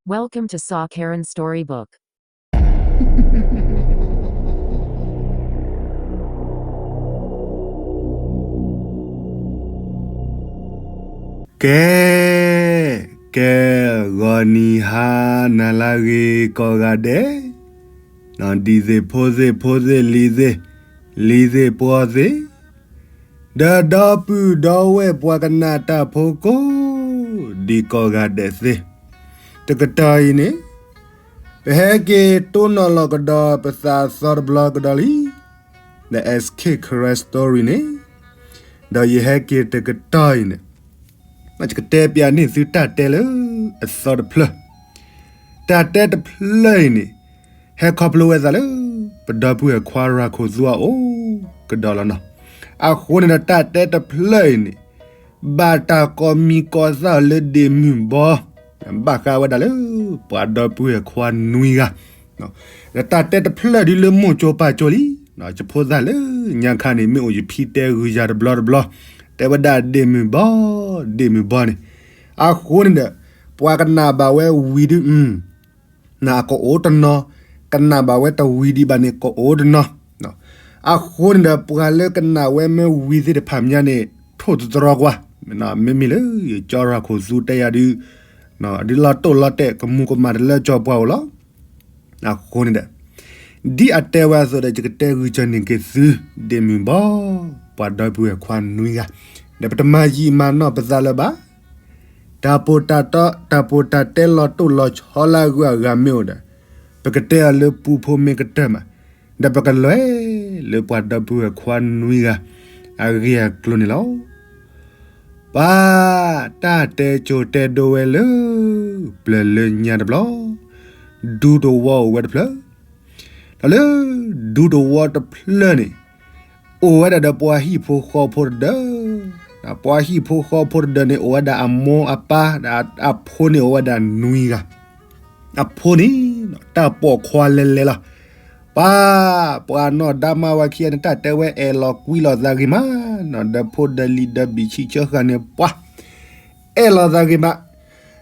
Welcome to Saw Karen Storybook. ကဲ, ကဲ, ဂီၤနံၤဟါနၤလၢအဂ့ၤကိးဂၤဒဲး, ဒံသ့ၣ်ဖိသ့ၣ်ဖိသ့ၣ်လံၤသ့ၣ်, လံၤသ့ၣ်ပှီၤသ့ၣ်, ဒီးဒီပုၢ်ဒီဝဲၢ်ပှၤကနၣ်တၢ်ဖိကိးဒံကိးဂၤဒဲးသ့ၣ်, တကတီၢ်အံၤန့ၣ် ပဟဲက့ၤတိၢ်နီၣ်လီၤကဒီးပသးအသီတဘျီကဒီးလံ, The S K Karen Story န့ၣ်, ဒီးယဟဲက့ၤတကတီၢ်အံၤန့ၣ် ယကတဲပျးန့ၢ်သုတၢ်တဲလၢအသီတဖျၢၣ်, တၢ်တဲတဖျၢၣ်အံၤန့ၣ် ဟဲခီဖျိဝဲသးလၢ ပဒီပုၢ်ဝဲၢ်ခွါရၤခိၣ်သူအအိၣ်ကဒီးလီၤနီၤ. အဃိန့ၣ်ဒီးတၢ်တဲတဖျၢၣ်အံၤန့ၣ် ဘၣ်တၢ်ကိးမံၤကိးသၣ်လၢဒ့ၣ်မုၢ်ဘီ, ဘၣ်ဃးဝဲဒၣ်လၢ ပှၤဒီပုၢ်ဝဲၢ်ခွါနွံဂၤ ဒီးတၢ်တဲတဖျၢၣ်ဒုလၢမိၢ်ကၠိပၢ်ကၠိလံ, ယဖိသၣ်လၢညါခါန့ၣ် မ့ၢ်အိၣ်ယဖံတဲဂုာ်ယၤတဘျီတဘျီ, တဲဝဲဒၣ်ဒ့ၣ်မုၢ်ဘီ, ဒ့ၣ်မုၢ်ဘီန့ၣ်, အဃိန့ၣ်ဒီး ပှၤကနၣ်ဘၣ်ဝဲဝံၤဒု အကအိၣ်တနီၤ, ကနၣ်ဘၣ်ဝဲတဝံၤဒံးဘၣ်န့ၣ် ကအိၣ်တနီၤ, အဃိန့ၣ်ဒီး ပှၤလၢကနၣ်ဝဲမ့ၢ်ဝံၤသ့ၣ်တဖၣ်မးန့ၣ် ထိၣ်သတြီကွၢ်, မ့မ့ၢ်လၢ ကၠီရၤခိၣ်သူတဲယၤဒု ဒုလီၤတိၢ်လီၤတဲာ်ကမူၤကမၣ်တလၢကၠီပှၢ်ဧိၤလီၤ. အဃိန့ၣ်ဒီး ဒ်အတဲဝဲအသိးဒီး ယကတဲဂုာ်ကၢန့ၢ်က့ၤသု ဒ့ၣ်မုၢ်ဘီ, ပှၤဒီပုၢ်ဝဲၢ်ခွါနွံဂၤ, ဒီးပတမၤယံာ်မၤနီၢ်ပသးလၢၤဘၣ်. တၢ်ပီးတၢ်တီ, တၢ်ပီးတၢ်တဲလီၤတိၢ်လီၤဆီလၢအဂုၤအဂၤမ့ၢ်အိၣ်ဒီး ပကတဲအီၤလၢပူဖိမ့ၢ်ကတၢၢ်မး, ဒီးပကလဲၤလၢပှၤဒီပုၢ်ဝဲၢ်ခွါနွံဂၤ အဂ့ၢ်အကျိၤန့ၣ်လီၤ. ပှၤတၢ်တဲကၠိတဲဒိဝဲလၢ ပျၢၤလၢညါတဘျီ, ဒူသဝီအိၣ်ဝဲတဖျၢၣ်, ဒီးလၢ ဒူသဝီတဖျၢၣ်န့ၣ် အိၣ်ဝဲဒၣ်ဒီးပှၤဟံၣ်ဖိဃီဖိတဒၢ, ပှၤဟံၣ်ဖိဃီဖိတဒၢန့ၣ် အိၣ်ဝဲဒၣ်အမိၢ်အပၢ်, အဖိန့ၣ်အိၣ်ဝဲဒၣ်နွံဂၤ, အဖိန့ၣ် တၢ်ပိာ်ခွါလဲၤလဲၤလီၤ. ပှၤ, ပှၤနီၢ်ဒါမါဝၤခံဂၤန့ၣ် တၢ်တဲဝဲအဲၣ်လီၤကွံလီၤသးဂ့ၤမး, ဒီးဖိဒီးလံၤဒီးဘံၣ်ဆံၣ်ဆၢဃာ်န့ၣ် ပှၤ အဲၣ်လီၤသးဂ့ၤမး,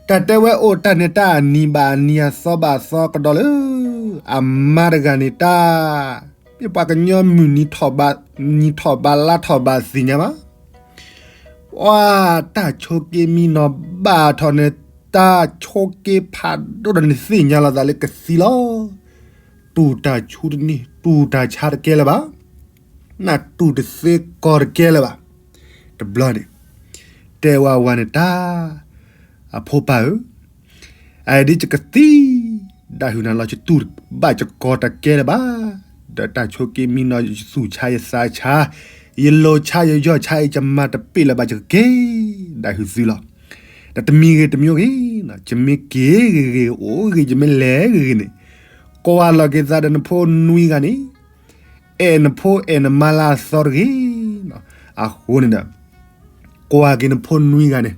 တၢ်တဲဝဲအိၣ်တၢ်န့ၣ်တၢ်အနံၤဘၣ်အနံၤအသီဘၣ်အသီကဒီးလၢ အမါတဂၤန့ၣ်တၢ်, မ့ၢ်ပှၤကညီမုၢ်နံၤထီၣ်ဘး, နံၤထီၣ်ဘးလါထီၣ်ဘးသ့ၣ်ညါမး, ပှၤတၢ်ဆိးက့မံနီၤဘၣ်ထီၣ်န့ၣ် တၢ်ဆိးက့ဖးဒိၣ်ဒီးန့ၣ်သ့ၣ်ညါလီၤသးလၢကသံလီၤ. တူၢ်တၢ်ဆူတန့ၢ် တူၢ်တၢ်ဆါတကဲလၢၤဘၣ်, နတူၢ်တသ့ကီၢ်တကဲလၢၤဘၣ်. တဘျီန့ၣ် တဲဝဲဝၤန့ၣ်တၢ်, အဖိပၢ်ဧၢ, အအံၤဒ်ယကသံ ဒၣ်ဟုၣ်နၤလီၤ ယတူၢ်ဘၣ်ယကီၢ်တကဲလၢၤဘၣ်, ဒီးတၢ်ဆိးက့မံနီၤ ယသူၣ်ဆါယသးဆါ, ယလိၤဆါယယီၢ်ဆါအံၤ ယမၤတပ့ၢ်လၢၤဘၣ် ယကက့ၤဒၣ်ဟုၣ်သုလီၤ. ဒီးတမံၤဂ့ၤတမံၤဂ့ၤ, ယမ့ၢ်က့ၤဂ့ၤဂ့ၤ အိၣ်ဂ့ၤ ယမ့ၢ်လဲၤဂ့ၤဂ့ၤန့ၣ်, ကွၢ်လီၤက့ၤသးဒီးနဖိနွံဂၤန့ၣ် အဲၣ်နဖိအဲၣ်နမါလၢအသီတဂ့ၤ. အဃိန့ၣ်ဒီး ကွၢ်က့ၤနဖိနွံဂၤန့ၣ်,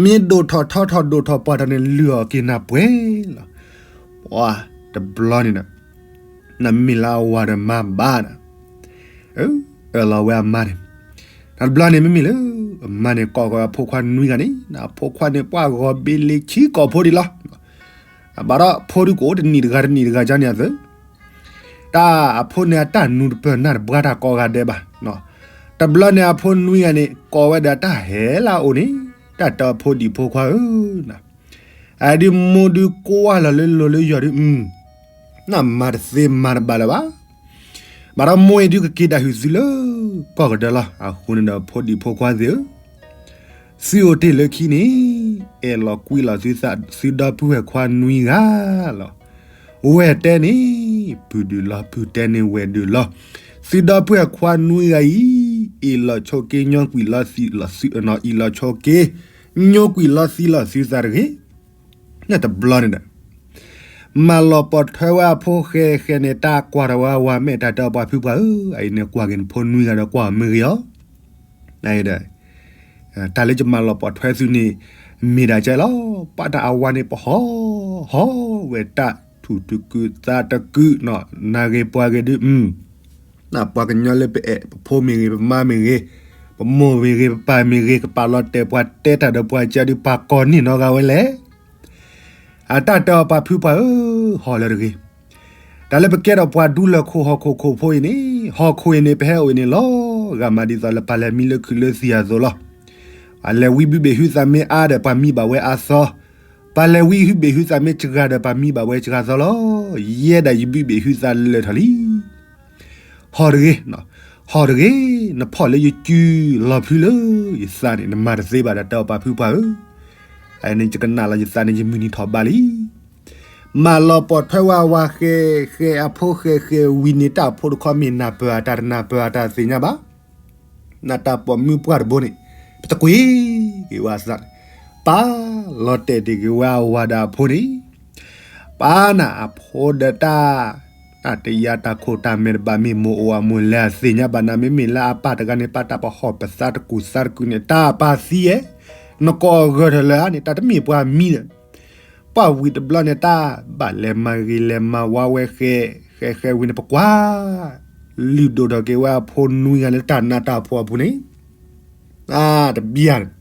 မ့ၢ်ဒိၣ်ထီၣ်ထီထီၣ်ဒိၣ်ထီၣ်ပှၢ်ထီၣ်န့ၣ် လုၢ်အီၣ်က့ၤနၤပှဲၤလီၤ. ပှၤတဘျီန့ၣ်ဒီး နမ့ၢ်လၢအဝၤဒီးမါဘၣ်ဒီး, အၢၣ်လီၤဝဲအမါန့ၣ်, တဘျီန့ၣ်မ့မ့ၢ်လၢ အမါန့ၣ်ကိးဃီၤအဖိခွါနွံဂၤန့ၣ်, အဖိခွါန့ၣ် ပှၤဂီၤဘ့လ့ဆံကိာ်ဖိဒံးလီၤ. ဘၣ်ဒီးဖိဒုးကအိၣ်တနံၣ်တဂၤတနံၣ်တဂၤကန့ၣ်အသိး တၢ်အဖိန့ၣ်အတၢ်နူၤတပၢၢ်နၢ်တဘှါတၢ်ကိးဂၤဒဲးဘၣ်. တဘျီန့ၣ်အဖိနွံဂၤန့ၣ် ကိးဝဲဒီးတၢ်ဟဲလၢအအိၣ်န့ၣ်, တၢ်တဲအဖိဒံးဖိခွါဧၢ, အဒုးမိၢ်ဒုးကွၢ်လီၤလၢလိၤလၢယီၤဒုး နမၤတသ့မၤတဘၣ်လၢၤဘၣ်. ဘၣ်ဒီးမိၢ်အံၤဒုးကက့ၤဒၣ်ဟုၣ်သုလၢကီၢ်ကဒၢလီၤ. အဃိန့ၣ်ဒီးဖိဒံးဖိခွါသ့ၣ်ဧၢ, သုအိၣ်တ့ၢ်လၢခံန့ၣ် အဲၣ်လီၤကွံလီၤသုသး သုဒီပုၢ်ဝဲၢ်ခွါနွံဂၤလီၤ. ဝဲၢ်တဲန့ၣ် ပုၢ်ဒုးလီၤ, ပုၢ်တဲန့ၣ်ဝဲၢ်ဒုးလီၤ. သုဒီပုၢ်ဝဲၢ်ခွါနွံဂၤအံၤ အ့ၣ်လီၤဆိးက့ညိကွံာ်လီၤသံလီၤ, အ့ၣ်လီၤဆိးက့ ညိကွံာ်လီၤသံလီၤသုသးတဂ့ၤ. တဘျီန့ၣ်ဒီး မၤလီၤပိာ်ထွဲဝဲအဖိဃဲဃဲန့ၣ် တၢ်ကွၢ်ထီၣ်ဝဲဝၤမဲာ်တၢ်တဲအီၤ ပှၤဖုပှၢ်ဧၢ, အအံၤန့ၣ်ကွၢ်က့ၤနဖိနွံဂၤဒီးကွၢ်အီၤမ့ၢ်ဂ့ၤအီၤ, ဒီး တၢ်လၢယမၤလီၤပိာ်ထွဲသုန့ၣ် မ့ၢ်ဒၣ်ကဲလီၤ. ပှၤတၢ်အဝၤန့ၣ် ပဟီၣ်ဟီၣ်ဝဲတၢ်ထူၣ်တကုာ်သးတကုာ်နီၤ, နၤဂ့ၤပှၤဂ့ၤဒုး ပှၤကညီလၢပအဲၣ် ပဖိမ့ၢ်ဂ့ၤ ပမါမ့ၢ်ဂ့ၤ ပမိၢ်မ့ၢ်ဂ့ၤ ပပၢ်မ့ၢ်ဂ့ၤ ကပာ်လီၤတဲာ်ပှၤတဲတၢ်ဒီးပှၤကၢဒုး ပှၤကိးန့ၢ်နီတဂၤဝဲလဲၣ်. အတၢ်တဲအီၤပှၤဖုပှၢ်ဧၢ, ဟီၣ်လၢတဂ့ၤ. တၢ်လၢပကဲထီၣ်ပှၤဒူလၢၢ်ခိၣ်ဟီၣ်ခိၣ်ခိၣ်ဖိအံၤန့ၣ်, ဟီၣ်ခိၣ်အံၤန့ၣ် ပဟဲအိၣ်အံၤန့ၣ်လီၤ. ဂၤမးဒ်သိးလၢပှၤလဲၤမံလၢခုၣ်လၢသံၣ်အသိးလီၤ. ပှၤလဲၤဝံဘုဘ့ၣ်ဟုသးမ့ၢ်အါဒီး ပှၤမံဘၣ်ဝဲအါသီ, ပှၤလဲၤဝံဘုဘ့ၣ်ဟုသးမ့ၢ်စှၤဒီး ပှၤမံဘၣ်ဝဲစှၤသီလီၤ. ယဲဒၣ်ယဘုဘ့ၣ်ဟုသးလၢာ်ထီၣ်လံ. ဟီၣ်တဂ့ၤ, ဟီၣ်တဂ့ၤ, နဖီၣ်လၢယစုလီၤဖုလၢယသးန့ၣ် နမၤတသ့ဘၣ်ဒီး တဲအီၤပှၤဖုပှၢ်ဧၢ. အန့ၣ်ယကနၣ်လီၤယသးန့ၣ် ယမုၢ်နံၤထီၣ်ဘးလံ. မၤလီၤပိာ်ထွဲဝဲအဝၤဃဲးဃဲးအဖိဃဲးဃဲးဝံၤန့ၣ် တၢ်ဖိတခီမ့ၢ်နၢ်ပၢၢ်အတၢ်တနၢ်ပၢၢ်အတၢ်သ့ၣ်ညါဘၣ်. နတၢ်ပိာ်မုၣ်ပှၢ်တဘိန့ၣ် ပတကွံက့ၤဝဲအသးန့ၣ်, ပာ်လီၤတဲာ်တ့ၢ်က့ၤဝဲအဝၤဒီးအဖိန့ၣ် ပာ်နၤအဖိဒီးတၢ်, တၢ်တယါတၢ်ခိၣ်တၢ်မဲာ်တဘၣ်မ့ၢ်မိၢ်အိၣ်အမိၢ်လဲၤအသ့ၣ်ညါဘၣ်နၤ မ့မ့ၢ်လၢအပၢ်တဂၤန့ၣ် ပာ်တၢ်ပဟီၣ်ပသးတကူၣ်သးတကူၣ်န့ၣ် တၢ်ပၢ်သံဧဲ, နကိးအဂၢၢ်ထီၣ်လၢၤဧါန့ၣ် တၢ်တမ့ၢ်ပှၤမံဒီး ပှၢ်ဝံၤတဘျီန့ၣ် တၢ်ဘၣ်လဲၤမၤဂ့ၤလဲၤမၤဝါဝဲဃဲးဃဲးဃဲးဝံၤန့ၣ် ပကွၢ်လုၢ်ဒိၣ်ထီၣ်က့ၤဝဲအဖိနွံဂၤလၢတၢ်နးတၢ်ဖှီၣ်အပူၤန့ၣ် တဘျီန့ၣ်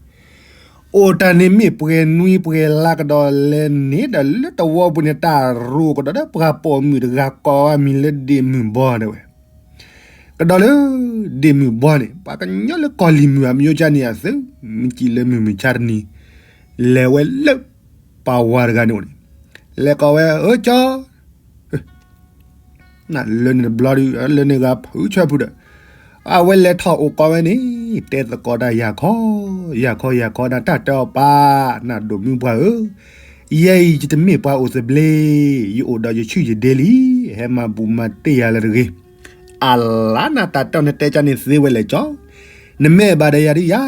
အိၣ်တၢ်န့ၣ်မ့ၢ်ပှဲၤနွံပှဲၤလါကဒီးလဲၣ်န့ၣ်ဒီး လၢတဝီပူၤန့ၣ် တၢ်ရိၣ်ကဒီးဒီး ပှၤပိာ်မုၣ်တဂၤကိးဝဲမံၤလၢဒ့ၣ်မုၢ်ဘီဒၣ်ဝဲ, ကဒီးလၢဒ့ၣ်မုၢ်ဘီန့ၣ် ပှၤကညီလၢကီၢ်လံၤမုၢ်အမံၤကၠါန့ၣ်အသုး မ့ၢ်စံးလၢမုၢ်မုၢ်ဆါတနံၤ လဲၤဝဲလၢပှၤဝၤတဂၤန့ၣ်အိၣ်န့ၣ် လဲၤကိးဝဲ အၢကၠီ လၢန့ၣ်တဘျီဒုး လၢန့ၣ်ဂၤဖုဆၢဖုဒီး အဝဲလဲၤထီၣ်အိၣ်ကိးဝဲန့ၣ် တဲသကိးတၢ်ယၤခီ, ယၤခီယၤခီဒၣ် တၢ်တဲအီၤပၢ် နဒိၣ်မုၣ်ပှၢ်ဧၢ, ယဲအံၤယတမ့ၢ်ပှၤအိၣ်သဘျ့, ယအိၣ်ဒီးယဆူၣ်ယဒ့လံ, ဟဲမၤဘူၣ်မၤတ့ၢ်ယၤလၢတဂ့ၤ, အလါနတၢ်တဲအီၤနတဲကၠီန့ၣ်သ့ဝဲလဲၣ်ကၠီ, နမ့ၢ်အဲၣ်ဘၣ်ဒီးယၤဒုးယၤ,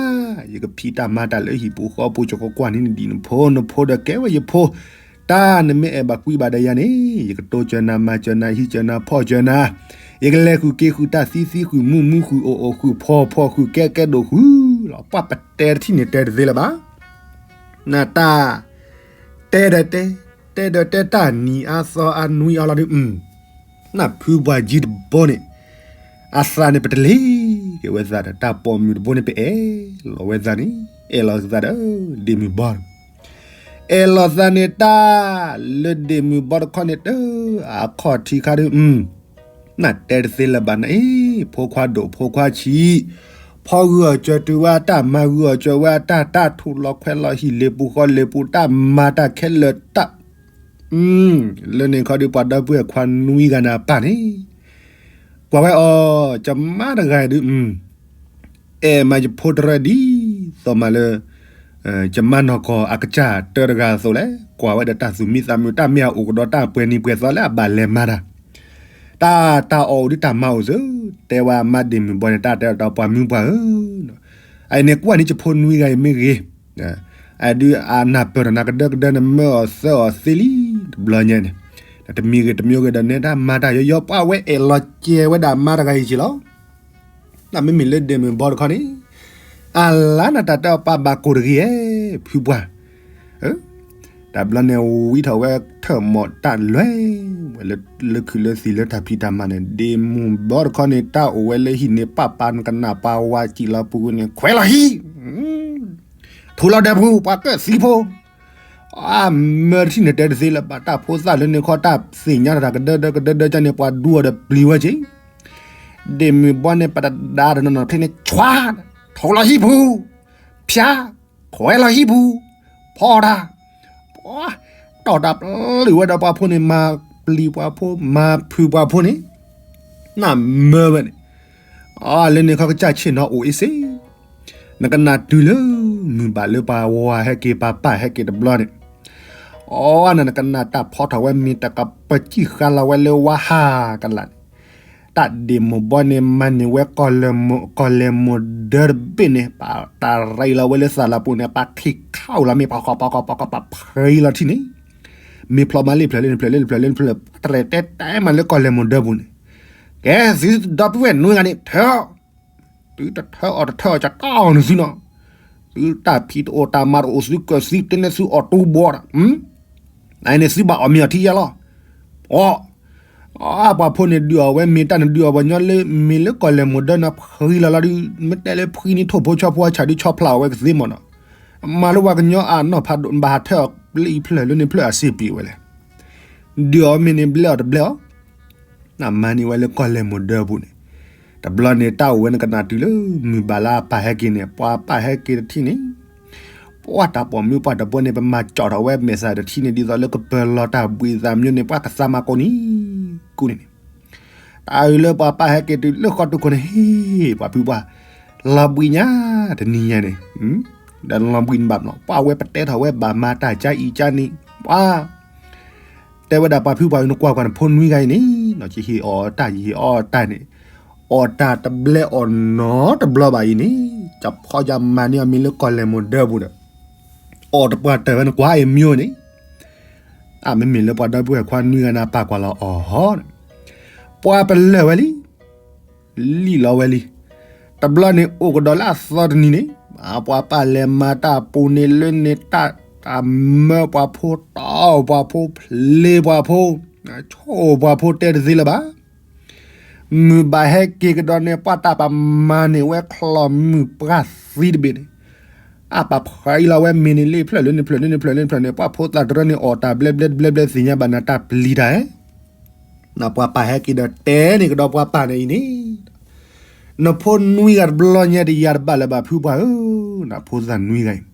ယကဖံးတၢ်မၤတၢ်လၢဟံၣ်ပူၤဃီပူၤ ကကွၢ်နံၤနဒံးနဖိနဖိဒီးကဲဝဲယဖိ တၢ်နမ့ၢ်အဲၣ်ဘၣ်ကွံဘၣ်ဒီးယၤန့ၣ် ယကတိစၢၤနၤ မၤစၢၤနၤ ဟံးစၢၤနၤ ဖီၣ်စၢၤနၤ, ယကလဲၤဃုာ်က့ၤဃုာ်တၢ်သံသံ ဃုာ်မူမူ ဃုာ်အိၣ်အိၣ် ဃုာ်ဖီၣ်ဖီၣ် ဃုာ်ကဲကဲဒိၣ်ဃုာ်လီၤ. ပှၤပတဲတထံၣ်န့ၣ်တဲတသ့လၢၤဘၣ်. နတၢ်တဲဒီးတဲ, တဲဒီးတဲတၢ်နံၤအါသီအါနွံအါလီၤဒုး, နဖုပှၢ်ကၠံတဘီန့ၣ် အသးန့ၣ်ပတလ့ၤက့ၤဝဲသးဒီး တၢ်ပိာ်မုၣ်တဘိန့ၣ် ပအဲၣ်လီၤဝဲသးန့ၣ် အဲၣ်လီၤသးဒီး ဒ့ၣ်မုၢ်ဘီ အဲၣ်လီၤသးန့ၣ်တၢ်လၢဒ့ၣ်မုၢ်ဘီတခီန့ၣ် တၢ်အခီၣ်ထံးခါဒုး, နတဲတသ့လၢၤဘၣ်နအံၤ, ဖိခွါဒိၣ်ဖိခွါဆံး, ဖီဂုာ်အီၣ်စၢၤတုၤဝဲအတၢ် မၤဂုာ်အီၣ်စၢၤဝဲအတၢ်, တၢ်ထူၣ်လီၤခွဲးလီၤဟံၣ်လ့ၤပူၤဃီလ့ၤပူၤ တၢ်မၤတၢ်ခဲလၢာ်တၢ် လၢန့ၣ်ခီဒုး ပှၤဒီပုၢ်ဝဲၢ်ခွါနွံဂၤန့ၣ်အပၢ်န့ၣ် ကွၢ်ဝဲအီၤ, ကမါတဂၤဒုး, အဲၣ်မးယဖိတရၢဒ်သိးမးလၢ ကမါနီၢ်ကီၢ်အကစၢ်တၢတဂၤအသိးလဲၣ်, ကွၢ်ဝဲဒီးတၢ်သူၣ်မံသးမုာ် တၢ်မ့ၢ်အအိၣ်ကဒီးတၢ်ပှဲၤနံၤပှဲၤသီလၢအဘၣ်လဲၤမၤတၢ်, တၢ်တၢ်အီၣ်အိၣ်ဒုးတၢ်မၤအိၣ်သု, တဲဝဲအမါဒ့ၣ်မုၢ်ဘီန့ၣ် တၢ်တဲအီၤတၢ်ပှၤမုၣ်ပှၢ်ဧၢ, အအံၤန့ၣ်ကွၢ်န့ၣ် ယဖိနွံဂၤအံၤမ့ၢ်ဂ့ၤ အဒုးအနၢ်ပၢၢ်ထီၣ်နၤကဒၢကဒၢန့ၣ် မၢအီၤသၢအီၤသ့လံ, တဘျီညါန့ၣ်, တမံၤဂ့ၤတမံၤဂ့ၤဒီး နဲဒၣ်မၤတၢ်ယီယီ ပှၤဝဲအဲၣ်လီၤကဲဝဲဒၣ်မါတဂၤအံၤက့ၤလီၤ. တၢ်မ့မ့ၢ်လၢဒ့ၣ်မုၢ်ဘီတခီန့ၣ်, အလါနတၢ်တဲအီၤပၢ်ဘၣ်ကိၢ်တဂ့ၤဧဲ, ဖုပှၢ် တဘျီန့ၣ်ဝံထီၣ်ဝဲထၢၣ်မီၣ်တၢ်လွဲၢ်ဝဲလၢ လၢခုၣ်လၢသံၣ်လၢတၢ်ဖံးတၢ်မၤန့ၣ်, ဒ့ၣ်မုၢ်ဘီတခီန့ၣ် တၢ်အိၣ်ဝဲလၢဟံၣ်န့ၣ် ပၢ်ပၢ်နကနၣ်ပၢ်ဝါစံၣ်လီၤပူၤကွံာ်န့ၣ် ခွဲးလီၤဟံၣ်, ထူလီၤဒၢးပူၤ ပှၤကၢၣ်သံဖိ အမၢတထံၣ်န့ၣ်တဲတသ့လၢၤဘၣ် တၢ်ဖိသၣ်လၢန့ၣ်ခီ တၢ်သ့ၣ်ညါတၢ်ကဒၢဒၢကဒၢဒၢကန့ၣ် ပှၤဒူအီၤဒီးပျံၤဝဲက့ၤ, ဒ့ၣ်မုၢ်ဘီန့ၣ် ပတဒါဒီးနီၢ်နီၢ်ချ့န့ၣ် ဆွါ, ထူလီၤဟံၣ်ပူၤ, ဖၠါ, ခွဲးလီၤဟံၣ်ပူၤ, ဖီတၢ်, တီၢ်တၢ်ပျံၤဝဲဒီးပှၤဖိန့ၣ် မၤပျံၤပှၤဖိ မၤဖုးပှၤဖိန့ၣ် နမၢဝဲန့ၣ်, အလၢန့ၣ်ခီကစၢ်ဆ့ၣ်နီၤအိၣ်အ့ၣ်စ့, နကနၣ်တုၤလၢ မုၢ်ဘၣ်လၢပှၤဝၤဟဲက့ၤ ပှၤပၢ်ဟဲက့ၤတဘျီန့ၣ်, အီနၤနကနၣ်တၢ်ဖီထီၣ်ဝဲမ့ၢ်တကပစံၣ်ဃါလီၤဝဲလၢဝါဟးကလာ်န့ၣ်, တၢ်ဒ့ၣ်မိၢ်ဘီန့ၣ် မၤန့ၢ်ဝဲ ကီၢ်လဲၢ်မိၢ်ဒၢတဘ့ၣ်န့ၣ် ပတၢ်ရံးလီၤဝဲလၢသးလီၤပူၤန့ၣ် ပှၤခံခါအိၣ်လီၤမ့ၢ်ပှၤဃီပှၤဃီပှၤဃီပှၤဖှံလီၤထံၣ်န့ၣ်, မ့ၢ်ဖျိမၤလ့ၣ်ဖျၢၣ်လၢနဖျၢၣ်လၢနဖျၢၣ်လၢနဖျၢၣ် တရဲၣ်တဲတဲမးလၢကီၢ်လဲၢ်မိၢ်ဒၢပူၤန့ၣ်, ကဲသုဒီပုၢ်ဝဲၢ်နွံဂၤန့ၣ် ထၢအီၤ, သုတထၢအီၤတထၢအီၤ ကတီၢ်နသုနီၤ, သုတၢ်ဖံးတအိၣ်တၢ်မၤတအိၣ် သုကၢၢ်သံတန့ၢ်သုအီၣ်တူဘီဒီး, အန့ၣ်သုဘၣ်အီၣ်မ့ၤအီထံယါလီၤ, အီ အပှၤဖိန့ၣ်ဒုးအီၣ်ဝဲ မ့ၢ်တၢ်နဒုးအီၣ်ပှၤကညီလၢ မ့ၢ်လၢကီၢ်လဲၢ်မိၢ်ဒၢနၤဖှံလီၤလီၤဒုး မ့ၢ်တဲလၢဖှံန့ၣ် ထိၣ်ဖိဆီဖိအဆၣ်ဒုးဆီဖျါအီၣ်ဝဲကသ့မးနီၤ, မၤလၢပှၤကညီအနီၢ်ဖးဒိၣ် နဘၣ်ဟးထၢအီၤ ဘျဲၣ်အံၤဖျၢၣ်လၢန့ၣ်ဖျၢၣ်အစ့ပ့ၤဝဲလဲၣ်. ဒုးအီၤမ့ၢ်န့ၣ်ဘျဲၣ်အီၤတဘျဲၣ်အီၤ နမၤန့ၢ်ဝဲလၢကီၢ်လဲၤမိၢ်ဒၢပူၤန့ၣ်, တဘျီန့ၣ်တၢ်အိၣ်ဝဲန့ၣ်ကနၣ်တုၤလၢ မုၢ်ဘၣ်လၢအပၢ်ဟဲက့ၤန့ၣ်, ပှၤပၢ်ဟဲက့ၤတထံၣ်န့ၣ်, ပှၤတၢ်ပိာ်မုၣ်ပှၤတဘိန့ၣ် ပမၤကၠီၣ်ထီၣ်ဝဲမဲာ်သးတထံၣ်န့ၣ် ဒ်သိးလၢကပၢၤလီၤတၢ်ဘှံးသးမၠိန့ၣ် ပှၤကသးမၤကိးနံၤ, ကိးနံၤန့ၣ် တၢ်အုးလၢပှၤပၢ်ဟဲက့ၤတုၤလၢဃီတုခိၣ်န့ၣ် ဟ့ၣ် ပှၤဖုပှၢ် လီၤဘှံးညါတနံၤညါန့ၣ်, ဒီးလီၤဘှံးန့ၣ်ဘၣ်မနီၤ ပှၤဝဲပတဲထီၣ်ဝဲဘၣ်မၤတၢ်ကါအံၤကါန့ၣ်, ပှၤ တဲဝဲဒၣ်ပှၤဖုပှၢ်အုး နကွၢ်ကွၢ်နဖိနွံဂၤအံၤန့ၣ်, ယဟ့ၣ်အီၣ်တၢ် ယဟ့ၣ်အီၣ်တၢ်န့ၣ်, အီၣ်တၢ်တဘျဲအီၣ်နီတဘျီဘၣ်အံၤန့ၣ်, ကဖီယမၤန့ၢ်အီၤမ့ၢ်လၢကီၢ်လဲၤမိၢ်ဒၢပူၤဒီး အီၣ်တပှၢ်တၢၢ်ဝဲနကွၢ်အံၤမၠိန့ၣ်, အမ့မ့ၢ်လၢပှၤဒီပုၢ်ဝဲၢ်ခွါနွံဂၤန့ၣ် ပာ်ကွၢ်လီၤအီၣ်ဟီ, ပှၤပလၢၢ်ဝဲလံ လံၣ်လီၤဝဲလံ. တဘျီန့ၣ်အိၣ်ကဒီးလၢအသီတနံၤန့ၣ်, ပှၤပၢ်လဲၤမၤတၢ်ပူၤန့ၣ်လၢန့ၣ်တၢ်, တၢ်မၢပှၤဖိ တီၢ်ပှၤဖိ ဖျ့ပှၤဖိ, ဆိၣ်ပှၤဖိတဲတသ့လၢၤဘၣ်. မုၢ်ဘၣ်ဟဲက့ၤကဒီးန့ၣ် ပှၤတၢ်ပာ်မၤန့ၢ်ဝဲချီၣ်မုၢ်ပှၢ်သံတဘ့ၣ်န့ၣ်, အပာ်ဖှံလီၤဝဲမ့ၢ်န့ၣ်လၢဖျၢၣ်လၢန့ၣ်ဖျၢၣ်လၢန့ၣ်ဖျၢၣ်န့ၣ် ပှၤဖိသၣ်တရၢန့ၣ်အီၣ်တၢ်ဘျဲဘျဲတဘျဲဘျဲသ့ၣ်ညါဘၣ်နၤတၢ်ပျံၤတၢ်အဲ ပှၤပၢ်ဟဲက့ၤဒီးတဲန့ၢ်ကဒီးပှၤပၢ်န့ၣ်အံၤန့ၣ်, နဖိနွံဂၤတဘျီညါတယၤတဘၣ်လၢၤဘၣ်ဖုပှၢ်ဧၢ, နဖိသၣ်နွံဂၤအံၤ,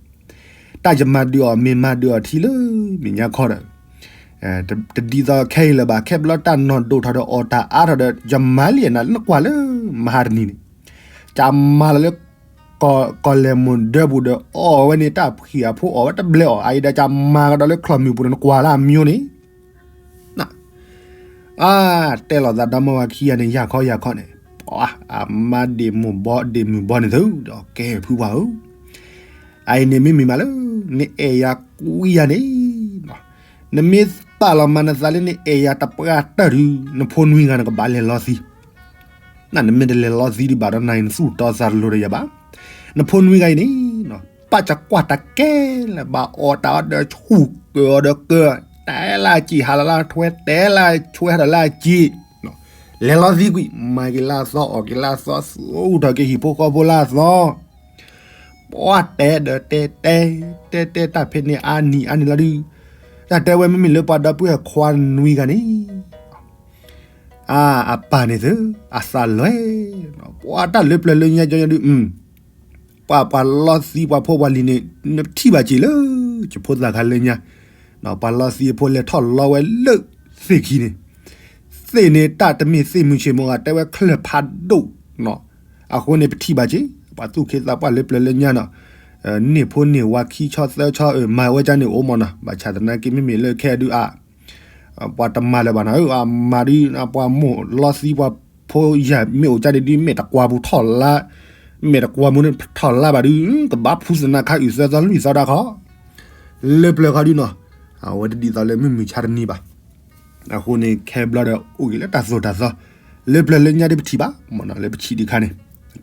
တၢ်ယမၤဒုးအီၣ်မ့ၢ်မၤဒုးအီၣ်ထံလၢမဲာ်ညါခီဒီး, တဒ်သိးခဲအံၤလၢၤဘၣ် ခဲဘျီတၢ်နီၢ်ဒိၣ်ထီၣ်ဒီးအီၣ်တၢ်အါထီၣ်ဒီး ယမၤလံနၤလၢနကွၢ်လၢမဟါတနံၤန့ၣ်, ကမၤလီၤလၢ ကီၢ်လဲၤမိၢ်ဒၢပူၤဒီးအီၣ်ဝဲန့ၣ် တၢ်ဖှံၣ်အဖိအီၣ်ဝဲတဘျဲအီၤ အအံၤဒီးကမၤကဒီးလၢချီၣ်မုၢ်ပူၤန့ၣ် နကွၢ်လၢအမၠိန့ၣ်, အါ, တဲလိာ်သးဒီမါဝၤခံဂၤန့ၣ် ယၢ်ခီယၢ်ခီန့ၣ်, ပှၤအမါဒ့ၣ်မိၢ်ဘီဒ့ၣ်မုၢ်ဘီန့ၣ်သုဒီးကဲဖုပှၢ်ဧၢ, အအံၤန့ၣ်မ့မ့ၢ်မးလၢ နအဲၣ်ယၤကွံယၤန့ၣ်, နမ့ၢ်ပာ်လီၤမၤနသးလၢနအဲၣ်ယၤတပှၢ်တၢၢ်ဒုး နဖိနွံဂၤန့ၣ်ကဘၣ်လဲၤလီၤသံ နမ့ၢ်တလဲၤလီၤသံဒံးဘၣ်ဒီး နၤအံၤနသူၣ်တီသးတလိၤဒီးယၤဘၣ်. နဖိနွံဂၤအံၤန့ၣ်, ပာ်စကွၢ်တၢ်ကဲလၢၤဘၣ် အီၣ်တၢ်အီဒီးဆူၣ်ကၢၤအီၤဒီးကၢၤ, တဲလၢအစံာ်ဟးလၢအထွဲ တဲလၢအထွဲဟးဒီးလၢအစံာ်, လဲၤလီၤသံကွံာ် မၤက့ၤလၢအသီ အီၣ်က့ၤလၢအသီ သူၣ်ထီၣ်က့ၤဟံၣ်ဖိဃီဖိလၢအသီ ပှၤတဲဒီးတဲတဲ, တဲတဲတၢ်ဖဲန့ၣ်အါနံၤအါနံၤလီၤဒုး, တၢ်တဲဝဲမ့မ့ၢ်လၢပှၤဒီပုၢ်ဝဲၢ်ခွါနွံဂၤန့ၣ်, အါ အပၢ်န့ၣ်သု, အသးလွဲၢ်, ပှၤတၢ်လၢပျၢၤလၢညါကညီဒုး, ပှၤပှၤလီသံပှၤဖိပှၤလံၤန့ၣ်, နထံၣ်ဘၣ်က့ၤလၢ, ယဖိသၣ်ခါလၢညါ, ပှၤလီသံအဖိလဲၤထီၣ်လီဝဲလၢ, သ့ၣ်ခံန့ၣ်, သ့ၣ်န့ၣ်တၢ်တမ့ၢ်သ့ၣ်မုၢ်ဆ့ၣ်မုၢ်ဂီၤ တဲဝဲချၢၣ်ဖးဒိၣ်, အဃိန့ၣ်ပထံၣ်ဘၣ်က့ၤ, ပှၤသူၣ်က့သးပှၢ်လၢပျၢၤလၢညါနီၤ, န့ၢ်ဖိန့ၢ်ဝၤခံဆီသၢဆီ မၤဝဲကန့ၣ်အိၣ်မးနီၤ, ဘၣ်ဆၣ်သနာ်က့မ့မ့ၢ်လၢခဲဒုးအါ ပှၤတမၤလၢၤဘၣ်နီၤ, အမၤဒုး ပှၤမိၢ်လီသံပှၤဖိယၤမ့ၢ်အိၣ်ကန့ၣ်ဒုး မဲာ်တကွၢ်ပူၤထီၣ်လါ, မဲာ်တကွၢ်ပူၤန့ၣ်ထီၣ်လါဘၣ်ဒုး, ကဘၣ်ဖုသနာ်ခါအုၣ်သၢသီလွံၢ်သီဒၣ်ခီ, လၢပျၢၤခီဒုးနီၤ, အဝဲတဒ်သိးလၢမုၢ်မုၢ်ဆါတနံၤဘၣ်. အဃိန့ၣ် ခဲဘျီဒီးအိၣ်က့ၤလၢတၢ်သိၣ်တၢ်သီ, လၢပျၢၤလၢညါဒုးပထံၣ်ဘၣ်, မ့ၢ်နီၤ လၢပထံၣ်ဒံးခါန့ၣ်,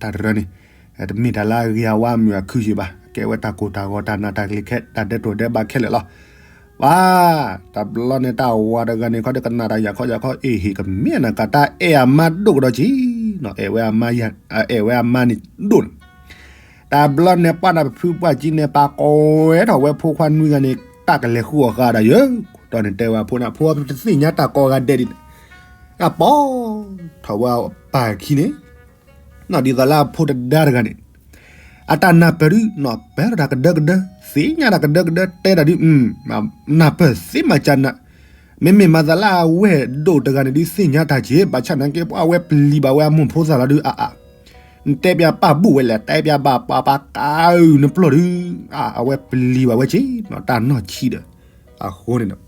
တၢ်တရၢန့ၣ်, တမ့ၢ်တၢ်လၢအဂ့ၤအဝါအမုာ်အခုဆံးဘၣ်, ကဲဝဲတၢ်ကိၢ်တၢ်ဂီၤတၢ်နးတၢ်ကျံးခဲ တၢ်ဒဲးတိၢ်ဒဲးဘးခဲလၢာ်လီၤ. ဘၣ်, တဘျီန့ၣ်တၢ်ဝၤတဂၤန့ၣ်ခီဒီးကနၣ်တၢ်ယၤခီယၤခီ အ့ၣ်ဟ့ၣ်ကမ့ၢ်နကးတၢ်အဲၣ်အမါဒိၣ်ကဒီးက့ၤ, အဲၣ်ဝဲအမါယၤ, အဲၣ်ဝဲအမါန့ၣ်ဒိၣ်န့ၣ် တဘျီန့ၣ်ပှၤနၢ်ပဖုပှၢ်ကံန့ၣ် ပာ်ကီဝဲထီၣ်ဝဲဖိခွါနွံဂၤန့ၣ် တၢ်ကလဲၤဃုအီၣ်ဃာ်ဒီးယဲ, ဒီးန့ၣ်တဲဝဲအဖိန့ၣ် အဖိတသ့ၣ်ညါတၢ်ကိးဂၤဒဲးဒ်န့ၣ်, အပီၢ်ထီၣ်ဝဲအပၢ်ခံန့ၣ်, နီၢ်ဒ်သိးလၢအဖိတဒါတဂၤန့ၣ်, အတၢ်နၢ်ပၢၢ်ဒုး နီၢ်ပၢၢ်ထီၣ်တၢ်ကဒၢကဒၢ, သ့ၣ်ညါတၢ်ကဒၢကဒၢ တဲတၢ်ဒုး, နၢ်ပၢၢ်သ့မၤကနၣ်, မ့မ့ၢ်မၤသးလၢအဝဲၢ်ဒိၣ်တဂၤန့ၣ်ဒုး သ့ၣ်ညါတၢ်က့ၤ, ဘၣ်ဆၣ်နာ်က့ ပှၤဝဲပျံၤဘၣ်ဝဲအမိၢ်ဖိသၣ်လီၤဒုး အါအါ, နတဲပၠးပၢ်ဘူၣ်ဝဲလဲၣ်, တဲပၠးဘၣ်ပှၤပၢ်ကါအုၣ်နပျီၢ်ဒုး, အါ အဝဲပျံၤဘၣ်ဝဲက့ၤ နီၢ်တၢ်နီၢ်ဆံးဒီး, အဃိန့ၣ်ဒီး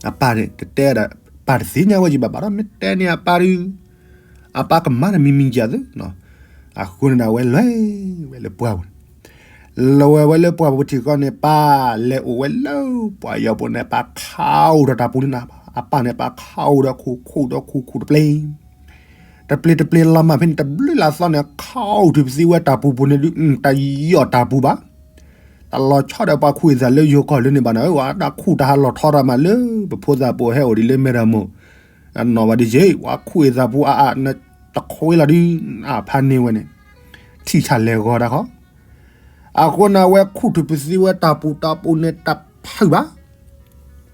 အပၢ်န့ၣ် တတဲဒီး ပၢ်တသ့ၣ်ညါဝဲက့ၤဘၣ်ဘၣ်ဒီး မ့ၢ်တဲန့ၢ်အပၢ်ဒုး, အပၢ်ကမၤတၢ်မံၤမံၤယၤသု, အဃိန့ၣ်ဒီး အဝဲလဲၤဝဲလၢပှၢ်ပူၤန့ၣ်, လဲၤဝဲလၢပှၢ်ပူၤထံၣ်ဃီန့ၣ် ပၢ်လဲၤအိၣ်ဝဲလၢပှၢ်ယီၤပူၤန့ၣ် ပၢ်ခးအိၣ်ဒီးတၢ်ပူၤန့ၣ်နၤ, အပၢ်န့ၣ် ပၢ်ခးအိၣ်ဒီးခိၣ်ခိၣ်ဒီးခိၣ်ခိၣ်တပျ့ၤ တပျ့ၤတပျ့ၤလီၤမၢ်ဖဲန့ၣ် တဘျုးလၢအသီန့ၣ် ခးအိၣ်တုၤပသံဝဲတၢ်ပူၤပူၤန့ၣ်ဒုး တယီၢ်တၢ်ပူၤဘၣ်, တလီၤဆီဒီးပှၤခူၣ်အသးလၢယိၤကီၢ်လၢန့ၣ်ဘၣ်နၤ, ဝဲတၢ်ခူၣ်တၢ်ဟးလီၤထီတၢ်မးလၢ ပဖိသၣ်ပိာ်ဟဲအိၣ်ဒ်လၢမဲၢ်တၢ်မိၢ်, အနီၢ်ဘၣ်ဒ်က့ၤ ပှၤခူၣ်အသးပူၤအါအါ နတခွ့လီၤဒုး, အဖးန့ၢ်ဝဲန့ၣ်, ထံၣ်ဆၣ်လဲၤဂီၤတၢ်ခီ အဃိန့ၣ် အဝဲခူၣ်တုၤပသံဝဲတၢ်ပူၤတၢ်ပူၤန့ၣ်တဖုၣ်ဘၣ်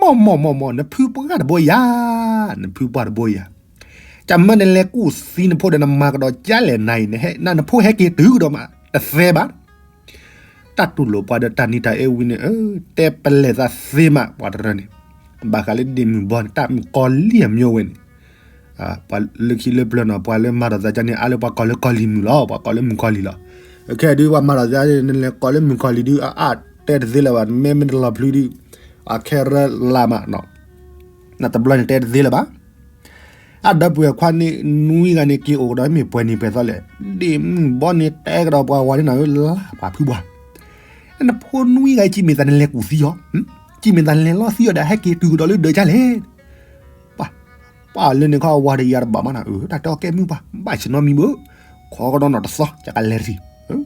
မီၢ်မီၢ်မီၢ်မီၢ် နဖုပှၢ်တဘိယၤ, နဖုပှၢ်တဘိယၤ, ကမၢနလဲၤကူၣ်သံနဖိဒီးနမၤကဒီးကလဲၣ်နၤအံၤ နနဖိဟဲက့ၤတုၤကဒီးမး တသဲဘၣ်. တၢ်တူၢ်လိာ်ပှၤဒီးတၢ်နံၤတၢ်အ့ဝံၤန့ၣ် တဲပလဲၤသးသ့မး ပှၤတရၢန့ၣ်, ဘၣ်ဃးလၢဒ့ၣ်မုၣ်ဘီန့ၣ် တၢ်မုၣ်ကီၤလံၢ်အမံၤဝဲန့ၣ် ပှၤလၢခံလၢပျၢၤနီၤ ပှၤလၢမၤထီၣ်သးကန့ၣ် အါလၢပှၤကိးလၢကီၤလံၢ်မုၣ်လီၤ, ပှၤကိးလၢမုၣ်ကီၤလံၢ်လီၤ. ခဲဒုးပှၤမၤထီၣ်သးန့ၣ် နလဲၤကိးလၢမုၣ်ကီၤလံၢ်ဒုး အအါတဲတသ့လၢၤဘၣ်, မ့မ့ၢ်တလီၤဖျုဒုး အခဲရၢလါမး, နတဘျီန့ၣ်တဲတသ့လၢၤဘၣ်. အဒီပုၢ်ဝဲၢ်ခွါန့ၣ် နွံဂၤန့ၣ် က့ၤအိၣ်ကဒီးမ့ၢ်ပှဲၤနံၤပှဲၤသီလဲၣ်, ဒ့ၣ်မုၣ်ဘီန့ၣ်တဲကဒီးပှၤဝၤန့ၣ်နီၤ လါပှၤဖုပှၢ်, နဖိနွံဂၤ ကံၣ်မ့ၢ်သးနလဲၤကူၣ်သံအီၤ, ကံၣ်မ့ၢ်သးနလဲၤလီသံအီၤဒီး ဟဲက့ၤတုၤကဒီးလၢဒၢးကလဲၣ်. ပှၤလၢန့ၣ်ခီ အဝၤဒီးယၤတဘၣ်မးနီၤ, တၢ်တဲအီၤကဲမုၢ်ပှၢ် ဘၣ်ဆ့ၣ်နီၤမံၤဘၣ်, ခိးကဒီးနီၢ်တသီ ကကလဲၤတထံၣ်.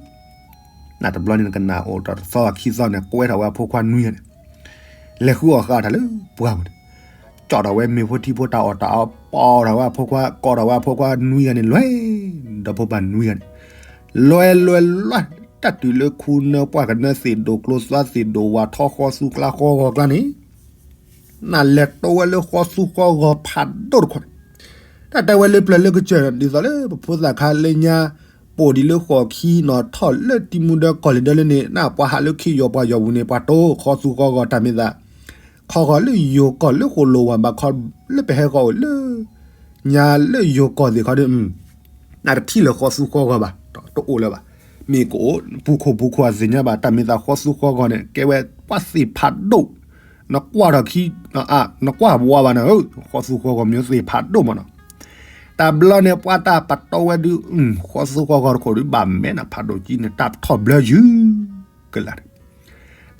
နတဘျီန့ၣ် ကနၣ်အိၣ်တသီခံသီန့ၣ် ကွဲထီၣ်ဝဲအဖိခွါနွံဂၤန့ၣ် လဲၤဃုအီၣ်ဃုအီတၢ်လၢပှၢ်ပူၤန့ၣ်, ကၠီၣ်ထီၣ်ဝဲမ့ၤဖိထံဖိတၢ်အီၣ်တၢ်အီ ပိာ်ထီၣ်ဝဲအဖိခွါ ကိးထီၣ်ဝဲအဖိခွါနွံဂၤန့ၣ် လွဲၢ်, ဒီဖိပၢ်နွံဂၤန့ၣ် လွဲၢ်လွဲၢ်လွဲၢ်, တၢ်တုၤလၢခူနၢပှၢ်ကနၢသ့ၣ်ဒိၣ်ကျိသၣ်သ့ၣ်ဒိၣ်ဝၤထီဃီသူကျါဃီဂီၤကျါန့ၣ် နလဲၤတိဝဲလၢဃီသူဃီဂီၤဖးဒိၣ်တခီန့ၣ်, တၢ်တဲဝဲလၢပျၢၤလၢကစၢၢ် ဒ်သိးလၢပဖိသၣ်ခါလၢညါ ပိာ်ဒံးလၢဃိးခံနီၤ ထီၣ်လၢတံမူဒၢကီၢ်လံၤဒၢလၢန့ၣ် နပှၤဟးလၢခ့ယီၤပှၤယီၤပူၤန့ၣ် ပှၤတိဃီသူဃီဂီၤတၢ်မ့ၢ်သး ခီဂီၤလၢယိၤကီၢ်လၢဃိာ်လိၤဝၤဘၣ်ခီ လၢပဟဲဃီၤအိၣ်လၢ ညါလၢယိၤကီၢ်သ့ၣ်ခီဒီး နတထံၣ်လၢဃီသူဃီဂီၤဘၣ်, တအိၣ်လၢၤဘၣ်. မ့ၢ်ကအိၣ် ပူၤခိၣ်ပူၤခိၣ်အသ့ၣ်ညါဘၣ် တၢ်မ့ၢ်သးဃီသူဃီဂီၤန့ၣ် ကဲဝဲပှၤသ့ၣ်ဖးဒိၣ်, နကွၢ်ထီၣ်ခံ, နကွၢ်ဝါဘၣ်နၤဧၢ, ဃီသူဃီဂီၤမ့ၢ်သ့ၣ်ဖးဒိၣ်မးနီၤ. တဘျီန့ၣ် ပှၤတၢ်ပတီဝဲဒုး ဃီသူဃီဂီၤတခိၣ်ဒုး ဘၣ်မဲာ်နၤဖးဒိၣ်ကံန့ၣ် တၢ်ထီၣ်ဘျၢယုၢ်ကလာ်န့ၣ်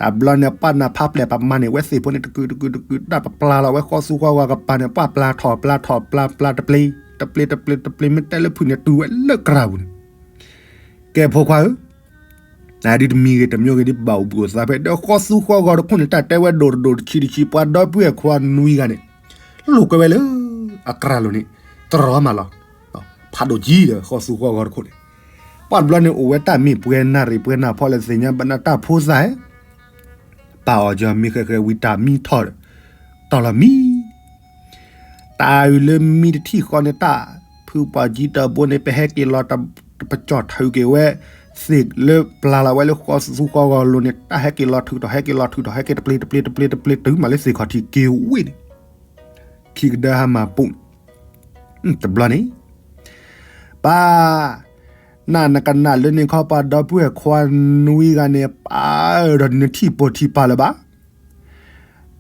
တဘျီန့ၣ် ပှၢ်နၤဖးပျဲၢ် ပမၤန့ၢ်ဝဲသ့ၣ်ဖိန့ၣ် တကုာ်တကုာ်တကုာ် တၢ်ပပျၢ်လီၤဝဲဃီသူဃီဂီၤကပၤန့ၣ် ပှၢ်ပျၢ်ထီၣ်ပျၢ်ထီၣ်ပျၢ်ပျၢ်တပျ့ၤ တပျ့ၤတပျ့ၤတပျ့ၤ မ့ၢ်တဲလၢဖုၣ်န့ၣ် တုၤဝဲလၢကြၤပူၤန့ၣ် ကဲဖိခွါဧၢ, နဒုးတမံၤဂ့ၤတမံၤဂ့ၤဒ်ဘၣ်အိၣ်ဘှံးအိၣ်သါဖဲ ဒီးဃီသူဃီဂီၤတခိၣ်န့ၣ် တၢ်တဲဝဲဒိၣ်တဒိၣ်တဆံးတဆံး ပှၤဒီပုၢ်ဝဲၢ်ခွါနွံဂၤန့ၣ် လိာ်ကွဲဝဲလၢ အကြၤလိၤန့ၣ် တြီမးလီၤ. ဖးဒိၣ်ကံဒီးဃီသူဃီဂီၤတခိၣ်န့ၣ် ပှၢ်တဘျီန့ၣ် အိၣ်ဝဲတၢ်မ့ၢ်ပှဲၤနၣ်ရံၣ်ပှဲၤနၣ်ဖီလၢသ့ၣ်ညါဘၣ်နၢ်တၢ်ဖိသၣ် ပာ်အီၤကီမံဃဲဃဲဝံၤတၢ်မံထီၣ်ဒီး တီၢ်လီၤမံ တၢ်အုၣ်လၢမံတထံၣ်ဃီန့ၣ် တၢ်ဖုပှၤကံတဘိန့ၣ် ပဟဲက့ၤလီၤ ပကၠီၣ်ထုးက့ၤဝဲ သ့ၣ်လၢပျၢ်လီၤဝဲလၢဃီသူဃီဂီၤလိၤန့ၣ် တၢ်ဟဲက့ၤလီၤထုးထီၣ် ဟဲက့ၤလီၤထုးထီၣ် ဟဲက့ၤတပျ့ၤတပျ့ၤတပျ့ၤတပျ့ၤတုၤမးလၢသ့ၣ်ခီၣ်ထံးက့ၤဝံၤန့ၣ် ခံကဒၢဟါမၢ်ပူၤ တဘျီန့ၣ် ပၢ် နနကနၣ်လၢန့ၣ်ခီ ပှၤဒီပုၢ်ဝဲၢ်ခွါနွံဂၤန့ၣ် ပၢ်ဒီးနထံၣ်ပိာ်ထံၣ်ပၢ်လၢၤဘၣ်.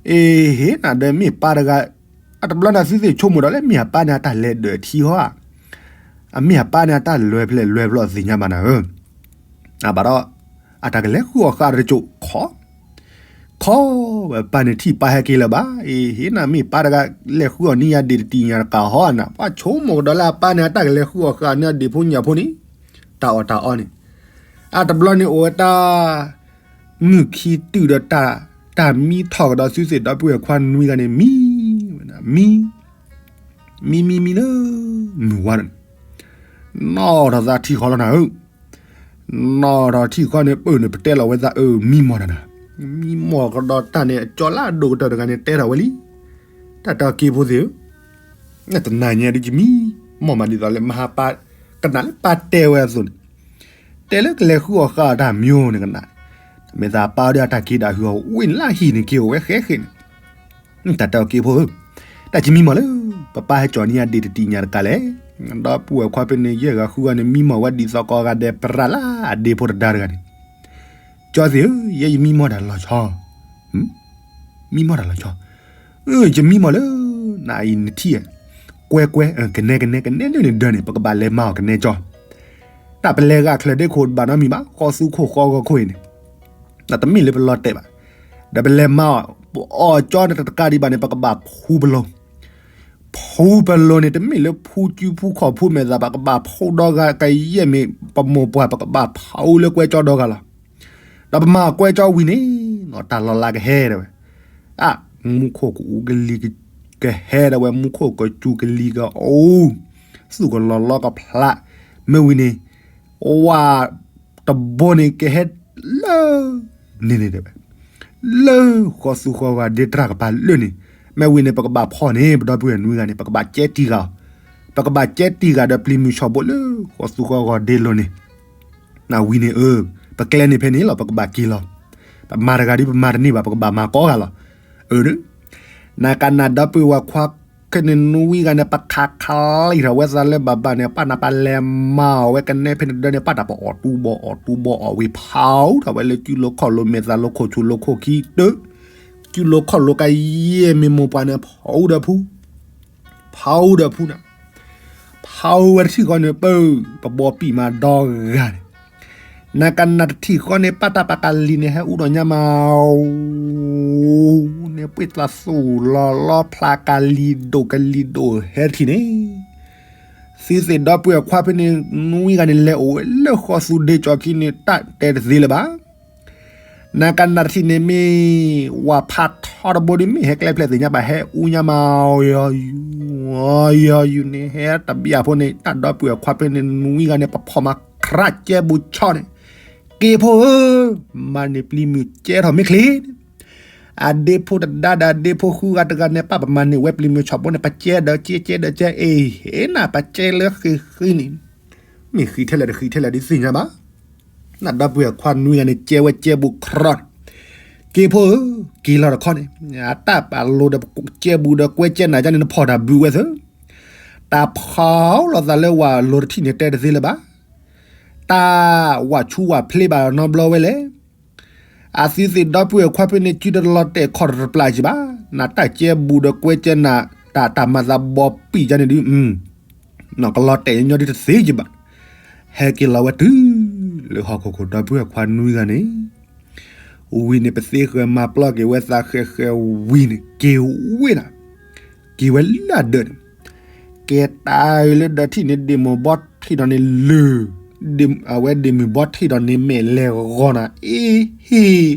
အ့ဟ့ၣ်နၤဒီးမ့ၢ်ပၢ်တဂၤ အတဘျီန့ၣ်သုသ့ၣ်ဆိကမိၣ်ဒီးလၢ မ့ၢ်အပၢ်န့ၣ်အတၢ်လဲၤဒၢးထံဟီဧါ, အမ့ၢ်အပၢ်န့ၣ်အတၢ်လဲၤဖျဲၣ်လဲၤဖျီသ့ၣ်ညါဘၣ်နၤဧၢ, အဘၣ်ဒီး အတၢ်ကလဲၤဃုအီၣ်ဃာ်တကၠိၣ်ခီ ခီဝဲပၢ်န့ၣ်ထံၣ်ပၢ်ဟဲက့ၤလၢၤဘၣ်. အ့ဟ့ၣ်နၤမ့ၢ်ပၢ်တဂၤ လဲၤဃုအီၣ်န့ၢ်ယၤဒ့ၣ်တတံၢ်ညါတကးဟီနၤ ပှၤဆိကမိၣ်ကဒီးလၢအပၢ်န့ၣ်အတၢ်ကလဲၤဃုအီၣ်ဃာ်န့ၢ်အဒ့ၣ်ဖိညၣ်ဖိန့ၣ် တၢ်အီၣ်တၢ်အီန့ၣ် အတဘျီန့ၣ်အိၣ်ဝဲတၢ် မုၢ်ခံတုၤဒီးတၢ် တၢ်မံထီၣ်ကဒီးသုသ့ၣ်ဒီပုၢ်ဝဲၢ်ခွါနွံဂၤန့ၣ် မံ ဝဲဒၣ် မံ မံမံမံလၢ မုၢ်ဝါဒီးန့ၣ် နီၣ်ထီၣ်သးထံၣ်ဃီလီၤနၤဧၢ, နီၣ်ထီၣ်ထံၣ်ဃီန့ၣ် ပၢၢ်န့ၣ် ပတဲလီၤဝဲသးအၢ မံမီၢ်တၢ်နၤ, မံမီၢ်ကဒီးတၢ်န့ၣ် အကၠီလၢအဒိၣ်ကတၢၢ်တဂၤန့ၣ် တဲထီၣ်ဝဲလံ, တၢ်တဲအီၤက့ဖိသ့ၣ်ဧၢ တနၤညါဒ်ယမံမီၢ်မးဒ်သိးလၢမဟါပၢ် ကနၣ်လၢပၢ်တဲဝဲအသိးန့ၣ်, တဲလၢကလဲၤဃုအီၣ်ဃာ်တၢ်မံၤန့ၣ်ကနၣ်, မ့ၢ်သးပၢ်အီၤဒီးအတၢ်က့ၤဒၣ်ဟုၣ်အီၤဝ့ၢ်န့ၣ်လၢအဟံၣ်န့ၣ်က့ၤအိၣ်ဝဲဃဲဃဲန့ၣ်, တၢ်တဲအီၤက့ဖိဧၢ, တၢ်ကမံမီၢ်လၢ ပပၢ်ဟဲကၠီၣ်န့ၢ်အဒ့ၣ်တတံၢ်ညါတကးလဲၣ်, ဒီပုၢ်ဝဲၢ်ခွါဖဲန့ၣ် ယဲၢ်ဂၤဃုဂၤန့ၣ် မံမီၢ်ဝဲဒ်သိးကိးဂၤဒဲး ပရၤလၢအဒ့ဖိတဒါတဂၤန့ၣ်, ကၠီသ့ၣ်ဧၢ, ယဲယမံမီၢ်တၢ်လီၤဆီ မံမီၢ်တၢ်လီၤဆီ, ယမံမီၢ်လၢ နအံၤနထံၣ်, ကွဲကွဲ, ကနဲကနဲကနဲလၢန့ၣ်ဒၢန့ၣ် ပကဘၣ်လဲၤမၤအီၤကနဲကၠီ, တၢ်ပလဲၤဂၤချၢၣ်ဒ့ခိၣ်တဘၣ်နီတမံၤဘၣ် ဃီသူခိၣ်ဃီဂီၤခိၣ်အံၤန့ၣ်, တမ့ၢ်လၢပလီၤတဲာ်ဘၣ်, ဒီးပလဲၤမၤအီၤ, ပအီၣ်ကၠီန့ၣ်တကးဒံးဘၣ်န့ၣ် ပကဘၣ်ဖူပလိၤ ဖူပလိၤန့ၣ် တမ့ၢ်လၢဖူကုဖူခီၣ်ဖူမဲာ်သးဘၣ် ပကဘၣ်ဖူဒီဂၤကယဲၢ်မ့ၢ်ပမိၢ်ပှၢ် ပကဘၣ်ဖူလၢကွဲကၠီဒီဂၤလီၤ. ဒီးပမၤကွဲကၠီဝံၤန့ၣ် တၢ်လီၤလးကဟဲဒၣ်ဝဲ, အ မူခိၣ်ကအူကလံၤ ကဟဲဒၣ်ဝဲ မူခိၣ်ကစူၤကလံၤကအိၣ်, သူၣ်ကလီၤလီကဖျး, မ့ၢ်ဝံၤန့ၣ် ဝၣ်တဘိန့ၣ်ကဟဲလၢ န့ၣ်န့ၣ်တဲဝဲ, လၢဃီသူဃီဂီၤဒ့တြၢ်ကပၤလၢန့ၣ်, မ့ၢ်ဝံၤန့ၣ် ပကဘၣ်ဖီၣ်န့ၣ် ပဒီပုၢ်ဝဲၢ်နွံဂၤန့ၣ် ပကဘၣ်ကဲတံၢ်ဂၤ, ပကဘၣ်ကဲတံၢ်ဂၤဒီးပျံၤမုၢ်ဆီၣ်ဘိလၢဃီသူဃီဂီၤဒ့လိၤန့ၣ်, နဝံၤန့ၣ်အၢ, ပကျဲန့ၣ်ဖဲန့ၣ်လီၤ ပကဘၣ်က့ၤလီၤ, ပမၤတဂၤဒ်ပမၤတန့ၢ်ဘၣ် ပကဘၣ်မၤကိးဂၤလီၤ, အၢ နကနၣ်ဒီပုၢ်ဝဲၢ်ခွါခဲန့ၣ်နွံဂၤန့ၣ် ပခးခးလံထီၣ်ဝဲသးလၢဘၣ်ဘၣ်န့ၣ် ပၢ်နၤပလဲၤမၤအီၣ်ဝဲကနဲဖဲန့ၣ်ဒၢန့ၣ် ပၢ်တၢ်ပအီၣ်တူဘီအီၣ်တူဘီအီၣ်ဝံၤဖးထီၣ်ဝဲလၢ ကုလိခိၣ်လိမဲာ်သးလိခိၣ်ဆူလိခိၣ်ခံတၢ, ကုလိခိၣ်လိကယဲၢ်မ့ၢ်မိၢ်ပှၢ်န့ၣ် ဖးဒီးဖူ ဖးဒီးဖူနၤ, ဖးဝဲတထံၣ်ဃီန့ၣ် ပၢ် ပဘီပံာ်မးဒီဂၤန့ၣ် နကနၣ်တထံၣ်ဃီန့ၣ် ပၢ်တၢ်ပကလံၤန့ၣ် ဟဲအူဒီးညါမး န့ၣ် ပှ့ၤသးသူၣ်လီၤလီဖျါကလံၤဒိၣ်ကလံၤဒိၣ်ဟဲတထံၣ်န့ၣ်, သုသ့ၣ်ဒီပုၢ်ဝဲၢ်ခွါဖဲန့ၣ် နွံဂၤန့ၣ် လဲၤအိၣ်ဝဲလၢဃီသူဒ့ကၠီခံန့ၣ် တၢ်တဲတသ့လၢၤဘၣ် နကနၣ်တထံၣ်န့ၣ်မ့ၢ် ဝၣ်ဖးထီတဘိဒီး မ့ၢ်ဟဲကျဲဖျဲၣ်သ့ၣ်ညါဘၣ် ဟဲအူညါမး ယီၤယူၤန့ၣ် ဟဲတဘျီဖိန့ၣ် တၢ်ဒီပုၢ်ဝဲၢ်ခွါဖဲန့ၣ် နွံဂၤန့ၣ် ပဖီၣ်မၤကြးကဲဘူးဆီန့ၣ်, က့ၤဖိဧၢ, မၤန့ၢ်ပျံၤမုၢ်ကဲထီၣ်မ့ၢ်ချ့ အဒ့ဖိတဒါဒီးအဒ့ဖိဃုဂၤတဂၤန့ၣ် ပၢ်ပမၤန့ၢ်ဝဲပျံၤမုၢ်ဆီၣ်ဘိန့ၣ် ပကဲဒီးကဲ ကဲဒီးကဲ အ့ၣ် ဟ့ၣ်နၤ ပကဲလၢဃံဃံန့ၣ်, မ့ၢ်ဃံထဲလဲၣ်တဃံထဲလဲၣ်ဒ်သ့ၣ်ညါဘၣ်, နဒီပုၢ်ဝဲၢ်ခွါနွံဂၤန့ၣ် ကဲဝဲကဲဘူးခြီန့ၣ်, က့ၤဖိဧၢ, က့ၤလီၤတခီန့ၣ်, အတၢ်ပာ်လိၤဒီးကဲဘူးဒီးကွဲကဲနၤကန့ၣ် နဖီၣ်တၢ်ဘုးဝဲသၢ, တၢ်ဖီၣ်လိာ်သးလၢဝၣ်လိၤတထံၣ်န့ၣ် တဲတသ့လၢၤဘၣ် တၢ်ဝၣ်ဆူးဝၣ်ဖျ့ဘၣ်နီတဘျီဝဲလဲၣ်. အသုသ့ၣ်ဒီပုၢ်ဝဲၢ်ခွါဖဲန့ၣ် စုတလီၤတဲာ်ခီၣ်တပျၢ်ကံဘၣ်, နတၢ်ကဲဘူးဒီးကွဲကဲနၤ, တၢ်တၢ်မၤသးဘီပံာ်ကန့ၣ်ဒုး, နကလီၤတဲာ်ညီညီဒုးတသ့ကံဘၣ်, ဟဲက့ၤလီၤဝဲတုၤလၢဟီၣ်ခိၣ်ခိၣ်ဒီပုၢ်ဝဲၢ်ခွါနွံဂၤန့ၣ် ဝံၤန့ၣ် ပသ့ဃၢၤမၤပျီက့ၤဝဲသးဃဲးဃဲးဝံၤန့ၣ် က့ၤဝ့ၢ်နၤ, က့ၤဝဲလၢအဒၢးန့ၣ်, က့ၤတၢ်လၢဒၢးထံၣ်န့ၣ် ဒ့ၣ်မုၢ်ဘီထံၣ်ဒီးန့ၣ်လၢာ်, အဝဲဒ့ၣ်မုၢ်ဘီထံၣ်ဒီးန့ၣ်မဲာ်လဲၤဂီၤနၤ အ့ဟ့ၣ်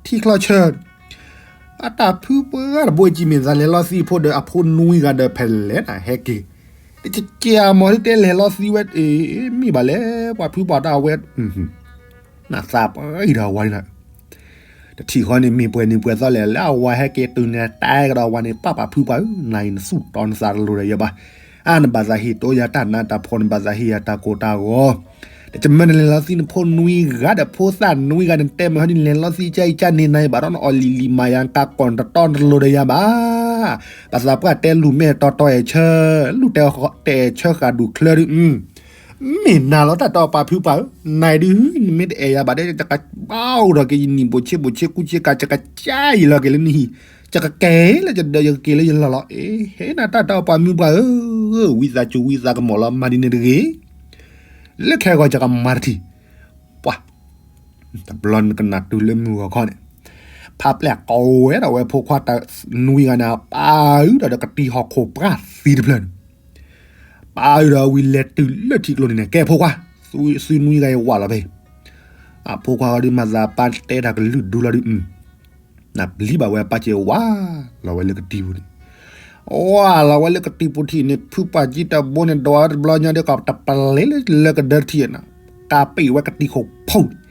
ထံချီဆၢ အတၢ်ဖုပှၢ်တဘိကံၤမ့ၢ်သးလဲၤလီၤသံအဖိဒီးအဖိနွံဂၤဒီးဖဲလဲၣ်နၤဟဲက့ၤ, တကဲအမီၤဒ်တဲလဲၤလီၤသံဝဲ, မ့ၢ်ဘၣ်လဲၣ် ပှၤဖုပှၢ်တၢ်အဝဲ, နသးပှၢ်အံၤဒီးဝါန့ၣ်, တထံၣ်ဃီန့ၣ်မ့ၢ်ပှဲၤနံၤပှဲၤသီလဲၣ် လၢအဝၤဟဲက့ၤတုၤန့ၣ် တဲကဒီးဝါန့ၣ် ပၢ်ပှၤဖုပှၢ်ဧၢ နၤအံၤနသူၣ်တီနသးတလိၤဒီးယၤဘၣ်, အါနဘၣ်သးဟ့ၣ်တိယၤတၢ်နးတၢ်ဖှီၣ် နဘၣ်သးဟ့ၣ်ယၤတၢ်ကိၢ်တၢ်ဂီၤ တမၢနလဲၤလီၤသံနဖိနွံဂၤဒီးဖိသၣ်နွံဂၤန့ၣ် တဲမ့ၢ်ဟီဒ်နလဲၤလီၤသံကၢအံၤကၢန့ၣ် နၤအံၤဘၣ်ဒီးနအီၣ်လံၤလံၤမၤယၤ နကးကီၢ်နတတီတလိၤဒီးယၤဘၣ်. ပသးပှၢ်တဲလူၤမဲာ်တီတီအဲၣ်ဆၢ, လူၤတဲအဲၣ်ဆၢဃာ်ဒူၣ်ချၢဒုး, မ့ၢ်နၤလီၤတၢ်တီပှၤဖုပှၢ်ဧၢ, နၤအံၤဒုး နမ့ၢ်တအဲၣ်ယၤဘၣ်ဒီး ယကဘၣ်အိၣ်ဒီးက့ၤယနံၣ်ဘိးဆ့ဘိးဆ့ကူဆ့ကၤ ယကကၢယလီၤက့ၤလၢနဟံၣ်, ယကကဲလၢယဒၢးယကက့ၤလၢယလီၢ်လီၤ. အ့ ဟဲနၤတၢ်တီပှၤမုၢ်ပှၢ်ဧၢ, ဝံသးစူၤဝံသးကမီၤလီၤ မၤဒ်န့ၣ်တဂ့ၤ. လၢခဲဂီၤယကမၤတထံၣ်, ပှၤ တဘျီနကနၣ်တုၤလၢမုၢ်ဂီၤခီန့ၣ်, ဖးပျဲၢ်ကိးဝဲဒၣ်ဝဲဖိခွါတနွံဂၤန့ၣ် ပာ်အုးဒီးကတံၤဟီၣ်ခိၣ်ပှၢ်သံတဖျၢၣ်န့ၣ်, ပာ်အုးဒီးဝံၤလဲၤတုၤလၢထံကျိန့ၣ်န့ၣ် ကဲဖိခွါ, သုနွံဂၤအံၤဝးလီၤဖဲ အဖိခွါဃီဒုး မၤသးပာ်တဲတၢ်ကလုၢ်ဒူလီၤဒုး, နပျံၤဘၣ်ဝဲအပၢ်က့ၤဝးလီၤဝဲလၢကတံၤပူၤန့ၣ်, ဝးလီၤဝဲလၢကတံၤပူၤထံၣ်န့ၣ် ဖုပှၢ်ကံတဘိန့ၣ် ဒွးဝဲတဘျီညါဒီး ကတပလဲလၢကဒၢတထံၣ်န့ၣ်, ကးပ့ၢ်ဝဲကတံၤခိၣ်ဖူန့ၣ်,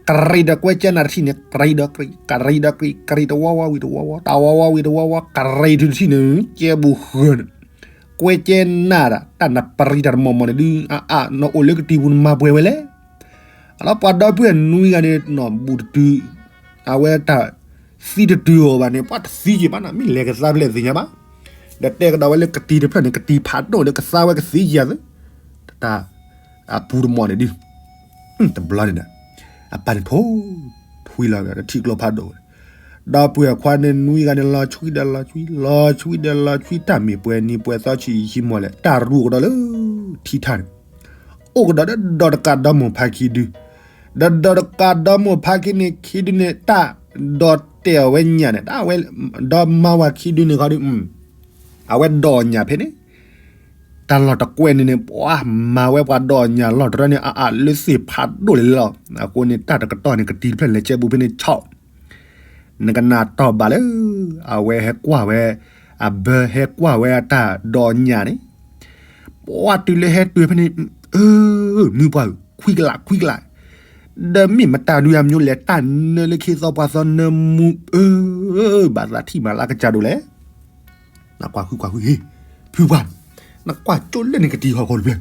ကရံးဒီးကွဲကဲနၤတထံၣ်န့ၣ် ကရံးဒီးကရံး ကရံးဒီးကရံး ကရံးတဝီဝီဝံၤတဝီဝီ တဝီဝီဝံၤတဝီဝီကရံးတုၤတထံၣ်န့ၣ် ကဲဘူးဃၢၤန့ၣ်, ကွဲကဲနၤဒၣ် တၢ်နပရံးတၢ်တမီၢ်မီၢ်န့ၣ်ဒုး အါအါ နအိၣ်လၢကတံၤပူၤနမၤပှဲၤဝဲလဲၣ်. အလီၤပှၤဒီပုၢ်ဝဲၢ်နွံဂၤန့ၣ် နီၢ်ဘူးတတုၤ, အဝဲတၢ်သံတတုၤအီၤဘၣ်န့ၣ် ပှၤတသံက့ၤဘၣ်နၤ မ့ၢ်လဲၤကသါဖဲလဲၣ်သ့ၣ်ညါဘၣ်, ဒီးတဲကဒီးဝဲလၢကတံၤတဖျၢၣ်န့ၣ် ကတံၤဖးဒိၣ်ဒီးကသါဝဲကသံက့ၤယၤသ့, တၢ် အပူၤတမီၢ်န့ၣ်ဒုး တဘျီန့ၣ်ဒီး အပၢ်န့ၣ်ထိ ထွံလီၤဒီးထံကျိဖးဒိၣ်, ဒီပုၢ်ဝဲၢ်ခွါန့ၣ်နွံဂၤန့ၣ် လီၤဆွံဒီးလီၤဆွံ လီၤဆွံဒီးလီၤဆွံ တၢ်မ့ၢ်ပှဲၤနံၤပှဲၤသီဆံးယံာ်ယံာ်မီၢ်လဲၣ် တၢ်ရူအိၣ်ကဒီးလၢထံထါန့ၣ်, အိၣ်ကဒီးဒီးဒီးတကးဒီမိၢ်ဖါခံဒု, ဒီးဒီးတကးဒီမိၢ်ဖါခံန့ၣ်ခံဒုန့ၣ် တၢ်ဒီးတဲာ်အီၤဝဲညၣ်န့ၣ် တၢ်ဝဲ ဒီးမါဝၤခံဒုန့ၣ်ခီဒု အဝဲဒီးအီၣ်ညၣ်ဖဲန့ၣ် တၢ်လီၢ်တကွဲးန့ၣ်န့ၣ် ပှၤမၤဝဲပှၤဒီးအီၣ်ညၣ်လီၢ်တရၢန့ၣ် အအါလၢသ့ၣ်ဖးဒိၣ်လံလီၤ. အဃိန့ၣ် တၢ်တကတီၢ်န့ၣ် ကတံၤတဖျၢၣ်လဲၤကဲဘူးဖဲန့ၣ်ဆီၣ်, နကနၣ်တီၢ်ဘၣ်လၢ အဝဲဟဲကွၢ်ဝဲ အဘၢဟဲကွၢ်ဝဲအတၢ်ဒီးအီၣ်ညၣ်န့ၣ်, ပှၤတုၤလၢဟဲတုၤဖဲန့ၣ်, အၢ မုၢ်ပှၢ်ဧၢ ခွံကလး ခွံကလး, ဒီးမ့ၢ်မတၤဒုအမၠိလဲၣ် တၢ်နၢလၢခ့သီပှၤသီနၢမူ အၢ ဘၣ်သးထံၣ်မၤလၢကစၢ်ဒိၣ်လဲၣ်. နကွၢ်ဃုကွၢ်ဃုဟ့ၣ် ဖုပှၢ်, နကွၢ်ကၠိလၢန့ၣ်ကတံၤဟီၣ်ခိၣ်တဖျၢၣ်,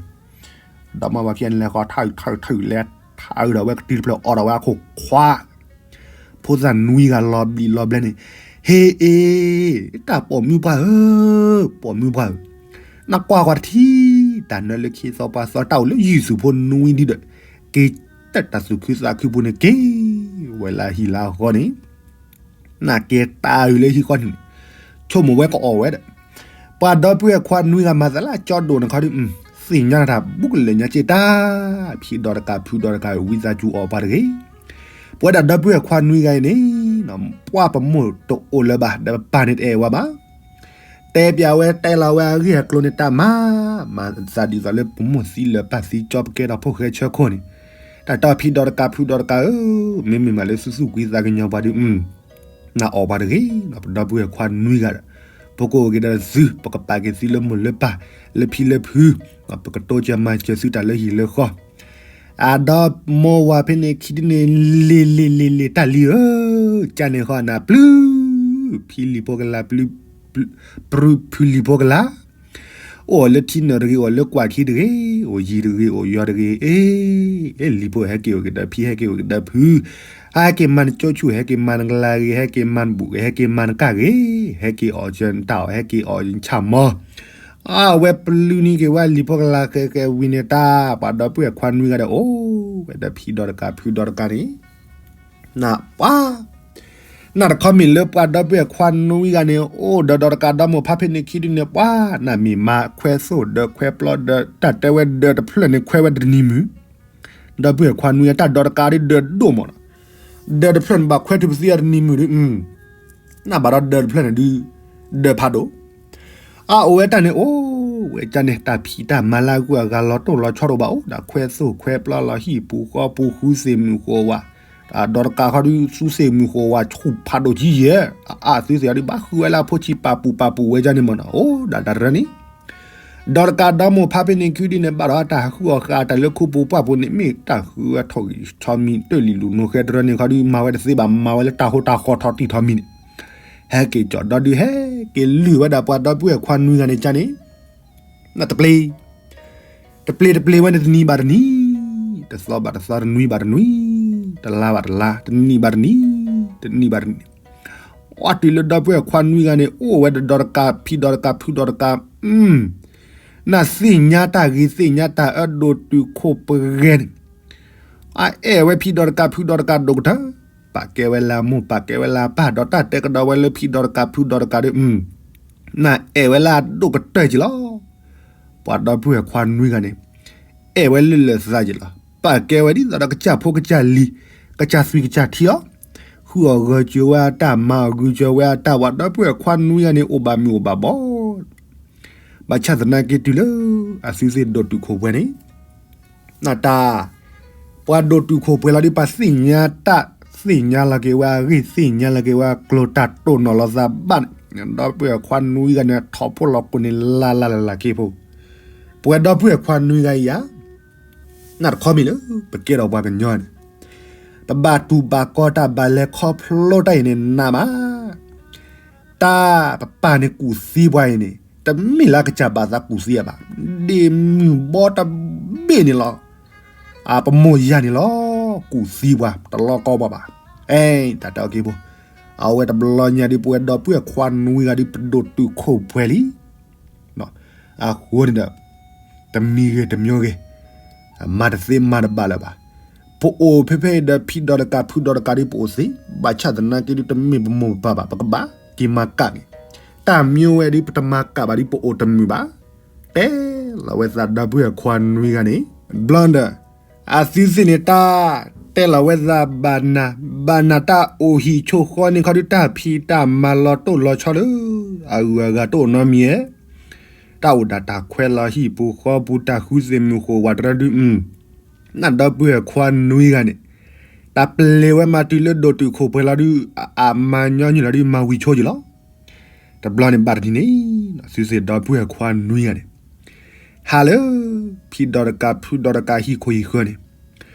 ဒီးမါဝၤခံဂၤန့ၣ်လဲၤဃီၤထးအုးထးအုးထးအုးလဲၤထးအုးဒီးဝဲကတံၤတဖျၢၣ်အီၣ်ဒီးဝဲအခိၣ်ခွါ, ဖိသၣ်နွံဂၤလီၤဘျံးလီၤဘျဲန့ၣ်, ဟ့ၣ်အ့ၣ် တၢ်ပိာ်မုၣ်ပှၢ်ဧၢ, ပိာ်မုၣ်ပှၢ်ဧၢ, နကွၢ်ဃီၤတထံၣ် တၢ်နၢလၢခ့သီပှၤသီတၢ်အိၣ်လၢယုၢ်သူၣ်ဖိနွံဒုဒီး, က့ၤတၢ်တၢ်သူၣ်ခုသးခုပူၤန့ၣ်က့ၤ ဝဲလၢဟံၣ်လၢအဂီၢ်န့ၣ် နကဲတၢ်အုးလၢဟံၣ်ဃီန့ၣ်, ဆိကမိၣ်ဝဲကအီၣ်ဝဲဒီး, ပှၤဒီပုၢ်ဝဲၢ်ခွါနွံဂၤမၤသးလၢအကၠီဒိၣ်န့ၣ်ခီဒု, သ့ၣ်ညါနတၢ်ဘူးကလဲာ်ညါက့ၤတၢ်, ဖံဒီးတကးဖုဒီးတကးဝံသးစူၤအီၣ်ပှၤတဂ့ၤ. ပဝဲဒၣ်ဒီပုၢ်ဝဲၢ်ခွါနွံဂၤအံၤန့ၣ်, ပှၤပမိၢ်တအိၣ်လၢၤဘၣ် ဒီးပပၢ်န့ၣ်တအဲၣ်ဝဲဘၣ် တဲပျးဝဲတဲလီၤဝဲအဂ့ၢ်အကျိၤန့ၣ်တၢ်မၤ, မၤသးဒ်သိးလၢပမိၢ်သံလၢၤပၢ်သံကၠီပကဲထီၣ်ဖိၣ်ဃဲဆၢခိၣ်န့ၣ်, တၢ်တီဖံဒီးတကးဖုဒီးတကးဧၢ, မ့မ့ၢ်မးလၢသူသူကွံသးကညီၤပှၤဒု, နအီၣ်ပှၤတဂ့ၤ, ပဒီပုၢ်ဝဲၢ်ခွါနွံဂၤဒီး, ပကအိၣ်က့ၤဒီးသု, ပကပာ်က့ၤသုလၢမိၢ်လၢပၢ်, လၢဖံလၢဖု, ပကတိစၢၤမၤစၢၤသုတၢ်လၢဟံၣ်လၢဃီ အဒီမါဝၤဖဲန့ၣ်ခံဒုန့ၣ် လ့ၤလ့ၤလ့ၤလ့ၤတၢ်လံဧၢ, ကန့ၣ်ဃီနၤပျုၤ, ဖံလံၤဖိကလါပျုၤ, ဖုလံၤဖိကလါ, အိၣ်လၢထံနၢၤတဂ့ၤ အိၣ်လၢကွၢ်ခံတဂ့ၤ, အိၣ်ယံၤတဂ့ၤ အိၣ်ယီၤတဂ့ၤ, အ့, အ့လံၤဖိဟဲက့ၤအိၣ်က့ၤဒီးဖံဟဲက့ၤအိၣ်က့ၤဒီးဖု, ဟဲက့ၤမၤနကၠိဆူၣ် ဟဲက့ၤမၤနကလၤဂ့ၤ ဟဲက့ၤမၤနဘူၣ်ဂ့ၤ ဟဲက့ၤမၤနကၣ်ဂ့ၤ, ဟဲက့ၤအီၣ်စၢၤနတၢ်အီၣ် ဟဲက့ၤအီၣ်ဆၣ်မီ အဝဲပျုၤန့ၢ်က့ၤဝဲလံၤဖိကလါဃဲဃဲဝံၤန့ၣ်တၢ်, ပှၤဒီပုၢ်ဝဲၢ်ခွါနွံဂၤဒီးအိၣ်ဝဲဒီးဖံဒီးတကးဖုဒီးတကးန့ၣ်, နပှၤ, နတခီမ့ၢ်လၢပှၤဒီပုၢ်ဝဲၢ်ခွါနွံဂၤန့ၣ် အိၣ်ဒီးဒီးတကးဒီမိၢ်ဖါဖဲန့ၣ်ခံဒုန့ၣ် ပှၤနမ့ၢ်မၤခွဲသိၣ်ဒၢခွဲပျီဒၢ တၢ်တဲဝဲဒၢတဖျၢၣ်န့ၣ်ခွဲဝဲတနံၤမုၢ်, ဒီပုၢ်ဝဲၢ်ခွါနွံဂၤတၢ်ဒီးတကးဒ်ဒၢဒိၣ်မးနီၤ ဒၢးတဖျၢၣ်န့ၣ် ဘၣ်ခွဲးထုးပသံအီၤတနံၤမုၢ်ဒုး, နဘၣ်ဒီးဒၢးတဖျၢၣ်န့ၣ်ဒုး, ဒၢးဖးဒိၣ်, အအိၣ်ဝဲတၢ်န့ၣ် အိၣ်ဝဲကန့ၣ် တၢ်ဖံးတၢ်မၤလၢအဂုၤအဂၤလီၤတိၢ်လီၤဆီတအိၣ်ဘၣ်အိၣ် ဒီးခွဲးသိၣ်ခွဲးပျီလီၤဟံၣ်ပူၤဃီပူၤ ဃုသ့ၣ်မုၢ်ဃိးဝး, ဒီးတကးခီဒုး သူသ့ၣ်မုၢ်ဃိးဝးဆူၣ်ဖးဒိၣ်ကံယဲၢ်, အသုသ့ၣ်အီၤဒုး ဘၣ်ဃုဝဲလၢအဖိဆံးပာ်ပူၤပာ်ပူၤဝဲကန့ၣ်မ့ၢ်နီၤ, အိၣ်ဒၣ်တၢ်တရၢန့ၣ် ဒီးတကးဒီမိၢ်ဖါဖဲန့ၣ်ခံဒုန့ၣ် ဘၣ်ဒီးတၢ်ဟးဃုအီၣ်ဃာ်တၢ်လၢခိပူၤပှၢ်ပူၤန့ၣ် မ့ၢ်တၢ်ဃုအထီၣ်ဂံၢ်ထီၣ်မံၤတၢ်လံၤလူၤနိၤဃဲတရၢန့ၣ်ခီဒုး မၤဝဲတသ့ဘၣ် မၤဝဲလၢတၢ်ဟိတၢ်ဃီထီၣ်တံၢ်ထီၣ်မံၤန့ၣ်, ဟဲက့ၤကၠီၣ်ဒီဒုး ဟဲက့ၤလုၢ်ဝဲဒၣ်ပှၤဒီပုၢ်ဝဲၢ်ခွါနွံဂၤန့ၣ်ကန့ၣ်, နတပျ့ၤ တပျ့ၤတပျ့ၤဝဲန့ၣ် တနံၤဘၣ်တနံၤ, တသီဘၣ်တသီ တနွံဘၣ်တနွံ, တလါဘၣ်တလါ တနံၣ်ဘၣ်တနံၣ်, တနံၣ်ဘၣ်တနံၣ်, အီတုၤလၢဒီပုၢ်ဝဲၢ်ခွါနွံဂၤန့ၣ် အိၣ်ဝဲဒီးဒီတကး ဖံဒီတကး ဖုဒီတကး, နသ့ၣ်ညါတၢ်ဂ့ၤ သ့ၣ်ညါတၢ်အၢ ဒိၣ်တုာ်ခိၣ်ပှဲၤန့ၣ်, အအဲၣ်ဝဲဖံဒီတကး ဖုဒီတကးဒိၣ်ကတၢၢ်, ပာ်ကဲဝဲလၢအမိၢ် ပာ်ကဲဝဲလၢအပၢ် ဒီးတၢ်တဲကဒီးဝဲလၢဖံဒီတကး ဖုဒီတကးဒီး နအဲၣ်ဝဲလၢအဒိၣ်ကတၢၢ်က့ၤလီၤ. ပှၤဒီပုၢ်ဝဲၢ်ခွါနွံဂၤန့ၣ် အဲၣ်ဝဲလၢလၢာ်သးက့ၤလီၤ. ပာ်ကဲဝဲဒ်သိးဒီးကစၢ်ဖိကစၢ်လံၤ ကစၢ်သွံၣ်ကစၢ်ထံအီၤ, ဃုအီၣ်ဂၢၢ်စၢၤဝဲအတၢ် မၤအီၣ်ဂုာ်စၢၤဝဲအတၢ်, ပှၤဒီပုၢ်ဝဲၢ်ခွါနွံဂၤန့ၣ် အိၣ်ဘၣ်မုာ်အိၣ်ဘၣ်ဘီ ဘၣ်ဆၣ်သနာ်က့တုၤလၢ အသုသ့ၣ်ဒိၣ်တုာ်ခိၣ်ပှဲၤန့ၣ် နတၢ် ပှၤဒိၣ်တုာ်ခိၣ်ပှဲၤလီၤဒုး ပှၤသ့ၣ်ညါတၢ် သ့ၣ်ညါလီၤက့ၤဝဲအဂ့ၢ် သ့ၣ်ညါလီၤက့ၤဝဲအကျိၤ တၢ်တိၢ်နီၣ်လီၤသးဘၣ်န့ၣ် ဒီပုၢ်ဝဲၢ်ခွါနွံဂၤန့ၣ် ထီၣ်ဖိလီၤကိၣ်န့ၣ် လၢ်လၢ်လၢ်လၢ်က့ၤဖိ, ပှၤဒီပုၢ်ဝဲၢ်ခွါနွံဂၤအံၤဧါ နတခီမ့ၢ်လၢ ပကဲထီၣ်ပှၤကညီန့ၣ် ပဘၣ်တူၢ်ဘၣ်ကီတၢ် ဘၣ်လဲၤခီဖျိတၢ်အံၤန့ၣ် နးမး တၢ်ပပၢ်န့ၣ်ကူၣ်သံပှၤအံၤန့ၣ် တမ့ၢ်လၢအကစၢ်ဘၣ်သးကူၣ်သံအီၤဘၣ်, ဒ့ၣ်မုၢ်ဘီတဘ့ၣ်န့ၣ်လီၤ. အပမိၢ်ယၤန့ၣ်လီၤ ကူၣ်သံပှၤ တလီၤကီဘၣ်ဘၣ်. အဲ တၢ်တဲအီၤက့ၤဖိ, အဝဲတဘျီညါဒုး ပဝဲဒီပုၢ်ဝဲၢ်ခွါနွံဂၤဒုး ပဒိၣ်တုာ်ခိၣ်ပှဲၤလံ အဃိန့ၣ်ဒီး တမံၤဂ့ၤတမံၤဂ့ၤ မၤတသ့မၤတဘၣ်လၢၤဘၣ်. ပအိၣ်ဖဲဖဲအံၤဒီး ဖံဒီတကး ဖုဒီတကးဒုး ပအိၣ်သ့, ဘၣ်ဆၣ်သနာ်က့ဒုး တမ့ၢ်ပမိၢ်ပပၢ်ဘၣ်, ပကဘၣ်က့ၤမၤကၣ်က့ၤ, တၢ်မံဝဲဒုး ပတမၤကၣ်ဘၣ်ဒုး ပအိၣ်တမုာ်ဘၣ်. တဲလီၤဝဲသးဒီပုၢ်ဝဲၢ်ခွါနွံဂၤန့ၣ် ဘျီဒီး အသုသ့ၣ်န့ၣ် တၢ်တဲလီၤဝဲသးဘၣ်နၤ, ဘၣ်နၤတၢ်အိၣ်ဟံၣ်ဆိဃီန့ၣ်ခီဒုး တၢ်ဖံးတၢ်မၤလီၤတိၢ်လီၤဆီလၢ အဂုၤအဂၤတအိၣ်နီတမံၤဧါ, တၢ်အိၣ်ဒၣ်တၢ်ခွဲးလီၤဟံၣ်ပူၤဃီပူၤ တၢ်ဃုသ့ၣ်မုၢ်ဃိၣ်ဝးတရၢဒုး နဒီပုၢ်ဝဲၢ်ခွါနွံဂၤန့ၣ် တၢ်ပျ့ၤဝဲမၤတုၤလၢဒိၣ်တုာ်ခိၣ်ပှဲၤလီၤဒုး အမၤညီနုၢ်လီၤဒုး မၤဝံၤဆိက့ၤလီၤ. တဘျီန့ၣ်ဘၣ်တနံၤန့ၣ် သုသ့ၣ်ဒီပုၢ်ဝဲၢ်ခွါနွံဂၤန့ၣ် ဟးလၢ ဖံဒီတကး ဖုဒီတကး ဟံၣ်ခိၣ်ဟံၣ်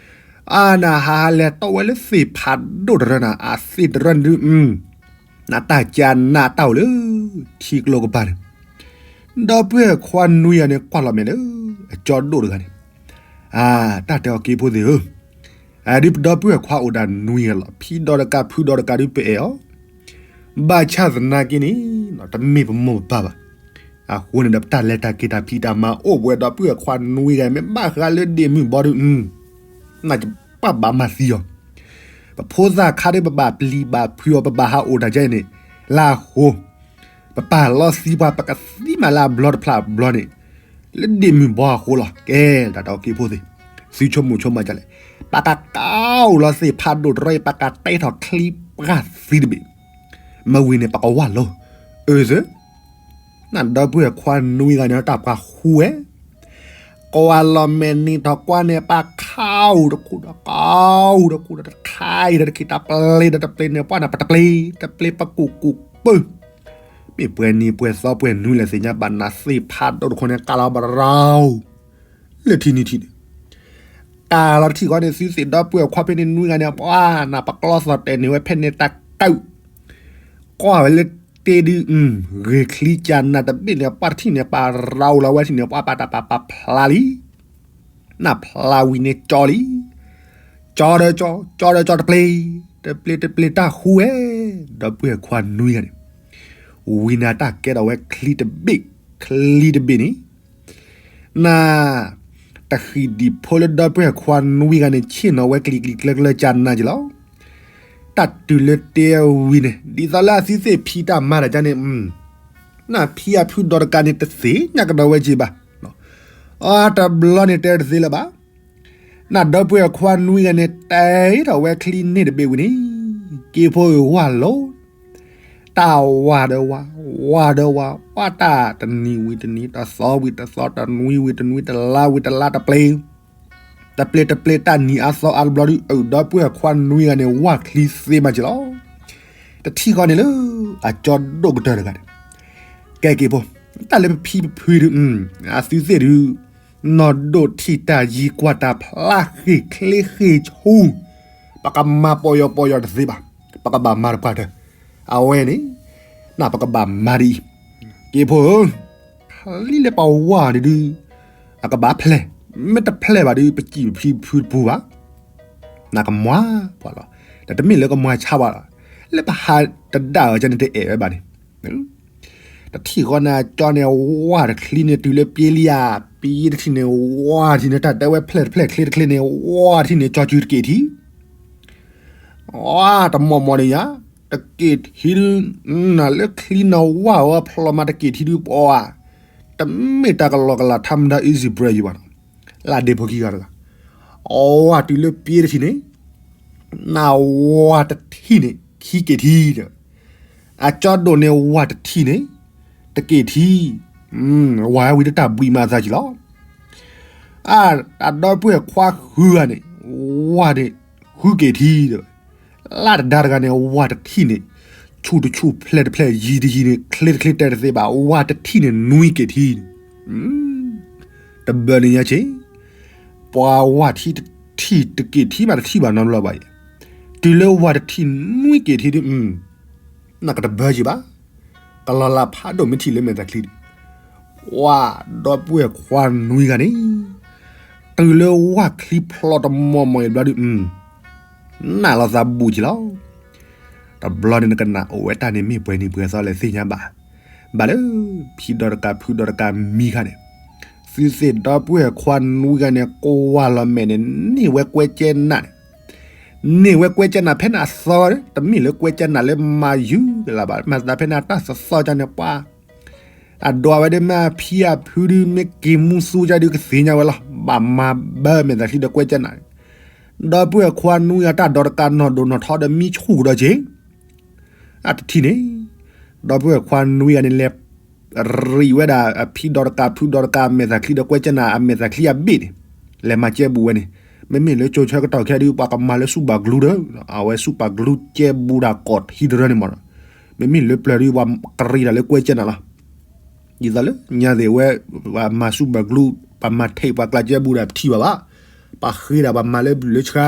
ဃၢၤန့ၣ် အါနဟးဟးလဲၤတီၢ်ဝဲလၢသ့ၣ်ဖးဒိၣ်တရၢန့ၣ် အသ့ၣ်တရၢန့ၣ်ဒုး နတၢ်ကနးတၢ်အိၣ်လၢ ထံကျိကပၤန့ၣ် ဒီပုၢ်ဝဲၢ်ခွါနွံဂၤန့ၣ် ကွၢ်လီၤမဲာ်လၢ အကၠီဒိၣ်တဂၤန့ၣ် အါ တၢ်တဲအီၤက့ၤဖိသ့ၣ်ဧၢ, အဒုးပဒီပုၢ်ဝဲၢ်ခွါအိၣ်ဒၣ်နွံဂၤလီၤ. ဖံဒီတကး ဖုဒီတကးဒုးပအဲၣ်အီၤ, ဘၣ်ဆၣ်သနာ်က့န့ၣ် တမ့ၢ်ပမိၢ်ပပၢ်ဘၣ်. အဃိန့ၣ်ဒီး ပတၢ်လဲၤတၢ်က့ၤတၢ်ဖံးတၢ်မၤအိၣ်ပဝဲဒီပုၢ်ဝဲၢ်ခွါနွံဂၤ မ့ၢ်ဘၣ်ဃးလၢဒ့ၣ်မုၢ်ဘီဒုး နပဘၣ်မၤသံအီၤ, ပဖိသၣ်ခါဒုး ပဘၣ်ပျံၤဘၣ်ဖုးအီၤ ပဘၣ်ဟးအိၣ်တၢ်ကဲအံၤန့ၣ် လၢအဃိ ပပၢ်လီသံပှၤ ပကသံမးလၢအဘျီတဖျၢၣ်အဘျီန့ၣ် လၢဒ့ၣ်မုၢ်ဘီအဃိလီၤ. ကဲ တၢ်တဲအီၤက့ၤဖိသ့ၣ်, သုဆိကမိၣ်ဆိကမးဒ်လဲၣ်, ပကကအိၣ်လီၤသ့ၣ်ဖးဒိၣ်တရၢအံၤ ပကတဲထီၣ်ချံပှၢ်သံတဘ့ၣ်, မ့ၢ်ဝံၤန့ၣ် ပကဝၢ်လီၤ, အၢသ့ၣ် နဒီပုၢ်ဝဲၢ်ခွါနွံဂၤန့ၣ် တၢ်ပှၤဃူဝဲ ကွၢ်လီၤမဲာ်နံၤထီၣ်ကွၢ်န့ၣ် ပှၤခးအူတခူၣ်ဒီး ကီအူတခူၣ်ဒီး တခါအံၤဒီး တခံးတၢ်ပျ့ၤဒီး တပျ့ၤန့ၣ် ပှၤန့ၣ် ပတပျ့ၤ တပျ့ၤပကူၣ်ကူၣ်ပၢၢ်, မ့ၢ်ပှဲၤနံၤပှဲၤသီပှဲၤနွံလဲၣ်သ့ၣ်ညါဘၣ်နၤ သ့ၣ်ဖးဒိၣ်တခီန့ၣ် ကးလီၤဘၣ်ရၤ လၢထံနံၤထံးန့ၣ် ကးလီၤတထံၣ်ဃီန့ၣ် သုသ့ၣ်ဒီပုၢ်ဝဲၢ်ခွါဖဲန့ၣ်နွံဂၤန့ၣ် ပှၤနၤ ပကျီသီၣ်တဲာ်န့ၢ်ဝဲဖဲန့ၣ်တၢ်ကၢၣ် ကွၢ်ဝဲလၢတ့ဒုး ဂ့ၤချံကနးတဘ့ၣ်န့ၣ် ပှၤတထံၣ်န့ၣ် ပှၤရၤလီၤဝဲထံၣ်န့ၣ် ပှၤပာ်တၢ်ပာ်ပာ်ဖျါလံ, နဖျါဝံၤန့ၣ်ကၠီလံ, ကၠီဒီးကၠီ ကၠီဒီးကၠီတပျ့ၤ, တပျ့ၤတပျ့ၤတၢ်ဃူဝဲ, ဒီပုၢ်ဝဲၢ်ခွါနွံဂၤန့ၣ် ဝံၤနၤတၢ်ကဲထီၣ်ဝဲချံတဘ့ၣ်, ချံတဘ့ၣ်န့ၣ် န တဃံးဒံးဖိလၢဒီပုၢ်ဝဲၢ်ခွါနွံဂၤန့ၣ် ဆ့ၣ်နီၤဝဲကျံၤကျံၤကျၢၤကျၢၤကနးက့ၤလီၤ. တၢ်တုၤလၢတ့အဝံၤန့ၣ် ဒ်သိးလၢအသုသ့ၣ်ဖံးတၢ်မၤတၢ်ကန့ၣ် နဖံအဖုဒီတကးန့ၣ် တသ့ၣ်ညါကဒီးဝဲက့ၤဘၣ်. အတဘျီန့ၣ်တဲတသ့လၢၤဘၣ်. နဒီပုၢ်ဝဲၢ်ခွါနွံဂၤန့ၣ် တဲထီၣ်ဝဲချံန့ၢ်တဘ့ၣ်ဝံၤန့ၣ်, က့ဖိဧၢ ဝၢ်လီၤ, တၢ်ဝၢ်ဒီးဝၢ်, ဝၢ်ဒီးဝၢ်, ဝၢ်တၢ်တနံၤဝံၤတနံၤ, တသီဝံၤတသီ, တနွံဝံၤတနွံ, တလါဝံၤတလါ, တပျ့ၤ, တပျ့ၤတပျ့ၤ တၢ်နံၤအါသီအါတဘျီဒုး အဒီပုၢ်ဝဲၢ်ခွါနွံဂၤန့ၣ် ဝၢ်ချံသ့မးက့ၤလီၤ. တထံၣ်ဃီန့ၣ်လၢ အကၠီဒိၣ်ကတၢၢ်တဂၤန့ၣ်, ကဲက့ဖိ, တၢ်လၢပဖံပဖုဒုး, အသုသ့ၣ်ဒုး နီၢ်ဒိၣ်ထံၣ်တၢ်ယံၤကွၢ်တၢ်ဖျါဃ့ၢ်ချ့ဃ့ၢ်ဆူၣ်, ပကမၤပီယီၤပီယီၤတသ့ဘၣ်, ပကဘၣ်မၤတပှၢ်တၢၢ်, အဝဲန့ၣ်, နပကဘၣ်မၤဒ်အံၤ, က့ဖိဧၢ, ချံလၢပဝၢ်န့ၣ်ဒုး, အကဘၣ်ဖျဲၣ်, မ့ၢ်တဖျဲၣ်ဘၣ်ဒုး ပစံၣ်ပဖံပဖုတပူၤဘၣ် နကမၤပှၤလီၤ, ဒီးတမ့ၢ်လၢကမၤဆါပှၤလီၤ, လၢပဟးတဒၣ်အီၤကန့ၣ်တအဲၣ်ဝဲဘၣ်န့ၣ်, တထံၣ်ဃီန့ၣ် အကၠီန့ၣ် ဝၢ်တချံန့ၣ် တုၤလၢပျ့လံဧါ, ပျ့တထံၣ်န့ၣ် ဝၢ်တထံၣ်န့ၣ် တၢ်တဲဝဲဖျဲၣ်တဖျဲၣ်ချ့တချ့န့ၣ် ဝၢ်တထံၣ်န့ၣ် ကၠီစုတက့ၢ်ထံ အတမီၢ်မီၢ်န့ၣ်ညါ, တက့ၢ်ထံဒုး, နလၢချံနဝၢ်ဝဲဖျိးမးတက့ၢ်ထံဒုး ပှၤ, တမ့ၢ်တၢ်ကလီကလး ထါမဒါ easy bread ယံၤဘၣ်နီၤ, လၢအဒ့ဖိခံဂၤတဂၤ, အဝၢ်တုၤလၢပျ့တထံၣ်န့ၣ်, နဝၢ်တထံၣ်န့ၣ် ခံက့ၢ်ထံဒီး, အကၠီဒိၣ်န့ၣ်ဝၢ်တထံၣ်န့ၣ်, တက့ၢ်ထံ, ဝၢ်ဝံၤတၢ်ဘှံးမၤအသးကံၤလီၤ အတၢ်ဒီပုၢ်ဝဲၢ်ခွါဃုဂၤန့ၣ်, ဝၢ်န့ၣ်, ဃုက့ၢ်ထံဒီး, လၢတဒါတဂၤန့ၣ် ဝၢ်တထံၣ်န့ၣ်, ဆူၣ်တဆူၣ်ဖျဲၣ်တဖျဲၣ်ယံၤတယံၤန့ၣ် ချ့တချ့တဲတသ့ဘၣ် ဝၢ်တထံၣ်န့ၣ်နွံက့ၢ်ထံန့ၣ်, တဘၢန့ၣ်ညါဆ့, ပှၤဝၢ်ထံတထံၣ်တက့ၢ်ထံမးတထံၣ်ဘၣ်နီတဘျီဘၣ်အံၤ, တုၤလၢဝၢ်တထံၣ်နွံက့ၢ်ထံဒုး, နကတဘၢကံၤဘၣ် ကလီၤလးဖးဒိၣ်မ့ၢ်ထံၣ်လၢမဲာ်သးချံဒံး, ဝၢ်ဒီပုၢ်ဝဲၢ်ခွါနွံဂၤန့ၣ်, တုၤလၢဝၢ်ချံဖျိးတမီၢ်မီၢ်အံၤဘျီဒုး, နာ်လီၤသးဘူးကံၤလီၤ. တဘျီန့ၣ်နကနၣ်အိၣ်ဝဲတၢ်န့ၣ်မ့ၢ်ပှဲၤနံၤပှဲၤသီလဲၣ်သ့ၣ်ညါဘၣ်, ဘၣ်လၢ ဖံဒီတကးဖုဒီတကးမံခါန့ၣ်, သုသ့ၣ်ဒီပုၢ်ဝဲၢ်ခွါနွံဂၤန့ၣ် ကိးဝါလီၤမဲာ်န့ၣ် န့ၢ်ဝဲကွဲကဲနးန့ၣ် န့ၢ်ဝဲကွဲကဲနးဖဲန့ၣ်အသီ, တမ့ၢ်လၢကွဲကဲနးလၢမၤယုၢ်ကလးဘၣ်, မၤသးဖဲန့ၣ်အတၢ်သီသီကန့ၣ်ပှၤ, အဒွးဝဲဒၣ်မ့ၢ်အဖံအဖုဒုး မ့ၢ်က့ၤမူသူကဒီးကသ့ၣ်ညါဝဲလီၤ, ဘၣ်မၤဘၢမဲာ်သးချံဒီးကွဲကဲနးန့ၣ်, ဒီပုၢ်ဝဲၢ်ခွါနွံဂၤတၢ်ဒီတကးနီၢ်ဒိၣ်နီၢ်ထီဒီးမံဆူၣ်ကဒီးက့ၤ အတထံၣ်န့ၣ်, ဒီပုၢ်ဝဲၢ်ခွါနွံဂၤန့ၣ်လဲၤ ရံးဝဲဒၣ်အဖံဒီတကးဖုဒီတကးမဲာ်သးချံဒီးကွဲကဲနးအမဲာ်သးချံအဘ့ၣ်န့ၣ်, လဲၤမၤကဲဘူးဝဲန့ၣ်, မ့မ့ၢ်လၢကၠိဆၢကတီၢ်ခဲအံၤဒုး ပှၤကမၤလၢဆူၣ်ဘၣ်ကလူဒီး, အဝဲဆူၣ်ဘၣ်ကလူကဲဘူးတၢ်ကိးထံတရၢန့ၣ်မး, မ့မ့ၢ်လၢပျၢၤဒုး ပှၤကရံးတၢ်လၢကွဲကဲနးလီၤ. ဒ်သိးလၢညါသ့ၣ်ဝဲ, ပှၤမၤဆူၣ်ဘၣ်ကလူ, ပှၤမၤထဲးပှၤကျါကဲဘူးဒီးပထံၣ်ဘၣ်ဘၣ်, ပှၤဃ့ဒၣ်ပှၤမၤလၢဘျုးလၢဆှါ,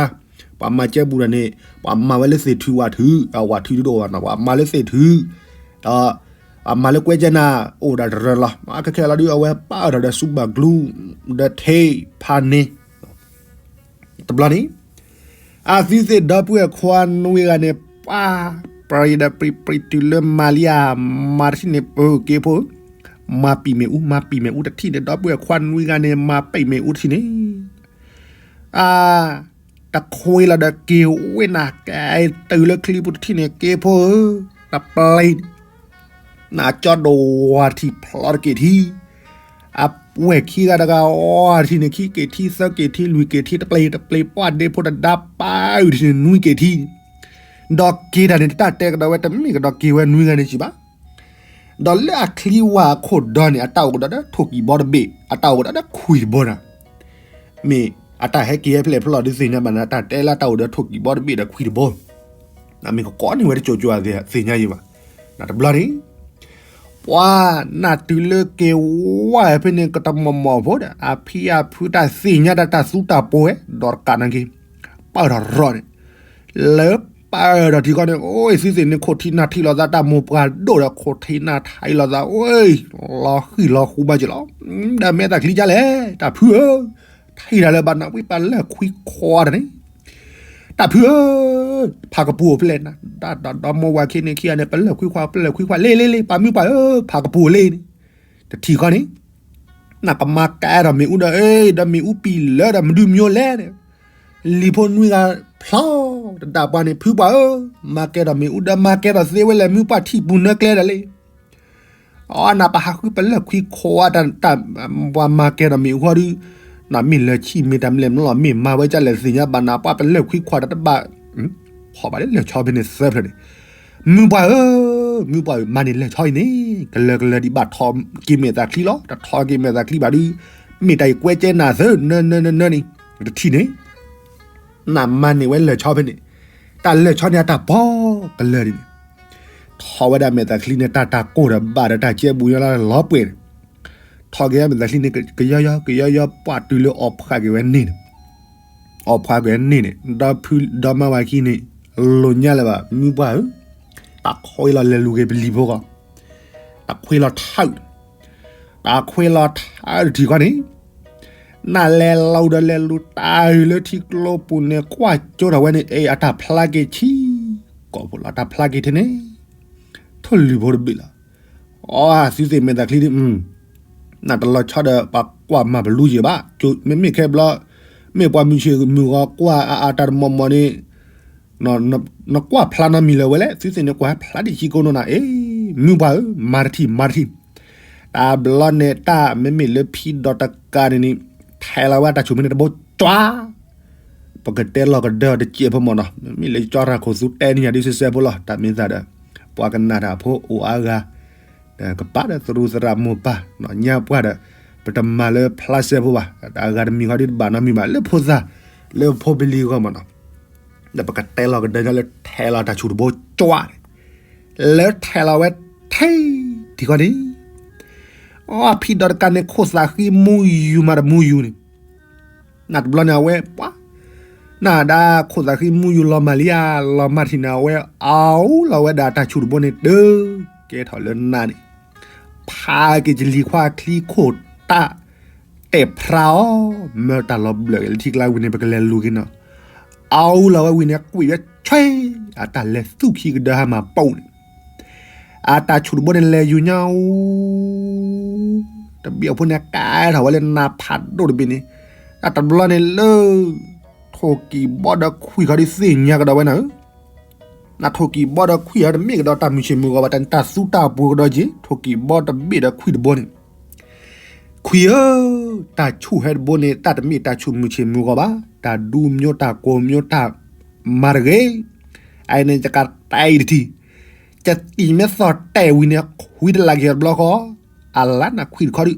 ပှၤမၤကဲဘူးဒီးန့ၣ်, ပှၤမၤဝဲလၢသ့ၣ်ထုးဝၣ်ထုး, ဝၣ်ထုးဒုးတအိၣ်ဘၣ်နီၤ, ပှၤမၤလၢသ့ၣ်ထုး, ဒီး အမၤလၢကွဲကဲနးအိၣ်ဒၣ်တရၢလီၤ. ခဲခဲလီၤဒုး အဝဲပာ်အၢၣ်ထီၣ်ဒီးဆူၣ်ဘၣ်ကလူ, ဒီးထဲးဖးန့ၣ်, တဘျီန့ၣ်, အသုသ့ၣ်ဒီပုၢ်ဝဲၢ်ခွါနွံဂၤန့ၣ် ပာ်, ပြံးဒီးပြံးပြံးတုၤလၢမၤလံဧါ, မၤတထံၣ်န့ၣ်ပက့ဖိ, မၤပံာ်မ့ၣ်အူ မၤပံာ်မ့ၣ်အူတထံၣ်န့ၣ် ဒီပုၢ်ဝဲၢ်ခွါနွံဂၤန့ၣ် မၤပံာ်မ့ၣ်အူတထံၣ်န့ၣ် အါ, တခွ့လီၤဒီးက့ၤဝ့ၢ်နၤ, ကဲတုၤလၢချံပူၤတထံၣ်န့ၣ် က့ဖိဧၢ, တပျ့ၤ, နကၠီဒိၣ်ဝါထံၣ်ဖျိးတက့ၢ်ထံ, အဝဲၢ်ခံဂၤတဂၤဝါထံၣ်န့ၣ် ခံက့ၢ်ထံ သၢက့ၢ်ထံ လွံၢ်က့ၢ်ထံ တပျ့ၤတပျ့ၤ ပှၢ်ဒ့ဖိတဒါပာ်အုၣ်ထံၣ်န့ၣ် နွံက့ၢ်ထံ ဒီးက့ၤတၢ်န့ၣ် တၢ်တဲကဒီးဝဲတမ့ၢ်ကဒီးက့ၤဝဲနွံဂၤန့ၣ်စံးဘၣ်. ဒီးလၢအချံဝၢ်အခိၣ်ဒီန့ၣ် အတၢ်အိၣ်ကဒီးဒီးထိၣ်ကံၢ်ဘီတဘ့ၣ် အတၢ်အိၣ်ကဒီးဒီးခွံၣ်တဘိနၤ, မ့ၢ်အတၢ်ဟဲက့ၤဟဲဖျဲၣ်ဖျီၣ်ဒုးသ့ၣ်ညါဘၣ်နၤ တၢ်တဲလၢအတၢ်အိၣ်ဒီးထိၣ်ကံၢ်ဘီတဘ့ၣ်ဒီးခွံၣ်တဘိ, မ့ၢ်ကကိးန့ၢ်ဝဲတကၠိၤကၠိၤသ့ၣ်ညါယံၤဘၣ်, တဘျီန့ၣ် ပှၤနၢ်တုၤလၢက့ၤဝါဖဲန့ၣ် ကတမီၢ်မီၢ်ဖိဒီး အဖံအဖုတၢ်သ့ၣ်ညါတၢ်တၢ်သူတၢ်ပှဲၤ ဒီးတကးနက့ၤ ပၢၢ်ထီၣ်ရီၣ်န့ၣ်, လၢပၢၢ်ထီၣ်ထံကီၢ်န့ၣ် အိၣ်သုသ့ၣ်န့ၣ် ခိၣ်ထံနၢ်ထံလိာ်သး တၢ်မိၢ်ပှၢ်ဒိၣ်ဒီး ခိၣ်ထံနၢ်ထံလိာ်သး အိၣ် လီၤဃံၣ်လီၤဃူဘၣ်က့ၤလီၤ, ဒီးမဲာ်သးချံကလဲၣ် တၢ်ဖုဧၢ, ထံၣ်တၢ်လၢဘၣ်နဝံၣ် ပလၢၢ်ခွံခွါတၢ်န့ၣ် တၢ်ဖုဧၢ, ဖးကပူၤအိၣ်ဖဲလဲၣ်နၤ, ဒီမိၢ်ဝၤခံန့ၣ်ခံဂၤန့ၣ် ပလၢၢ်ခွံခွါ ပလၢၢ်ခွံခွါ လ့လ့လ့ ပာ်မုၢ်ပှၢ်ဧၢ ဖးကပူၤအိၣ်လ့န့ၣ်, တထံၣ်ဃီန့ၣ် နကမၤကဲထီၣ်မ့ၣ်အူဒီး အ့ ဒီးမ့ၣ်အူပံာ်လၢာ်ဒီးမနုၤမညိလဲၣ်န့ၣ်, လံၤဖိနွံဂၤဖျီတဒၣ်ပှၤန့ၣ် ဖုပှၢ်ဧၢ, မၤကဲထီၣ်မ့ၣ်အူဒီး မၤကဲထီၣ်သ့ဝဲလဲၣ် မုၢ်ပှၢ်ထံၣ်ပူၤနၢကျဲဒၣ်လံ အနၢ်ပဟးဃုပလၢၢ်ခွံခွါတၢ် ပှၤမၤကဲထီၣ်မ့ၣ်အူဃီဒုး, နမ့ၢ်လၢဆံၣ်မ့ၢ်တၢ်မလဲၣ်မလီၤ မ့ၢ်မၤဝဲဒ်လဲၣ်သ့ၣ်ညါဘၣ်နၤ ပှၤပလၢၢ်ခွံခွါတၢ်တဘၣ် ဖီၣ်ဘၣ်လၢလၢၢ်ဆီဖဲန့ၣ်သၢဖျၢၣ်န့ၣ်, မုၢ်ပှၢ်ဧၢ, မုၢ်ပှၢ်ဧၢ မၤန့ၢ်လၢၢ်ဆီအံၤန့ၣ် ကလၢာ်ကလၢာ်ဒံးဘၣ်ထီၣ်က့ၤမဲာ်သးချံလီၤ. တထီၣ်က့ၤမဲာ်သးချံဘၣ်ဒီး မ့ၢ်တၢ်အံၤကွဲကဲနၤသၢ နၢနၢနၢနၢန့ၣ် တထံၣ်န့ၣ် နမၤန့ၢ်ဝဲလၢၢ်ဆီဖဲန့ၣ်, တၢ်လၢၢ်ဆီန့ၣ်အတၢ်ပီၤကလၢာ်ဒ်န့ၣ်, ထီၣ်ဝဲဒၣ်မဲာ်သးချံန့ၣ် တၢ်တၢ်ကိၢ်ဒီးဘၣ်ဒီးတၢ်ကဲဘူးညါလၢလီၤပှဲၤန့ၣ်, ထီၣ်က့ၤမဲာ်သးချံန့ၣ် ကယီယီကယီယီ ပှၤတုၤလၢအီၣ်ဖှးက့ၤဝဲန့ၣ်န့ၣ်, အီၣ်ဖှးက့ၤဝဲန့ၣ်န့ၣ် ဒီဖုဒီမါဝၤခံန့ၣ် လိၣ်ညါလၢၤဘၣ် မုၢ်ပှၢ်ဧၢ, တၢ်ခွဲလီၤလဲၤလူၤက့ၤပလံၤဖိဂီၢ်, တၢ်ခွဲလီၤထၢၣ် တၢ်ခွဲလီၤထၢၣ်တထံၣ်ဃီန့ၣ်, နလဲၤလူၤဒီးလဲၤလူၤတၢ်အုၣ်လၢထံကျိပူၤန့ၣ် ကွၢ်ကၠိထီၣ်ဝဲန့ၣ် အ့ အတၢ်ဖျါက့ၤဆံ ကိးဖိလီၤ တၢ်ဖျါက့ၤထဲန့ၣ်, ထိၣ်လွံၢ်ဖိတဘ့ၣ်လီၤ. အီ သုသ့ၣ်မဲာ်သးချံဒ် နတလီၤဆီဒီး ပှၤကွၢ်မၤပလူယံၤဘၣ်, မ့မ့ၢ်ခဲဘျီ မ့ၢ်ပှၤမုၢ်ဆ့ၣ်မုၢ်ဂီၤကွၢ်အါအါတၢ်တမီၤမီၤန့ၣ် နကွၢ်ဖျါနီတမံၤလၢၤဝဲလဲၣ်, သုသ့ၣ်န့ၣ်ကွၢ်ဖျါဒ်ဆံကိးနီၢ်နၤ, အ့ မုၢ်ပှၢ်ဧၢ, မၤတထံၣ် မၤတထံၣ်, တဘျီန့ၣ်တၢ်မ့မ့ၢ်လၢဖံဒီးတကးန့ၣ်န့ၣ် ထဲလီၤဝဲတၢ်ဆူၣ်မ့ၢ်န့ၣ်တဘိကၠွါ, ပကတဲလီၤကဒၢတစဲးဖိမၢ်နီၤ, မ့မ့ၢ်လၢကၠီတၢ်ခိၣ်သူတဲန့ၢ်ယၤဒ်စဲးဖိလီၤ, တၢ်မ့ၢ်သးဒီး ပှၤကနၣ်တၢ်ဖိအိၣ်အါဂၤ ဒီးကပာ်ဒီးသရူးသရၣ်မိၢ်ပၢ် ညါပှၢ်ဒီး ပတမၤလၢဖျါစဲးဖိဘၣ်, တၢ်အဂၤတမံၤဃီဒ်တဘၣ်နီတမံၤဘၣ် လၢဖိသၣ် လၢဖိပလံၤအဂီၢ်မၢ်နီၤ, ဒီးပကတဲလီၤကဒၢညါလၢထဲလီၤတၢ်ဆူၣ်တဘိကၠွါန့ၣ်, လၢထဲလီၤဝဲထဲထံၣ်ဃီန့ၣ်, အီ ဖံဒီးတကးန့ၣ် ခိၣ်သးဃံမူယူၤမးတမူယူၤန့ၣ် နတဘျီန့ၣ်အဝဲပှၤ နဒၣ်ခိၣ်သးဃံမူယူၤလီၤမၢ်လံဧါ, လီၤမၢ်ထံၣ်န့ၣ် အဝဲအူလီၤဝဲဒၣ်တၢ်ဆူၣ်တဘိန့ၣ် တကဲထီၣ်လၢနးန့ၣ်, ဖးက့ၤကလံၤခွါချံခိၣ်တၢ် တဲာ်ဖျါအီၤ မၢတၢ်လီၤဘျၢၣ်က့ၤလၢထံကျါဝံၤန့ၣ် ပကလဲၤလူၤက့ၤနီၤ, အူလီၤဝဲဝံၤန့ၣ် ကွံာ်ဝဲဆွဲ အတၢ်လဲၤသူၣ်ခံကဒၢဟါမၢ်ပူၤန့ၣ် အတၢ်ဆူၣ်တဘိန့ၣ်လဲၤယူၤညါအူ, တဘ့ၣ်အဖိန့ၣ်ကဲထီၣ်ဝဲလၢနးဖးဒိၣ်တဘ့ၣ်န့ၣ်, အတဘျီန့ၣ်လၢ ထိၣ်ကံၢ်ဘီဒီးခွံၣ်ဃီဒ်သ့ၣ်ညါကဒီးဝဲနၤဧၢ, နထိၣ်ကံၢ်ဘီဒီးခွံၣ်ဃီတမ့ၢ်ကဒီးတၢ်မုၢ်ဆ့ၣ်မုၢ်ဂီၤဘၣ် တၢ်သူတၢ်ပှီၤကဒီးက့ၤ ထိၣ်ကံၢ်ဘီတဘ့ၣ်ဒီးခွံၣ်တဘိန့ၣ် ခွံၣ်ဧၢ, တၢ်ဆူၣ်ဟဲတဘိန့ၣ် တၢ်တမ့ၢ်တၢ်ဆူၣ်မုၢ်ဆ့ၣ်မုၢ်ဂီၤဘၣ်, တၢ်ဒူမၠိတၢ်ကိၢ်မၠိတၢ်မၤတဂ့ၤ, အအံၤန့ၣ် ယကတဲအံၤတထံၣ်, ယတံၢ်မ့ၢ်သီၣ်တဲာ်ဝံၤန့ၣ် ခွံၣ်တလးက့ၤတဘျီဃီ, အလါနၤခွံၣ်တခီဒ်အ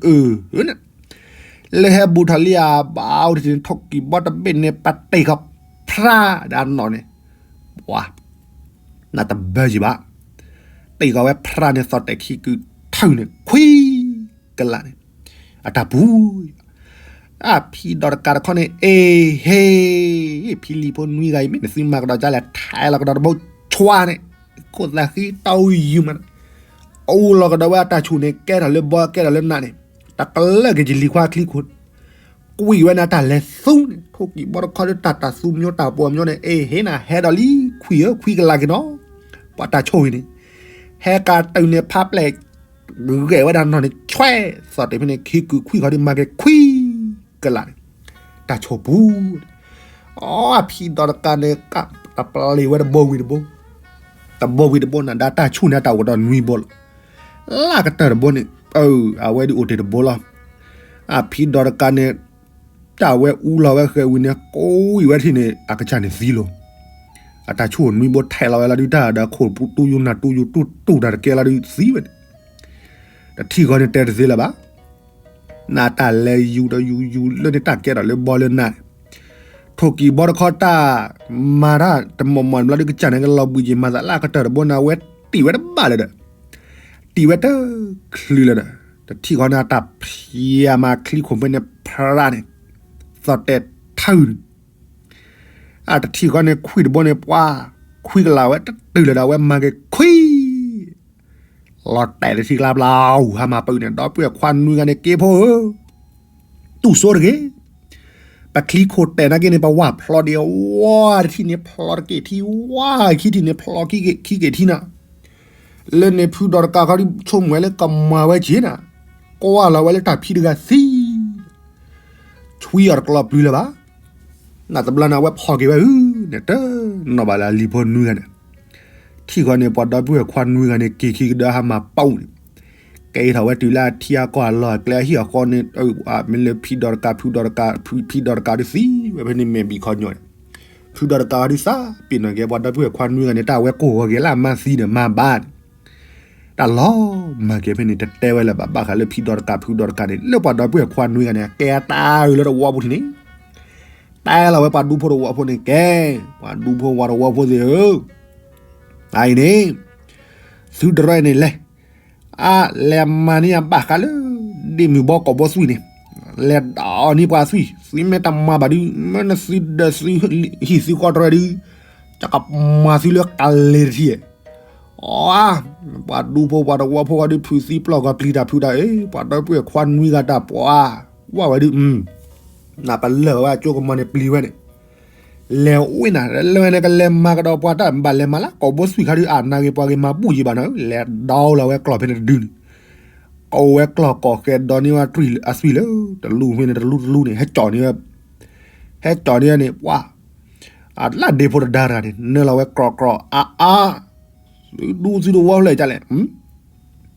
ၢ, လၢဟဲဘူးထီၣ်လံဧါဘၣ်အိၣ်တထံၣ်န့ၣ် ထိၣ်ကံၢ်ဘီတဘ့ၣ်န့ၣ် ပတ့ၢ်ဃီၤဖြါဒီးအနီၢ်န့ၣ်, ပှၤ နတဘၢယံၤဘၣ်, တ့ၢ်ဃီၤဝဲဖြါန့ၣ် သီၣ်တဲာ်ခံကုာ်ထၢၣ်န့ၣ် ခွံၣ်ကလးန့ၣ်, အတၢ်ပူၤ အဖံဒီးတကးတခီန့ၣ် အ့ဟ့, ဖံလံၤဖိနွံဂၤအံၤ မ့ၢ်နသုမၤကဒီးဒ်လဲၣ် ထဲလီၤကဒီးတဘိဆွါန့ၣ်, ခိၣ်သးဃံတၢ်အူယူၤမး, အူလီၤကဒီးဝဲအတၢ်ဆူၣ်န့ၣ် ကဲထီၣ်လၢဘီကဲထီၣ်လၢနးန့ၣ်, တကလၢာ်က့ၤကလံၤခွါချံခိၣ် ကွံာ်ဝဲန့ၣ်တၢ်လဲၤသူန့ၣ် ထိၣ်ကံၢ်ဘီတခီဒ်တၢ်တၢ်သူမၠိတၢ်ပှီၤမၠိန့ၣ် အ့ဟ့ နဟဲဒီးလံ ခွံၣ်ဧၢ ခွံၣ်ကလးက့ၤနီၤ, ပှၤတၢ်ဆိၣ်ဂ့ၤန့ၣ်, ဟဲကတုၤန့ၣ်ဖးပျဲၢ် ဂဲၤဝဲဒၣ်နီၢ်န့ၣ် ဆွဲ သီၣ်တဲာ်ဖဲန့ၣ် ခံကုာ်ခွံၣ်ဃီဒ်မၤက့ၤခွံၣ်ကလးန့ၣ်, တၢ်ဆိၣ်ပူၤ, အဖံဒီးတကးန့ၣ် ကတပျ့ၤဝဲတဘိဝံၤတဘိ, တဘိဝံၤတဘိန့ၣ် ဒၣ်တၢ်ဆူၣ်န့ၣ် တၢ်အိၣ်ဒီးနွံဘိလီၤ, လၢကတၢၢ်တဘိန့ၣ် အဝဲဒၣ်အိၣ်တ့ၢ်တဘိလီၤ, အဖံဒီးတကးန့ၣ် တၢ်ဝဲအူလီၤဝဲဃဲၤဝံၤန့ၣ် ကိးဝံၤဝဲထံၣ်န့ၣ် အကစၢ်န့ၣ်သံလီၤ, အတၢ်ဆိၣ်နွံဘိထဲးလီၤဝဲလီၤဒုး တၢ်ဒီးခိၣ်ပူတူယူၤနၢ်တူယူၤတူၢ်တူၢ်တၢ်တကဲလီၤဒုးသံဝဲန့ၣ်, တထံၣ်ဃီန့ၣ်တဲတသ့လၢၤဘၣ်, နတၢ်လဲၤယူၤဒီးယူၤယူၤလၢန့ၣ် တၢ်ကဲထီၣ်လၢဘီလၢနၤန့ၣ်, ထိၣ်ကံၢ်ဘီတခီတၢ် မၤတၢ်တမီၢ်မီၢ်ဘျီဒုး ကစၢ်န့ၣ်ကလီၤဘှံးက့ၤမၤသးလၢအကတၢၢ်တဘိန့ၣ် အဝဲတံၢ်ဝဲတဘၣ်လၢၤဒီး တံၢ်ဝဲတချုးလၢၤဒီး တထံၣ်ဃီန့ၣ် အတၢ်ဖျါမၤချံခိၣ်ဖဲန့ၣ် ဖြါန့ၣ် သီၣ်တဲာ်ထၢၣ်န့ၣ် အတထံၣ်ဃီန့ၣ် ခွံၣ်တဘိန့ၣ် ပှၤခွံၣ်ကလးဝဲတတုၤလၢၤဒီး အဝဲမၤက့ၤခွံၣ် လီၤတဲာ်လၢထံကျါဘျီ ဟးမၤပၢၢ်န့ၣ် ဒီပုၢ်ဝဲၢ်ခွါနွံဂၤန့ၣ် က့ၤဖိဧၢ တူၢ်စိတဂ့ၤ, ပချံခိၣ်တဲာ်နာ်က့န့ၣ် ပဝၢ်ဖျီဒံး ဝါတထံၣ်န့ၣ် ဖျီတက့ၢ်ထံ ဝါခံထံၣ်န့ၣ် ဖျီခံက့ၢ်ထံနၤ, လၢန့ၣ်ဖုဒီးတကးခီဒ် ဆိကမိၣ်ဝဲလၢကမၤဝဲက့ၤနၤ, ကွၢ်လီၤဝဲလၢတၢ်ဖံးတဂၤသံ ဆွံအီၤတကျီၢ်ပျုၤလၢၤဘၣ်, နတဘျီန့ၣ် အဝဲဖီၣ်က့ၤဝဲဧၢ, နတနီၣ်ဘၣ်လၢအလံၤဖိနွံဂၤန့ၣ်, ထံၣ်ဃီန့ၣ် ပှၤဒီပုၢ်ဝဲၢ်ခွါနွံဂၤန့ၣ် က့ၤခံကဒီးဟးမၤပူၤန့ၣ်, ကဲထီၣ်ဝဲတုၤလၢအထံအကီၢ်အလီၢ်အကျဲအဟံၣ်အဃီန့ၣ်, မ့ၢ်လၢဖံဒီးတကး ဖုဒီးတကး, ဖံဒီးတကးဒုးသံဝဲဖဲန့ၣ် မဲာ်ဘံၣ်ခီညီၣ်န့ၣ်, ဖုဒီးတကးဒုးသးပ့ၤနီၣ်က့ၤ ပှၤဒီပုၢ်ဝဲၢ်ခွါနွံဂၤန့ၣ် တၢ်ဝဲကိၢ်ဝဲဂဲၤလၢအမါသံန့ၣ် မါဘၣ်န့ၣ်, တၢ်လီၤမၢ်က့ၤဖဲန့ၣ် တတဲဝဲလၢၤဘၣ် ဘၣ်ဃးလၢဖံဒီးတကး ဖုဒီးတကးန့ၣ် လၢပှၤဒီပုၢ်ဝဲၢ်ခွါနွံဂၤန့ၣ် အကဲအတၢ်အုးလၢတဝီဖိထံးန့ၣ်, တဲလီၤဝဲပှၤဒူဖိတဝီဖိန့ၣ် ကဲ, ပှၤဒူဖိဝဲတဝီဖိသ့ၣ်ဧၢ, အအံၤန့ၣ် သုတရၢန့ၣ်လဲၤ, အလဲၤမၤန့ၢ်အဘၣ်ဃးလၢ ဒ့ၣ်မုၢ်ဘီကိာ်ဘီသွံၣ်န့ၣ်, လဲၤဒီးန့ၢ်ပှၤသွံၣ်, သွံၣ်မ့ၢ်တမၤဘၣ်ဒုး မ့ၢ်နသုဒီးသုဟံၣ်သုဃီတရၢဒုး, ကကမၤသုလၢကလဲၤတထံၣ်, အ, ပှၤဒူဖိပှၤတဝီဖိဂီၢ်ဒုး ဖုးသံပျီၢ်ဂီၤပျံၤတၢ်ဖုးတၢ်အ့ၣ် ပှၤဒီပုၢ်ဝဲၢ်ခွါနွံဂၤတၢ်ပှၤ, ဝဲဒုး နပလၢၢ်ဝဲအကၠိကမီၤန့ၣ်ပျံၤဝဲန့ၣ် လဲၤဝဲနၤ လၢဝဲန့ၣ်ကလဲၤမၤကဒီးပှၤတၢ်ဘၣ်လဲၤမၤလၢ ကိာ်ဘိသွံၣ်ခါဒုး အနၢ်ဂ့ၤပှၤဂ့ၤမၤဘူၣ်ယံၤဘၣ်နီၤ လဲၤဒီလီၤဝဲကျီၢ်ဖဲန့ၣ်တဒုန့ၣ်, ကိးဝဲကျီၢ်ကိးဃဲဒီန့ၢ်ဝဲအသွံၣ်လၢ တလူၢ်ဖဲန့ၣ်တလူၢ်တလူၢ်န့ၣ် ဟဲကၠီၣ်န့ၢ်ဝဲ, ဟဲကၠီၣ်န့ၢ်ဝဲန့ၣ် ပှၤ အလၢဒ့ဖိတဒါတဂၤန့ၣ် နၢလီၤဝဲကြီကြီ အါအါ, သုဒူသုတဝီဖျၢၣ်ကလဲၣ်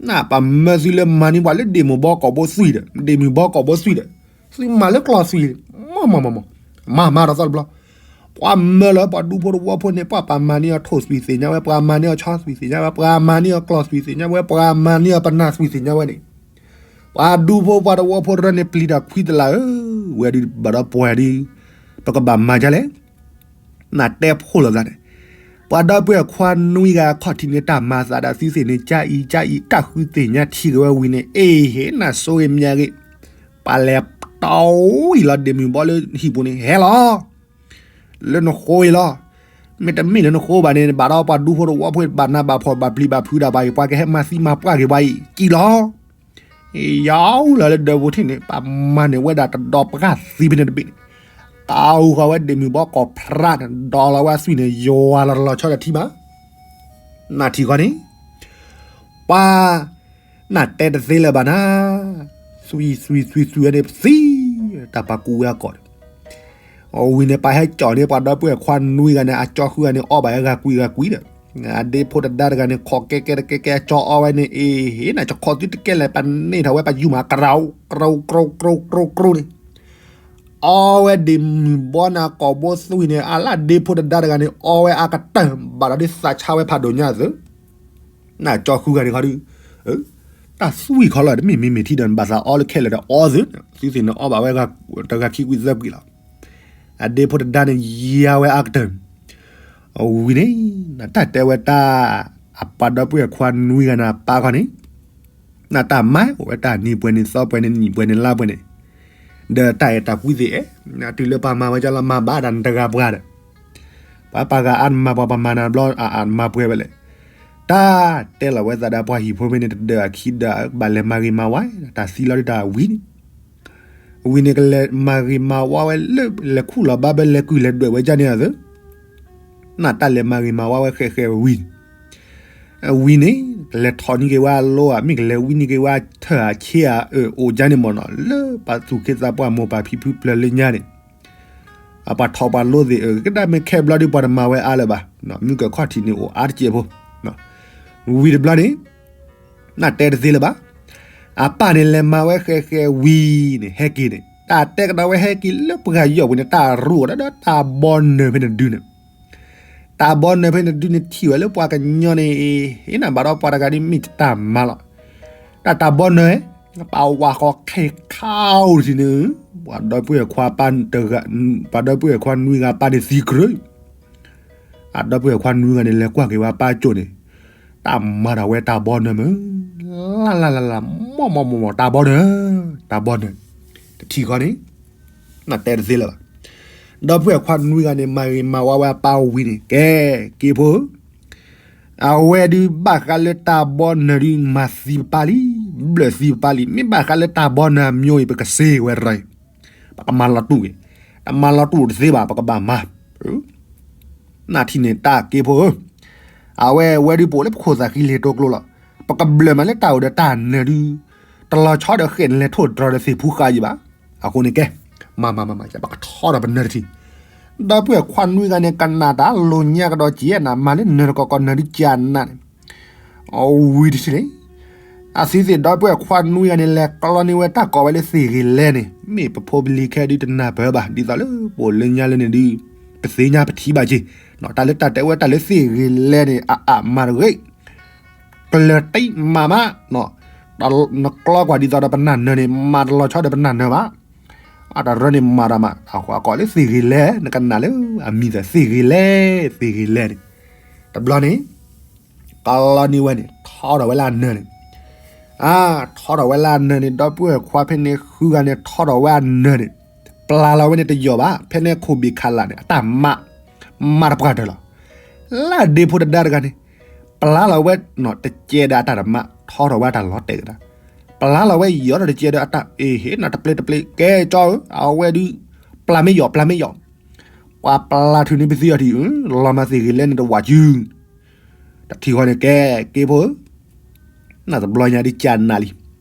နပမၢသုလၢမၤန့ၢ်ပှၤလၢဒ့ၣ်မုၢ်ဘီကိာ်ဘိသွံၣ်ဒီး ဒ့ၣ်မုၢ်ဘီကိာ်ဘိသွံၣ်ဒီး သုမၤလၢကျီၢ်သွံၣ်, မၤမၤမၤမၤ, မၤမၤဒီးသီတဘျီ, ပှၤမၢလၢပှၤဒူဖိတဝီဖိန့ၣ် ပှၤပှၤမၤန့ၢ်အီၤထိၣ်သွံၣ်သ့ၣ်ညါဝဲ ပှၤမၤန့ၢ်အီၤဆီသွံၣ်သ့ၣ်ညါဝဲ ပှၤမၤန့ၢ်အီၤကျီၢ်သွံၣ်သ့ၣ်ညါဝဲ ပှၤမၤန့ၢ်အီၤပနၢ်သွံၣ်သ့ၣ်ညါဝဲန့ၣ်, ပှၤဒူဖိပှၤတဝီဖိတရၢန့ၣ် ပျံၤတၢ်ခွံတလးဧၢ, ဝဲဒုးဘၣ်ဒီးပှၤဒုး, ပကဘၣ်မၤဒ်လဲၣ် နတဲဖိလီၤသးန့ၣ်, ပှၤဒီပုၢ်ဝဲၢ်ခွါနွံဂၤအခီၣ်ထံးန့ၣ် တၢ်မၤသးဒီးသုသ့ၣ်န့ၣ် ကအံၤကအံၤ တၢ်ဃုသ့ၣ်ညါထံက့ၤဝဲဝံၤန့ၣ် အ့ၣ်ဟ့ၣ်နၤဆိဂ့ၤမၠါဂ့ၤ, ပှၤလဲၤတီအံၤလီၤဒ့ၣ်မုၢ်ဘီလၢဟံၣ်ပူၤန့ၣ် ဟဲလီၤ လၢနဃိအံၤလီၤ, မ့တမ့ၢ်လၢနဃိဘၣ်န့ၣ် ဘၣ်ဒီးပှၤဒူဖိတဝီဖိ ဘၣ်နးဘၣ်ဖှီၣ်ဘၣ်ပျံၤဘၣ်ဖုးဒၣ်ဘၣ်အံၤ ပှၤကဟဲမၤသံမၤပှၢ်က့ၤပှၤအံၤ ကံၣ်လီၤ ယီၤလၢလၢဒၢးပူၤထံၣ်န့ၣ် ပမၤန့ၢ်ဝဲဒၣ်တဒီပှၢ်သံဖဲန့ၣ်တဘ့ၣ်န့ၣ်, တၢ်အူဃီၤဝဲဒ့ၣ်မုၢ်ဘီကိးဖြးန့ၣ် ဒီးလီၤဝဲအသွံၣ်န့ၣ် ယွၤလီၤလီၤဆီတထံၣ်ဘၣ်, နထံၣ်ဃီန့ၣ်, ပှၤ နတဲတသ့လၢၤဘၣ်နၤ, သွံၣ်သွံၣ်သွံၣ်သွံၣ်ဝဲန့ၣ်ပသံ, တၢ်ပာ်ကူဝဲအကီၢ်န့ၣ် အဝံၤန့ၣ် ပှၤဟဲကၠီၣ်န့ၢ်ပှၤဒီပုၢ်ဝဲၢ်ခွါနွံဂၤန့ၣ် အကၠီဃုဂၤန့ၣ် အီၣ်ဘၣ်ဝဲဂၤကွံာ်ဂၤကွံာ်ဒီး, အဒ့ဖိတဒါတဂၤန့ၣ် ခိးကဲကဲတကဲကဲအကၠီအီၣ်ဝဲန့ၣ် အ့ၣ် ဟ့ၣ်နၤကခီသုတကဲလဲၣ် ပန့ၢ်ထီၣ်ဝဲပယူၢ်မး ကရူး ကရူး ကရူး ကရူး ကရူးန့ၣ်, အီဝဲဒ့ၣ်မုၢ်ဘီန့ၣ် ကိာ်ဘိသွံၣ်န့ၣ် အလၢဒ့ဖိတဒါတဂၤန့ၣ် အီဝဲအကတၢၢ် ဘၣ်ဒီးဒ်သးဆါဝဲဖးဒိၣ်ညါသု နကၠီဃုဂၤန့ၣ်ခီဒုး, တၢ်သွံၣ်ခီလီၤ တမ့ၢ်မ့မ့ၢ်ထံဒီး နဘၣ်သးအီလၢခဲလၢာ်ဒီးအီသု, သုသ့ၣ်န့ၣ်အီဘၣ်ဝဲတဂၤခံကွံာ်သၢကွံာ်လီၤ, အဒ့ဖိတဒါန့ၣ် ယါဝဲအကတၢၢ်, အဝံၤန့ၣ် နတၢ်တဲဝဲတၢ်, အပှၤဒီပုၢ်ဝဲၢ်ခွါနွံဂၤန့ၣ် အပၢ်ခီန့ၣ်, နတၢ်မၤအိၣ်ဝဲတၢ်နံၤပှဲၤနံၤသီပှဲၤနံၤနံၣ်ပှဲၤနံၤလါပှဲၤန့ၣ်, ဒီးတၢ်အဲၣ်တၢ်ကွံသ့ၣ်အဲၣ်, တုၤလၢပှၤမၤဝဲဒ်လၢမၤဘၣ်ဒၣ်နတဂၤပှၤဒီး ပှၤပှၤဂၤအါနမၤပှၤ ပှၤမၤနၤဘျီ အါနမၤပှဲၤဝဲလဲၣ်, တၢ်တဲလီၤဝဲသးဒီးပှၤဟံၣ်ဖိမ့ၢ်န့ၣ် တဒၢးအခံဒီး ဘၣ်လဲၤမၤဂ့ၤမၤဝါ တၢ်သံလီၤဒုးတၢ်ဝံၤန့ၣ်, ဝံၤန့ၣ်ကလဲၤမၤဂ့ၤမၤဝါဝဲလၢ လဲၤခူၣ်လီၤဘၣ်ဘၢလဲၤကုၢ်လဲၤဒွဲၣ်ဝဲဒ်န့ၣ်အသိး နတၢ်လဲၤမၤဂ့ၤမၤဝါဝဲဃဲးဃဲးဝံၤန့ၣ်, ဝံၤန့ၣ် ကလဲၤထီၣ်န့ၢ်က့ၤဝဲအလိအၤ မ့ၢ်ကလဲၤဝံန့ၢ်က့ၤဝဲအထၢၣ်အဆ့အအၢၣ်အိၣ်ဒ်န့ၣ်မ့ၢ်နီၤ လၢပှၤသူၣ်က့သးပှၢ်မိၢ်ပၢ်ဖံဖုပျၢၤလၢညါန့ၣ်, အပှၤထီၣ်ပှၤလိသ့ၣ်အၢ ကဒၣ်မ့ၢ်ခဲဘျီဒုးပှၤတမၤဝဲအါလၢၤဘၣ်, မုၢ်ကခီၣ်ထံးန့ၣ်အိၣ်အါတစဲးဖိ, ဝံၤတဘျီန့ၣ် နတဲတသ့လၢၤဘၣ်. အပၢ်န့ၣ်လဲၤမၤဝဲဃဲးဃဲးဝံၤန့ၣ် ဟဲက့ၤန့ၣ် တၢ်တဲကဒီးဝဲဟဲက့ၤလၢပှၤယီၢ်ပူၤန့ၣ် တၢ်ရူၢ်အီၤဒီးတၢ်ဘီနၢၤဖဲန့ၣ်ဒုန့ၣ်, တၢ်ဘီနၢၤဖဲန့ၣ်ဒုန့ၣ်ထံၣ်ဝဲလၢပှၤကညီန့ၣ် ဟ့ၣ်နၤဘၣ်ဒီးပှၤတဂၤဒ်မ့ၢ်တၢ်မၤလီၤ. တၢ်တၢ်ဘီနၢၤ ပာ်ဝးဃီခဲခါအိၣ်တထံၣ်န့ၣ်, ပှၤဒီပုၢ်ဝဲၢ်ခွါပၢ်တဂၤ, ပှၤဒီပုၢ်ဝဲၢ်ခွါနွံဂၤပၢ်န့ၣ်သံကြၢး အဒီပုၢ်ဝဲၢ်ခွါနွံဂၤန့ၣ် လဲၤကွၢ်က့ၤဝဲအပၢ်ကၠိန့ၣ်, တၢ်မၤထီၣ်ဝဲတၢ်ဘီနၢၤမုၢ်, လၢ်လၢ်လၢ်လၢ် မီၢ်မီၢ်မီၢ်မီၢ် တၢ်ဘီနၢၤ, တၢ်ဘီနၢၤ, တထံၣ်ဃီန့ၣ်, နတဲတသ့လၢၤဘၣ်. ဒီပုၢ်ဝဲၢ်ခွါနွံဂၤန့ၣ် မၤဂ့ၤမၤဝါဝဲအပၢ်ဝံၤန့ၣ် ကဲ, က့ၤဖိဧၢ အဝဲဒုးဘၣ်ဃးလၢတၢ်ဘီနၢၤဒုးမၤသံပၢ်လံ, ဘျၢၣ်သံပၢ်လံ, မ့ၢ်ဘၣ်ဃးလၢတၢ်ဘီနၢၤအမျိုးအံၤ ပကစ့ဝဲတရီၤအံၤ, ပကမၤလီၤတူာ်က့ၤ, တမၤလီၤတူာ်တသ့ဘၣ် ပကဘၣ်မၤ, နထံၣ်န့ၣ်တၢ်က့ၤဖိဧၢ, အဝဲဝဲဒုးပအိၣ်လၢပခိၣ်သးဃံလ့ၤတိကျိလီၤ, ပကဘျၢၣ်မးလၢတၢ်အိၣ်ဒီးတၢ်နၢၤဒုး, တလီၤဆီဒီးဃဲၣ်န့ၣ်လဲၤထိၣ်တြီၤဒီးသ့ၣ်ဖူဃာ်ယံၤဘၣ်, အဃိန့ၣ်ကဲ, မၤမၤမၤမၤ ပကထီထီၣ်ပနၢၤတထံၣ်, ဒီပုၢ်ဝဲၢ်ခွါနွံဂၤန့ၣ် ကနၣ်တၢ်လိာ်ညါကဒီးကဲနၤ မၤလၢနၢၤတကီၢ်ကီၢ်နၢၤဒုးကနၣ်န့ၣ် အဝံၤတထံၣ်န့ၣ်, အသုသ့ၣ်ဒီပုၢ်ဝဲၢ်ခွါနွံဂၤန့ၣ် လဲၤကျီန့ၢ်ဝဲတၢ်ကိးဝဲလၢသ့ၣ်ဂ့ၤလဲန့ၣ် မ့ၢ်ပဖိပလံၤခဲဒုတနၢ်ပၢၢ်ဘၣ် ဒ်သိးလၢပအိၣ်လၢညါလၢန့ၣ်ဒုး ပသ့ၣ်ညါပထံၣ်ဘၣ်က့ၤ, တၢ်လၢတၢ်တဲဝဲတၢ်လၢသ့ၣ်ဂ့ၤလဲန့ၣ် အအးမၤတဂ့ၤ, ကျၢၤတံၢ်မးမး, နကျီကွၢ်ဒ်သိးဒီးပနၢ်နၢၤန့ၣ် မၤတလီၤဆီဒီးပနၢ်နၢၤဘၣ်, အတရၢန့ၣ်မၤတၢ်မး အဃိအကိးလၢသ့ၣ်ဂ့ၤလဲ နကနၣ်လၢအမံၤသ့ၣ်ဂ့ၤလဲ, သ့ၣ်ဂ့ၤလဲန့ၣ်, တဘျီန့ၣ် ကလီန့ၢ်ဝဲန့ၣ် ထီထီၣ်ဝဲလၢအနၢၤန့ၣ်, အါ, ထီထီၣ်ဝဲလၢအနၢၤန့ၣ် ဒီပုၢ်ဝဲၢ်ခွါဖဲန့ၣ်ဃုဂၤန့ၣ် ထီထီၣ်ဝဲအနၢၤန့ၣ်, ပျၢ်လီၤဝဲန့ၣ်တယီၤဘၣ် ဖဲန့ၣ်ခိၣ်ဘ့ၣ်ခးလးန့ၣ် အတၢ်မး, မးတပှၢ်တၢၢ်လီၤ, လၢအဒ့ဖိတဒါတဂၤန့ၣ်, ပျၢ်လီၤဝဲနီၢ်တကဲဒီးအတၢ်တမး ထီထီၣ်ဝဲအတၢ်လီၤတဲာ်ကဒါ, ပျၢ်လီၤဝဲယီၤဒီးတကဲဒီးအတၢ်အ့ၣ်ဟ့ၣ်နီၢ်တပျ့တပျ့ ကဲကၠီဧၢ အဝဲဒုး, ပျၢ်မ့ၢ်ယီၤ ပျၢ်မ့ၢ်ယီၤ, ပှၤပျၢ်ထုးန့ၢ်ပသံအီၤထံၣ်, လီၤမၤသ့ၣ်ဂ့ၤလဲန့ၣ်တဝးစု တထံၣ်ဃီန့ၣ်ကဲ, က့ဖိဧၢ, နၢ်တဘျီညါဒ်ကနၣ်လံ,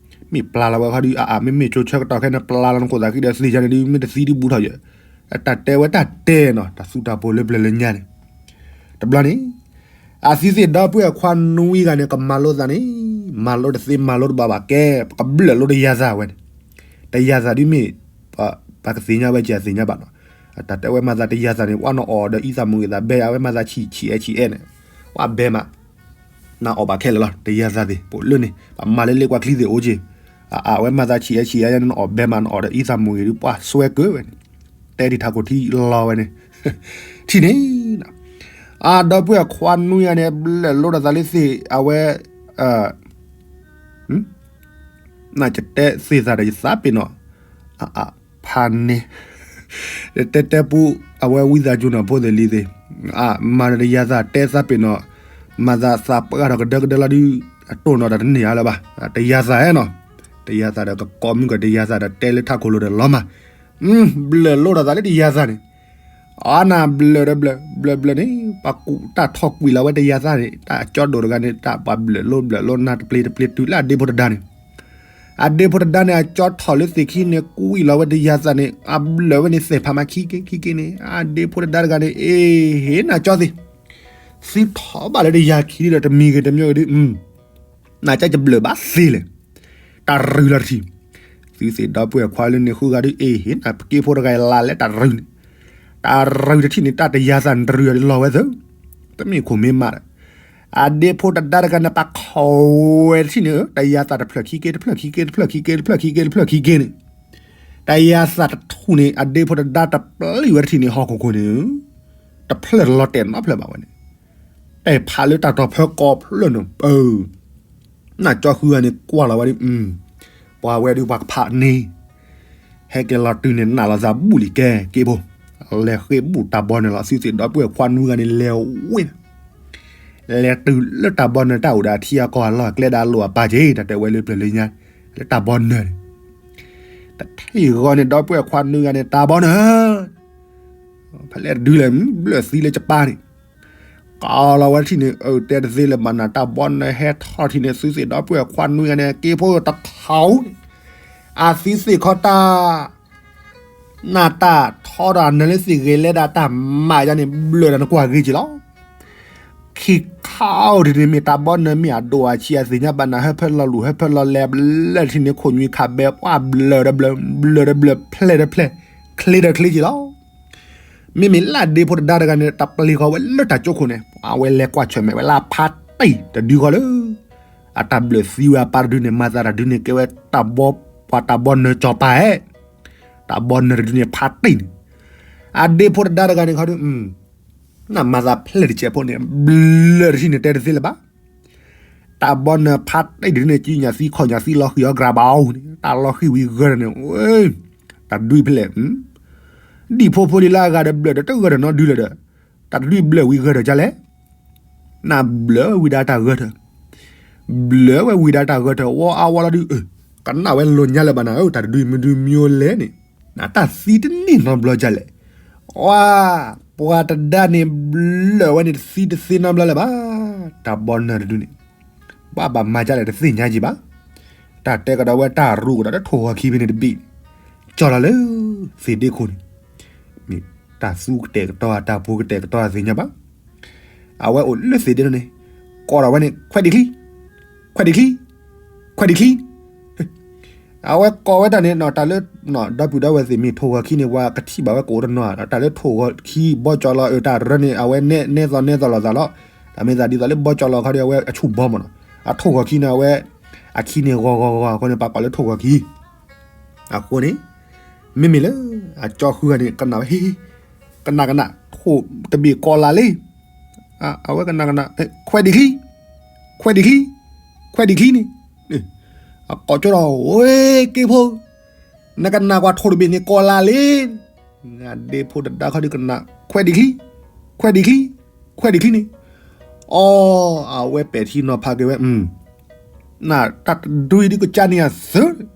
မ့ၢ်ပျၢ်လီၤဝဲဃီဒုး အအါ မ့မ့ၢ်ကၠိဆၢကတီၢ်ခဲန့ၣ် ပျၢ်လီၤနခိၣ်သးဃံဒီးသ့ၣ်ယါန့ၣ်ဒုး မ့ၢ်တသံဒုးဘူးထီၣ်ယဲ, တၢ်တဲဝဲတၢ်တဲနီၤ တၢ်သူတၢ်ပိၤလၢပျၢၤလၢညါန့ၣ်, တဘျီန့ၣ်, အသုသ့ၣ်ဒီပုၢ်ဝဲၢ်ခွါနွံဂၤန့ၣ် ကမၤလိသးန့ၣ်, မၤလိတသ့မၤလိတဘၣ်ဘၣ်ကဲ, ပကဘျၢၣ်လိတယၤသးဝဲန့ၣ်, တယၤသးဒုးမ့ၢ် ပကသ့ၣ်ညါဝဲကသ့ၣ်ညါဘၣ်နီၤ, တၢ်တဲဝဲမၤသးတယၤသးန့ၣ် ပှၤနအီၣ်ဒီးအံသးမုၢ်ဂ့ၤသးဘဲ အဝဲမၤသးဆံးဆံးအဲၣ်ဆံးအဲၣ်န့ၣ်, ပှၤဘဲမး, နအီၣ်ဘၣ်ခဲလၢာ်လီၤ တယၤသးသ့ၣ် ပအိၣ်လၢန့ၣ် ပမၤလၢလ့ကွၢ်ချံသ့ၣ်အိၣ်က့ၤ, အဝဲမၤသးဆံးအဲၣ်ဆံးအဲၣ် နအီၣ်ဘဲမး နအီၣ်ဒီးအံသးမုၢ်ဂ့ၤဒုး ပှၤစွဲကၢဝဲန့ၣ်, တဲဒံးထးခိၣ်ထံလီၤဝဲန့ၣ်, ထံၣ်န့ၣ် အဒီပုၢ်ဝဲၢ်ခွါနွံဂၤန့ၣ် ဘျၢၣ်လိဒီးသးလၢသ့ၣ် အဝဲ နကတဲသ့ၣ်သးဒီးယသးပ့ၤနီၣ်, ဖးန့ၣ်, တဲတဲပူ အဝဲဝံသးစူၤနီၢ်ဖိသ့ၣ်လံသ့ၣ်, မၤဒီးတယၤသးတဲသးပ့ၤနီၣ်, မၤသးသးပှၢ်ထီၣ်ကဒၢကဒၢလီၤဒုး, အတိၢ်နီၣ်တၢ်တန့ၢ်အါလၢၤဘၣ်, တယၤသးဟဲနီၤ, တယၤသးဒီးကကိးမုၢ်ကီးတယၤသးဒီးတဲလၢထးခိၣ်လိၤဒီးလီၤမး, ဘျၢၣ်လိဒီးသးလၢတယၤသးန့ၣ် အါနၤဘျၢၣ်ဒီးဘျၢၣ် ဘျၢၣ်ဘျၢၣ်န့ၣ် ပှၤကူးတၢ်ထီၣ်ကွံာ်လီၤဝဲတယၤသးန့ၣ် တၢ်ကၠီဒိၣ်တဂၤန့ၣ် တၢ်ပှၤဘျၢၣ်လိဘျၢၣ်လိနၤတပျ့ၤတပျ့ၤတုၤလၢအဒ့ဖိတဒါန့ၣ်, အဒ့ဖိတဒါန့ၣ် အကၠီထီၣ်လၢသ့ၣ်ခံန့ၣ် ကွံာ်လီၤဝဲတယၤသးန့ၣ် အဘျၢၣ်ဝဲန့ၣ်သဲၣ်ဖးမးခံက့ခံက့န့ၣ် အဒ့ဖိတဒါတဂၤန့ၣ် အ့ၣ် ဟ့ၣ်နၤကၠီသ့ၣ်, သုထီၣ်ဘၣ်လၢတယၤခံဒီးတမံၤဂ့ၤတမံၤဂ့ၤဒုး နကကဘျၢၣ်ဘၣ်သ့လဲၣ်, တၢ်ရုၢ်လီၤတထံၣ်, သုသ့ၣ်ဒီပုၢ်ဝဲၢ်ခွါလၢန့ၣ်ဃုဂၤဒုး အ့ၣ် ဟ့ၣ်နၤပက့ဖိတဂၤအံၤလၢ်လၢတၢ်ရုၢ်န့ၣ်, တၢ်ရုၢ်တထံၣ်န့ၣ် တၢ်တယၤသးန့ၣ်တရုၢ်အီၤဒုးလီၤဝဲသၢ, တမ့ၢ်ခိၣ်မ့ၢ်မးဒီး, အဒ့ဖိတဒါတဂၤန့ၣ် ပှၤခိးဝဲတထံၣ်န့ၣ် တယၤသးတဖျၢၣ်ခံက့ တဖျၢၣ်ခံက့ တဖျၢၣ်ခံက့ တဖျၢၣ်ခံက့ တဖျၢၣ်ခံက့န့ၣ်, တယၤသးတထူၣ်န့ၣ် အဒ့ဖိတဒါတပျံၤဝဲတထံၣ်န့ၣ် ဟီၣ်ခိၣ်ခိၣ်န့ၣ်, တဖျၢၣ်တလီၤတဲာ်နီတဖျၢၣ်ဘၣ်ဝဲန့ၣ်, တဖးလၢတၢ်တီၤဖၢကီၢ်ဖျၢၣ်န့ၣ် ပၢ နကၠီဃုဂၤန့ၣ်ကွၢ်လီၤဝဲဒုး, ပှၤဝဲဒုးပှၤကဖးန့ၣ်, ဟဲက့ၤလီၤတုၤန့ၣ် နးလီၤသးဘူၣ်လံကဲက့ဖိ, လဲၤဃ့ၢ်ဘူၣ်တၢ်ဘီနၢၤလီၤ သုသ့ၣ်ဒီပုၢ်ဝဲၢ်ခွါနွံဂၤန့ၣ် လဲၤဝဲ, လဲၤတုၤလၢတၢ်ဘီနၢၤတၢ်အိၣ်ဒီးအထံအကီၢ်အလီၢ်အကျဲဒီးအလိၣ်အပၢ်က့ၤ တၢ်တဲဝဲလၢပျၢၤလၢညါ, လၢတၢ်ဘီနၢၤန့ၣ်, တထံၣ်ဂီၤန့ၣ် ဒီပုၢ်ဝဲၢ်ခွါနွံဂၤန့ၣ် တၢ်ဘီနၢၤ ဖဲလဲၣ်တဒုလဲၣ် ဘျၢၣ်သံလၢကပၤန့ၣ်, ကီလီၤဝဲတထံၣ်န့ၣ် အတဲတသ့လၢၤဘၣ်နၤ တၢ်ဘီနၢၤဟဲထီၣ်ထံၣ်န့ၣ် သုသ့ၣ်ဒီပုၢ်ဝဲၢ်ခွါနွံဂၤန့ၣ် က့ဖိတခီန့ၣ်, အသုသ့ၣ်ခီတၢ် နၢ်တၢ်ထီဒီးအနၢၤလၢသ့ၣ်ဂ့ၤလဲဒၣ်တၢ်မၤယါန့ၣ် ဘျၢၣ်ဒီးနကွၢ်ဂ့ၤက့ၤလီၤ. ခံခါအိၣ်ဒ်န့ၣ် မ့ၢ်တၢ်ဘီနၢၤမ့ၢ်အဒိၣ်အဆံးအသ့ၣ်ညါဘၣ်နၤ ဟၢဖၢလီၤလူၤ ဟၢဖၢလီၤလဲၤဘျၢၣ်တထံၣ်န့ၣ် ခိၣ်ညွံခးဘဲ ပှၢ်ဘျၢၣ်ဒီးဘျၢၣ် ဘျၢၣ်ဒီးဘျၢၣ် ဖျဲၣ်ဒီးဖျဲၣ် ချ့ဒီးချ့က့ၤလီၤ. မ့မ့ၢ်လၢအဒ့ဖိတဒါတဂၤန့ၣ် တၢ်ပျံၤဃီၤဝဲလၢတၢ်ကၠိခိၣ်န့ၣ် အဝဲလဲၤကွၢ်ဆၢၣ်မဲာ်ဝဲလၢအဖါတံၢ်တဒုဃီလၢ အတၢ်ဘျၢၣ်သံဝဲအပၢ်တဒုန့ၣ် မၤသးတဒုန့ၣ် ကဲဝဲတၢ်ဘီ ပှၤတၢ်ဘီနၢၤကၠီၤပၤဧဲ, တၢ်ဘီနၢၤတဒုန့ၣ် ဖါတံၢ်န့ၣ်, အဒ့ဖိတဒါတဂၤန့ၣ်ခီဒု နမၤသးဖျဲၣ်တစဲးဖိန့ၣ် ဘျၢၣ်တထံၣ်န့ၣ် တဲတသ့လၢၤဘၣ်. တၢ်ဘီနၢၤဖါတံၢ်တဒုန့ၣ် ကံညၣ်သံခီၣ်ညၣ်သံလီၤဃံၤအီၤ ကြၢးဘၣ်အီၤန့ၣ် တၢ်လီၤဃံၤဝံၤဂၢၢ်ဒီးန့ၣ် တၢ်တဒုဖဲလဲၣ် ဒံၣ်ဖိဖိလံလၢအဂၤဒီးဘျၢၣ်ဒီးတဂၢၢ်ဒီးနီတဒုလၢၤဒီး တၢ်တဒုဘျၢၣ်ဝံၤဂၢၢ်ဒီးဒ်လဲၣ်, နဘျၢၣ်ဝံၤဒၣ်တၢ်ဂၢၢ်ထၢၣ်, ဘျၢၣ်ဝဲဝံၤဒၣ်တၢ်ဂၢၢ်ထၢၣ် ဝီအါဝီလီၤဒု ကနၣ်ဝဲလိာ်ညါလၢၤဘၣ်နၤဧၢ တၢ်တဒုမ့ၢ်ဒုမ့ၢ်အိၣ်လဲၣ်န့ၣ် နတၢ်သံတန့ၢ်နီတဘျီဒ်လဲၣ်, ဝါ ပှၤတဒါန့ၣ် ဘျၢၣ်ဝဲန့ၣ်တသံတသ့နီတဘျီလၢၤဘၣ်, တၢ်ဘီနၢၤတဒုန့ၣ် ဘၣ်ဘၣ်မၤဒ်လဲၣ်တသ့ၣ်ညါက့ၤဘၣ်, တၢ်တဲကဒီးဝဲတၢ်ရူးကဒီးတထိၣ်ဂီၤခံဖဲန့ၣ်တဘ့ၣ်န့ၣ်, ကၠီလီၤလၢ သ့ၣ်ဒ့ခိၣ်န့ၣ်, မ့ၢ်တၢ်သူကတဲာ်ကတီၤ တၢ်ပူၤကတဲာ်ကတီၤသ့ၣ်ညါဘၣ်, အဝဲအိၣ်လၢသ့ၣ်ဒ့န့ၣ် ကိးထီၣ်ဝဲန့ၣ် ခွဲးဒံးချံ, ခွဲးဒံးချံ, ခွဲးဒံးချံ အဝဲကိးဝဲတၢ်န့ၣ် တၢ်လၢ ဒီပုၢ်ဒီဝဲၢ်သ့ၣ်မ့ၢ်ထိၣ်ဂီၤခံန့ၣ် ပှၤကထံၣ်ဘၣ်ဝဲကအိၣ်တနီၤ တၢ်လၢထိၣ်ဂီၤခံဘီကၠီလီၤ အတၢ်တရၢန့ၣ် အဝဲနဲသိးနဲသိးလိာ်သးလီၤ. တၢ်မ့ၢ်သးဒ်သိးလၢဘီကၠီလီၤခီဒီး အဝဲအဆူၣ်ဘီမးနီၤ အထိၣ်ဂီၤခံန့ၣ် အဝဲ အခံန့ၣ်ဂီၤဂီၤဂီၤအဃိန့ၣ် ပှၤကိးလၢထိၣ်ဂီၤခံ အဃိန့ၣ် မ့မ့ၢ်လၢ အကၠီဃုဂၤန့ၣ် ကနၣ်ဝဲ ဟ့ ကနၣ်ကနၣ် ထိၣ်တဘ့ၣ်ကိးလၢ်လံ အဝဲကနၣ်ကနၣ် ခွဲးဒံးချံ ခွဲးဒံးချံ ခွဲးဒံးချံန့ၣ် အကိးကၠီဒီး ဝဲက့ဖိ နကနၣ်ကွၢ်ထိၣ်တဘ့ၣ်န့ၣ်ကိးလၢ်လံ အဒ့ဖိတဒါခီဒုကနၣ် ခွဲးဒံးချံ ခွဲးဒံးချံ ခွဲးဒံးချံန့ၣ် အီ အဝဲပဲာ်ထံနီၤဖးက့ၤဝဲ နတၢ်တဒုအံၤဒုကစၢ်န့ၣ်အသၢ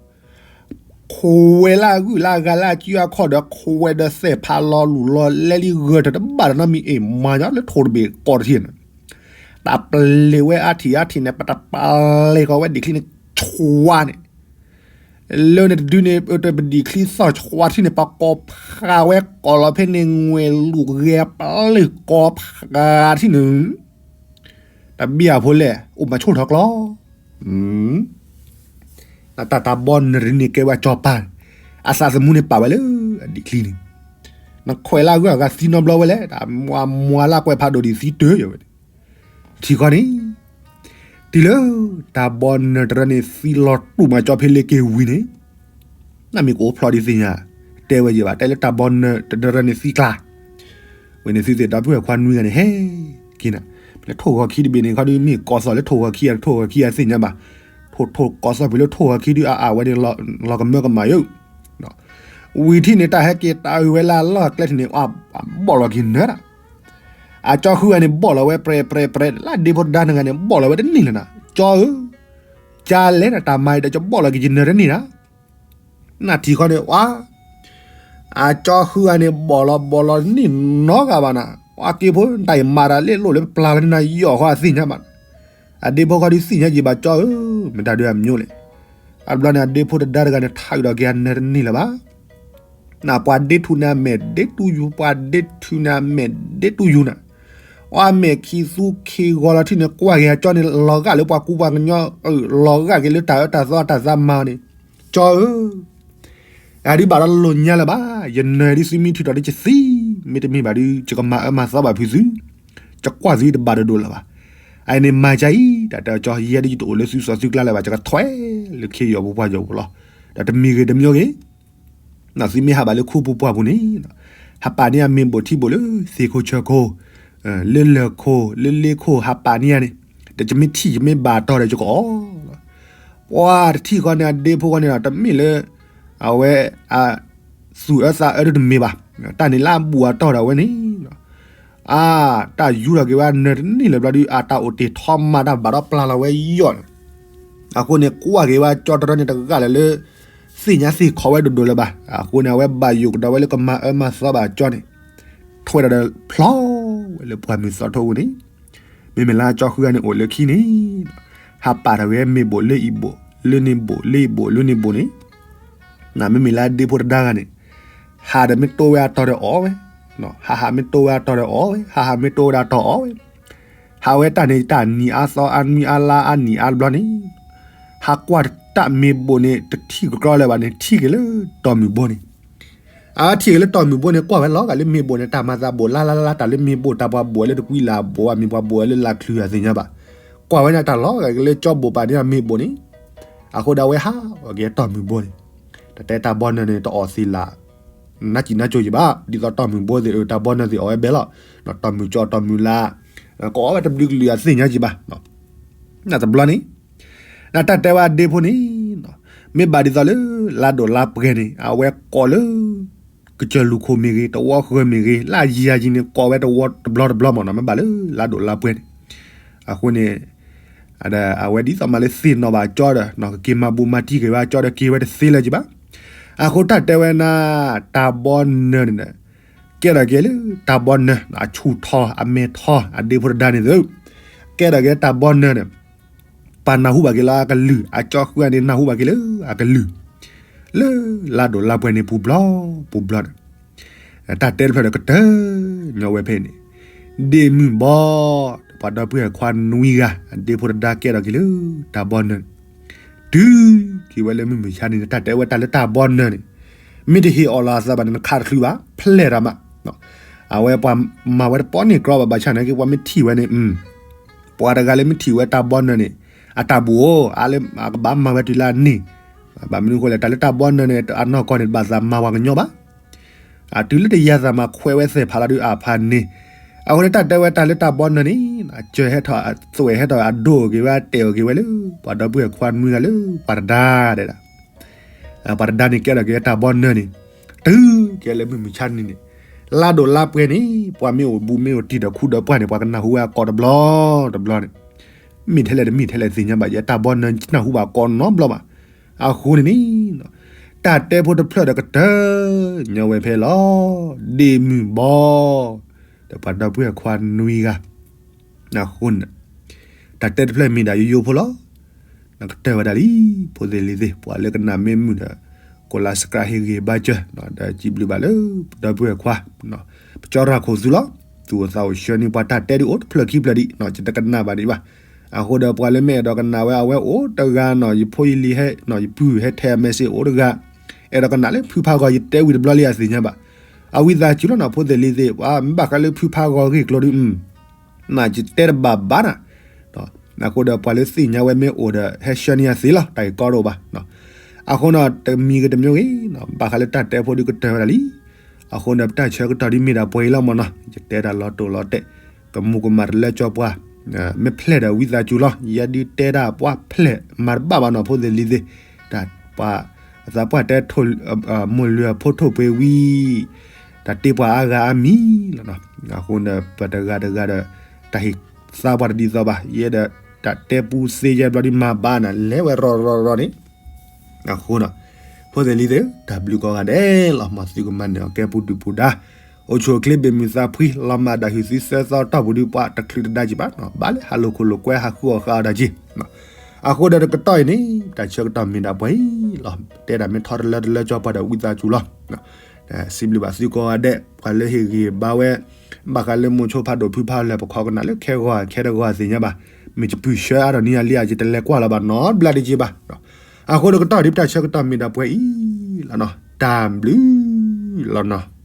ခွဲးလၢအဂုၢ်လၢအဂၤလၢအစုအခီၣ်ဒီး ခွဲးဒီးသဲၣ်ဖးလီၤလူၢ်လီၤလဲလံဂၢၢ်တၢ်တဘၣ်ဒီးနီတမံၤအ့ၣ်မၤညီလၢထိၣ်တဘ့ၣ်ကိးတထံၣ်န့ၣ် တၢ်ပျ့ၤဝဲအါထံၣ်အါထံၣ်န့ၣ် ပတပာ်လဲၤကီးဝဲဒံးချံန့ၣ် ဆွါန့ၣ် လၢန့ၣ်တဒုန့ၣ် ပဒံးချံသီၣ်ဆွါထံၣ်န့ၣ် ပကိးဖးဝဲကိးလီၤဖဲန့ၣ် ငွဲၣ်လူၢ်ဂဲၤပျ့ၤကိးဖးထံၣ်န့ၣ် တဘံၣ်အဖိလဲၣ် အိၣ်မၤဆိၣ်ထီၣ်ကျီ တၢ်တၢ်ဘီနၢၤတန့ၣ်ကဲဝဲကၠီပၢ် အသးသမူန့ၣ်ပာ်ဝဲလၢအဒံးချံန့ၣ် နခွဲးလၢအဂုၢ်အဂၤသံနီတဘျီဝဲလဲၣ် တၢ်မၤမွၤလၢကွဲးဖးဒိၣ်ဒံးသံတၢၢ်ယဝဲန့ၣ် ထံၣ်ခီန့ၣ် တုၤလၢတၢ်ဘီနၢၤတရၢန့ၣ်သံလီၤတူၢ်မၤကၠီဖဲလ့က့ၤဝံၤန့ၣ် နမ့ၢ်ကအိၣ်ဖျီဒ်သ့ၣ်ညါ တဲဝဲယံၤဘၣ် တဲလၢတၢ်ဘီနၢၤတရၢန့ၣ်သံကျါ ဝဲန့ၣ်သုသ့ၣ်ဒီပုၢ်ဝဲၢ်ခွါနွံဂၤန့ၣ် ဟဲက့ၤနၤ ဖဲလၢထိၣ်ဂီၤခံတဘ့ၣ်န့ၣ်ခီဒုမ့ၢ်ကိးသီၣ်လၢထိၣ်ဂီၤခံ ထိၣ်ဂီၤခံအသ့ၣ်ညါဘၣ် ထိၣ်ထိၣ်ကိးသီၣ်ဖဲလၢထိၣ်ဂီၤခံဒုအါအါဝဲန့ၣ် လီၤကမၢကမၣ်ယိၤ ဝံၤထံၣ်န့ၣ် တၢ်ဟဲက့ၤတၢ်အုၣ်ဝဲလၢအလီၢ်အကျဲထံၣ်န့ၣ် အဘီၣ်လီၤက့ၤနၢၤဒၣ် အကၠီဃုဂၤန့ၣ် ဘီၣ်လီၤဝဲပြဲးပြဲးပြဲး လၢအဒ့ဖိတဒါနဂၤန့ၣ် ဘီၣ်လီၤဝဲတန့ၢ်လၢၤနၤ ကၠီဧၢ, ကၠီလဲၤနတၢ်မၤဒီး ကဘီၣ်လီၤက့ၤယနၢၤတန့ၢ်နၤ နထံၣ်ခီန့ၣ် ဝါ အကၠီဃုဂၤန့ၣ် ဘီၣ်လီၤဘီၣ်လီၤတန့ၢ်နီတဂၤဘၣ်နၤ, ပှၤက့ဖိ နတၢ်အံၤမၤတၢ်လၢလိၣ်လၢပျၢ်ဝဲနၤယီၢ်ဃီအသ့ၣ်ညါဘၣ်, အဒ့ဖိဃီဒုးသ့ၣ်ညါယံၤဘၣ်ကၠီဧၢ, မတၤဒုးအမျိုးလဲၣ်, အဘျီန့ၣ် အဒ့ဖိတဒါတဂၤန့ၣ် ထါအုးဒီးက့ၤအနၢၤတန့ၢ်လၢၤဘၣ်, နပှၤဒ့ထူန့ၣ်အမဲာ်ဒ့တူၢ်ယူၤ, ပှၤဒ့ထူန့ၣ်အမဲာ်ဒ့တူၢ်ယူၤနၤ, အီၣ်အမဲာ်ခံသူခံဂီၤလီၤထံၣ်န့ၣ် ကွၢ်က့ၤအကၠီန့ၣ် လီၤဂာ်လၢပှၤကူပှၤကညီ, လီၤဂာ်က့ၤလၢတၢ်အၢတၢ်သီတၢ်သးမၤန့ၣ်, ကၠီဧၢ အဒုးဘၣ်ဒီးလိာ်ညါလၢၤဘၣ်, ယနၢၤဒုးသုမ့ၢ်ထုးထီၣ်ဒုးကသံ, မ့တမ့ၢ်ဘၣ်ဒုး ယကမၤအၢမၤသီဘၣ်ဖုးသု, ယကွၢ်သုတဘၣ်ဒိဒိၣ်လၢၤဘၣ်, အအံၤန့ၣ်မၤကါအံၤ, တၢ်တဲအီၤကၠီ ယဲဒုးယတအိၣ်လၢသုစီသုကျါလၢၤဘၣ်, ယကထွဲလၢခ့ယီၤပူၤပှၢ်ယီၤပူၤလီၤ, ဒီးတမံၤဂ့ၤတမံၤဂ့ၤ သုမ့ၢ်ဟးဘၣ်လၢခူပူၤပှၢ်ပူၤန့ၣ်, ဟးပာ်န့ၢ်အမ့ၢ်ဘိၣ်ထံဘိၣ်လၢသ့ၣ်ခိၣ်ဆၢခိၣ်, လၢလၢၢ်ခိၣ် လၢလ့ခိၣ် ဟးပာ်န့ၢ်န့ၣ်, ဒီးယမ့ၢ်ထံၣ်ယမ့ၢ်ဘၣ်တီၢ်ဒီးယကအီၣ်လီၤ, ပှၤတထံၣ်ဃီန့ၣ် အဒ့ဖိဃီန့ၣ်ဒီး တမ့ၢ်လၢ အဝဲ အသူၣ်အၢသးအၢဒုးတမ့ၢ်ဘၣ်, တၢ်န့ၣ်လၢအဘူၣ်အတီၢ်ဒီးအဝဲန့ၣ် အါ, တၢ်ယူၢ်ထီၣ်က့ၤဝဲနၢၤတန့ၢ်လၢၤဘျီဒုး အတၢ်အိၣ်တ့ၢ်ထီမၤတၢ်ဘၣ်ဒီးပျၢ်လီၤဝဲယီၢ်န့ၣ်, အဃိန့ၣ် ကွၢ်က့ၤဝဲကၠီတရၢန့ၣ်တဂၤလၢ်လၢ သ့ၣ်ညါသ့ၣ်ခီဝဲဒိၣ်ဒိၣ်လၢၤဘၣ်, အဃိန့ၣ် အဝဲဘၣ်ယိၣ်ကဒီးဝဲလၢကမၤအၢမၤသီဘၣ်ကၠီန့ၣ်, ထွဲဒီးဖျီဝဲလၢပှၢ်မုၢ်သီထိပူၤန့ၣ်, မ့မ့ၢ်လၢကၠီဃုဂၤန့ၣ်အိၣ်လၢခံန့ၣ် ဟးပာ်ထီၣ်က့ၤမ့ၢ်ဘိၣ်လၢအံၤဘိၣ် လၢန့ၣ်ဘိၣ် လၢအံၤဘိၣ် လၢန့ၣ်ဘိၣ်န့ၣ်, မ့မ့ၢ်လၢအဒ့ဖိတဒါဂၤန့ၣ်, ဟးဒီးမ့ၢ်တိဝဲအတီၤဒီးအီၣ်ဝဲ, ဟးဟးမ့ၢ်တိဝဲအတီၤဒီးအီၣ်ဝဲ, ဟးဟးမ့ၢ်တိဝဲဒၣ်တီၤအီၣ်ဝဲ, ဟးဝဲတၢ်န့ၣ်တၢ်နံၤအါသီအါနွံအါလါအါနံၤအါဘျီန့ၣ်, ဟးကွၢ်တၢ်မ့ၢ်ဘိၣ်န့ၣ် တထံၣ်ကကြီလၢၤဘၣ်န့ၣ် ထံၣ်က့ၤလၢတီၢ်မုၢ်ဘိန့ၣ် အထံၣ်က့ၤလၢတီၢ်မုၢ်ဘိန့ၣ် ကွၢ်ဝဲလီၤဂာ်လၢမ့ၢ်ဘိၣ်န့ၣ် တၢ်မၤသးဘိၣ်လါလါလါလါ တၢ်လၢမ့ၢ်ဘိၣ် တၢ်ပှၤဘိၣ်ဝဲလၢတကွံလၢအဘိၣ် အမ့ၢ်ပှၤဘိၣ်ဝဲလၢလၢချူအသ့ၣ်ညါဘၣ်, ကွၢ်ဝဲန့ၣ်တၢ်လီၤဂာ်က့ၤလၢကၠီဘိၣ်ပာ်န့ၢ်အမ့ၢ်ဘိၣ်န့ၣ်, အဃိဒီးအဝဲဟးဂီၤက့ၤတီၢ်မုၢ်ဘိန့ၣ်, တၢ်တဲတၢ်ဘီနၢၤန့ၣ် တအီၣ်သ့ၣ်လၢ် နါစံၣ်နါကိၤယံၤဘၣ်, ဒ်သိးတီၢ်မုၢ်ဘိသ့ၣ် တၢ်ဘီနၢၤသ့ၣ်အီၣ်ဝဲဘဲလီၤ, တီၢ်မုၢ်ကၠီတီၢ်မုၢ်လါ, ကအီၣ်ဝဲတဘျုးကလုာ်အသ့ၣ်ညါယံၤဘၣ်, နတဘျီန့ၣ် နတၢ်တဲဝဲအဒ့ဖိန့ၣ်, မ့ၢ်ဘၣ်ဒ်သိးလၢ လါဒိၣ်လါပှဲၤန့ၣ် အဝဲကိးလၢ ကစၢၢ်လူၢ်ခိၣ်မ့ၢ်ဂ့ၤ တဝီဃၢၤမ့ၢ်ဂ့ၤ လၢအယံၤယံၤန့ၣ် ကိးဝဲတဝီတဘျီတဘျီမ့ၢ်နီၤ မ့ၢ်ဘၣ်လၢ လါဒိၣ်လါပှဲၤန့ၣ်, အဃိန့ၣ် အဝဲဒ်သိးမးလၢသ့ၣ်နီၣ်ဘၣ်ကၠီဒီး ကက့ၤမၤဘူးမၤတံၢ်က့ၤဝဲကၠီဒီးက့ၤဝဲတသ့လၢၤယံၤဘၣ်, အဃိတၢ်တဲဝဲနၤ တၢ်ဘီနၢၤန့ၣ် ကဲထီၣ်က့ၤလၢတၢ်ဘီနၢၤ အဆူၣ်ထီၣ် အမဲာ်ထီၣ် အဒ့ဖိတဒါန့ၣ်သု, ကဲထီၣ်က့ၤတၢ်ဘီနၢၤန့ၣ် ပှၤနၢ်ဟူဘၣ်က့ၤလၢအကလုၢ် အကၠီဃုဂၤန့ၣ် နၢ်ဟူဘၣ်က့ၤလၢအကလုၢ်, လၢလါဒိၣ်လါပှဲၤန့ၣ် ပူၤဘျီ ပူၤဘျီန့ၣ် တၢ်တဲတဖျၢၣ်ဒီးကတၢၢ်ညီဝဲဖဲန့ၣ်, ဒ့ၣ်မုၢ်ဘီ ပှၤဒီပုၢ်ဝဲၢ်ခွါနွံဂၤ အဒ့ဖိတဒါကဲထီၣ်က့ၤလၢတၢ်ဘီနၢၤန့ၣ်, တုၤက့ၤဝဲလၢမုၢ်မုၢ်ဆါန့ၣ် တၢ်တဲဝဲတၢ်လၢတၢ်ဘီနၢၤန့ၣ် မ့ၢ်တဟ့ၣ်အီၣ်လီၤအသးဘၣ်န့ၣ် နခးတချုးဘၣ် ဖျဲၣ်တၢ်မး. အဝဲပှၤမၤဝဲတပီန့ၣ်ကြီဘၣ် ဘၣ်ဆၣ်နာ်က့ ပှၤမ့ၢ်ထံၣ်ဝဲန့ၣ် ပှၤတဂၤလၢမ့ၢ်ထံၣ်ဝဲတၢ်ဘီနၢၤန့ၣ် အတၢ်ဘူးဧိၤ အါလၢအကဘၣ်မၤဝဲတုၤလၢအန့ၢ်. ဘၣ်မနုၤအဃိလဲၣ် တၢ်လၢတၢ်ဘီနၢၤန့ၣ် အနီၢ်ကီၢ်န့ၣ် တဘၣ်သးမၤပှၤကညီဘၣ်. အတုၤလၢတယၤသးမၤခွဲးဝဲသ့ၣ်ဖးလီၤဒုးအဖးန့ၣ်, အဃိန့ၣ်တၢ်တဲဝဲတၢ်လၢတၢ်ဘီနၢၤန့ၣ် အစၢၤဟဲထီၣ်အသွဲၣ်ဟဲထီၣ်အဒိၣ်က့ၤဝဲအတဲာ်အီၤက့ၤဝဲလၢ ပှၤဒီပုၢ်ဝဲၢ်ခွါနွံဂၤလၢ ပှၤတဒါဒဲဒၣ် ပှၤတဒါန့ၣ်ကဲထီၣ်က့ၤဝဲတၢ်ဘီနၢၤန့ၣ်, တုၤက့ၤလၢမုၢ်မုၢ်ဆါနံၤန့ၣ်, လါဒိၣ်လါပှဲၤန့ၣ် ပှၤမ့ၢ်အိၣ်ဘူးမ့ၢ်အိၣ်တံၢ်ဒီးခူဒီးပှၢ်န့ၣ် ပှၤကနၢ်ဟူဝဲအကိးတဘျီတဘျီန့ၣ်, မ့ၢ်ထဲလဲၣ်တမ့ၢ်ထဲလဲၣ်သ့ၣ်ညါဘၣ် ယဲတၢ်ဘီနၢၤနၢ်ဟူဘၣ်ကိးနီတဘျီဘၣ်. အဃိန့ၣ်န့ၣ် တၢ်တဲဖိတဖျၢၣ်ဒီးကတၢၢ်ညီဝဲဖဲလီၤ, ဒ့ၣ်မုၢ်ဘီ ဒီးပှၤဒီပုၢ်ဝဲၢ်ခွါနွံဂၤ, အဃိန့ၣ် တၢ်တဲတဖျၢၣ်မ့ၢ်ဒၣ်ယိယိဖိလီၤ. နကတၢၢ်ဝဲဒၣ်လံ, ဖိသ့ၣ်လံၤသ့ၣ် ပှၤလၢကနၣ်မ့ၢ်မုာ်ဒီး ကိးလါ subscribe ဟ့ၣ်ဂံၢ်ဘါစၢၤ, ဒီးစံးဘျုးဘၣ်လၢ ပဒီပုၢ်ဝဲၢ်ခွါ, ပကၠီရၢ်ခိၣ်သုလီၤ. သူၣ်အိၣ်သးအိၣ်ဆှၢန့ၢ်ပှၤတၢ်တဲဒုးအိၣ်တဖျၢၣ်ခံဖျၢၣ်ဒံး, ယတကနၣ်ဘၣ်ဒံးဘၣ်. အဃိဒီးပှၤလၢမ့ၢ်အဲၣ်ဒိးကနၣ်ဝဲအဝဲအိၣ်တဂၤနီၤ, ယဖိယလံၤဟဲ, ယပုၢ်ဟဲထဲအ message အိၣ်တဂၤ, အဲၣ်ဒိးကနၣ်လၢဖုဖးဂီၤ ယတဲဝံၤတဘျီလံအသ့ၣ်ညါဘၣ်. အဝံသးစူၤလီၤနီၤ ဖိသ့ၣ်လံၤသ့ၣ်, ပှၤမ့ၢ်ဘၣ်ဃးလၢဖုဖးဂီၤဂ့ၢ်ကျိၤဒုး နယတဲတဘၣ်ဘၣ်နၤ, အဃိဒီးပှၤလၢသ့ၣ်ညါဝဲမ့ၢ်အိၣ်ဒီး ဟဲဆှၢန့ၢ်ယၤသ့လီၤ, တၢ်အံၤကီတအိၣ်ဘၣ်. အဃိဒီးတမံၤဂ့ၤတမံၤဂ့ၤ, ဘၣ်ဃးလၢတၢ်တဲဖိဒုးကတၢၢ်ဝဲဒၣ်လံ. အဃိဒီးပတၢ်ဆၢကတီၢ်ဒ်မ့ၢ်ဒၣ်ပှဲၤအံၤလီၤမၢ်နီၤ, ယတဲတၢ်လီၤတိၢ်လီၤတဲာ်, ကမူၤကမၣ်တလၢကၠီပှၤ, မ့ၢ်ဖျဲၣ်ဒီးဝံသးစူၤလီၤ, ယဲဒုးတဲတၢ်ပှၤဖျဲၣ်မၤတဘၣ်ဘၣ်နီၤ ဖိသ့ၣ်လံၤသ့ၣ်, တၢ်ပှၤ, အသးပှၢ်တဲ မိၢ်လုၢ်အဖိထိၣ်ပှ့ၤဝံၤ တၢ်တ့ပှၤအါဂၤအါမံၤလီၤ. အဃိန့ၣ် ပတဂၤတဂၤဒီး တၢ်ဟ့ၣ်သါပှၤတဒ်သိးဘၣ်, ယဲဒီးတၢ်တဲပူစ့ယဲဘျီဒ်မၤဘၣ်နၤ လဲၤဝဲရီၤရီၤရီၤန့ၣ်, အဃိန့ၣ် ဖိသ့ၣ်လံၤသ့ၣ် တၢ်ဘျုးကိးဂၤဒဲးလီၤ. မ်သုကမၤန့ၢ်အီၤကဲပူၤဒုၣ်ပူၤဒါ, အိၣ်ဆူၣ်အိၣ်ချ့ဘၣ်မုာ်သးဖှံ လီၤမၢ်ဒၣ်ဟုၣ်သုသၢသီတီၢ်ပူၤဒုး ပှၤတချုးတဒါက့ၤဘၣ်, ဘၣ်လၢဟးလိာ်ခိၣ်လိာ်ကွဲ ဟးဃုအီၣ်ဃုအီတၢ်က့ၤ. အဃိဒီးတကတီၢ်အံၤန့ၣ် တၢ်ဆၢကတီၢ်မ့ၢ်ဒၣ်ပှဲၤအံၤလီၤ. တဲဒၣ်မ့ၢ်ထီတလၢတလၢကၠီပှၤဒီးဝံသးစူၤလီၤ. စံးဘျုးဘၣ်သုကိးဂၤဒဲး ပှၤလၢဟ့ၣ်ဂံၢ်ဘါဝဲ, ဘၣ်ဃးလၢမိၤဆိဖးဒိၣ်ဖုဖးလဲၢ် ပခီကနၣ်လၢခဲဂီၤခဲတဂီၤသ့ၣ်ညါဘၣ်, မ့ၢ်ယပုၢ်ဆှၢအါထီၣ်န့ၢ်ယၤလံ ယတလဲၤကွၢ်လီၤဘၣ်နီတဘျီတက့ၤဘၣ်. အဃိဒီးတကတီၢ်ဒ်ပတၢ်ဆၢကတီၢ်မ့ၢ်ဒၣ်ပှဲၤအံၤလီၤနီၤ, တၢ်ဘျုးလီၤနီၤ.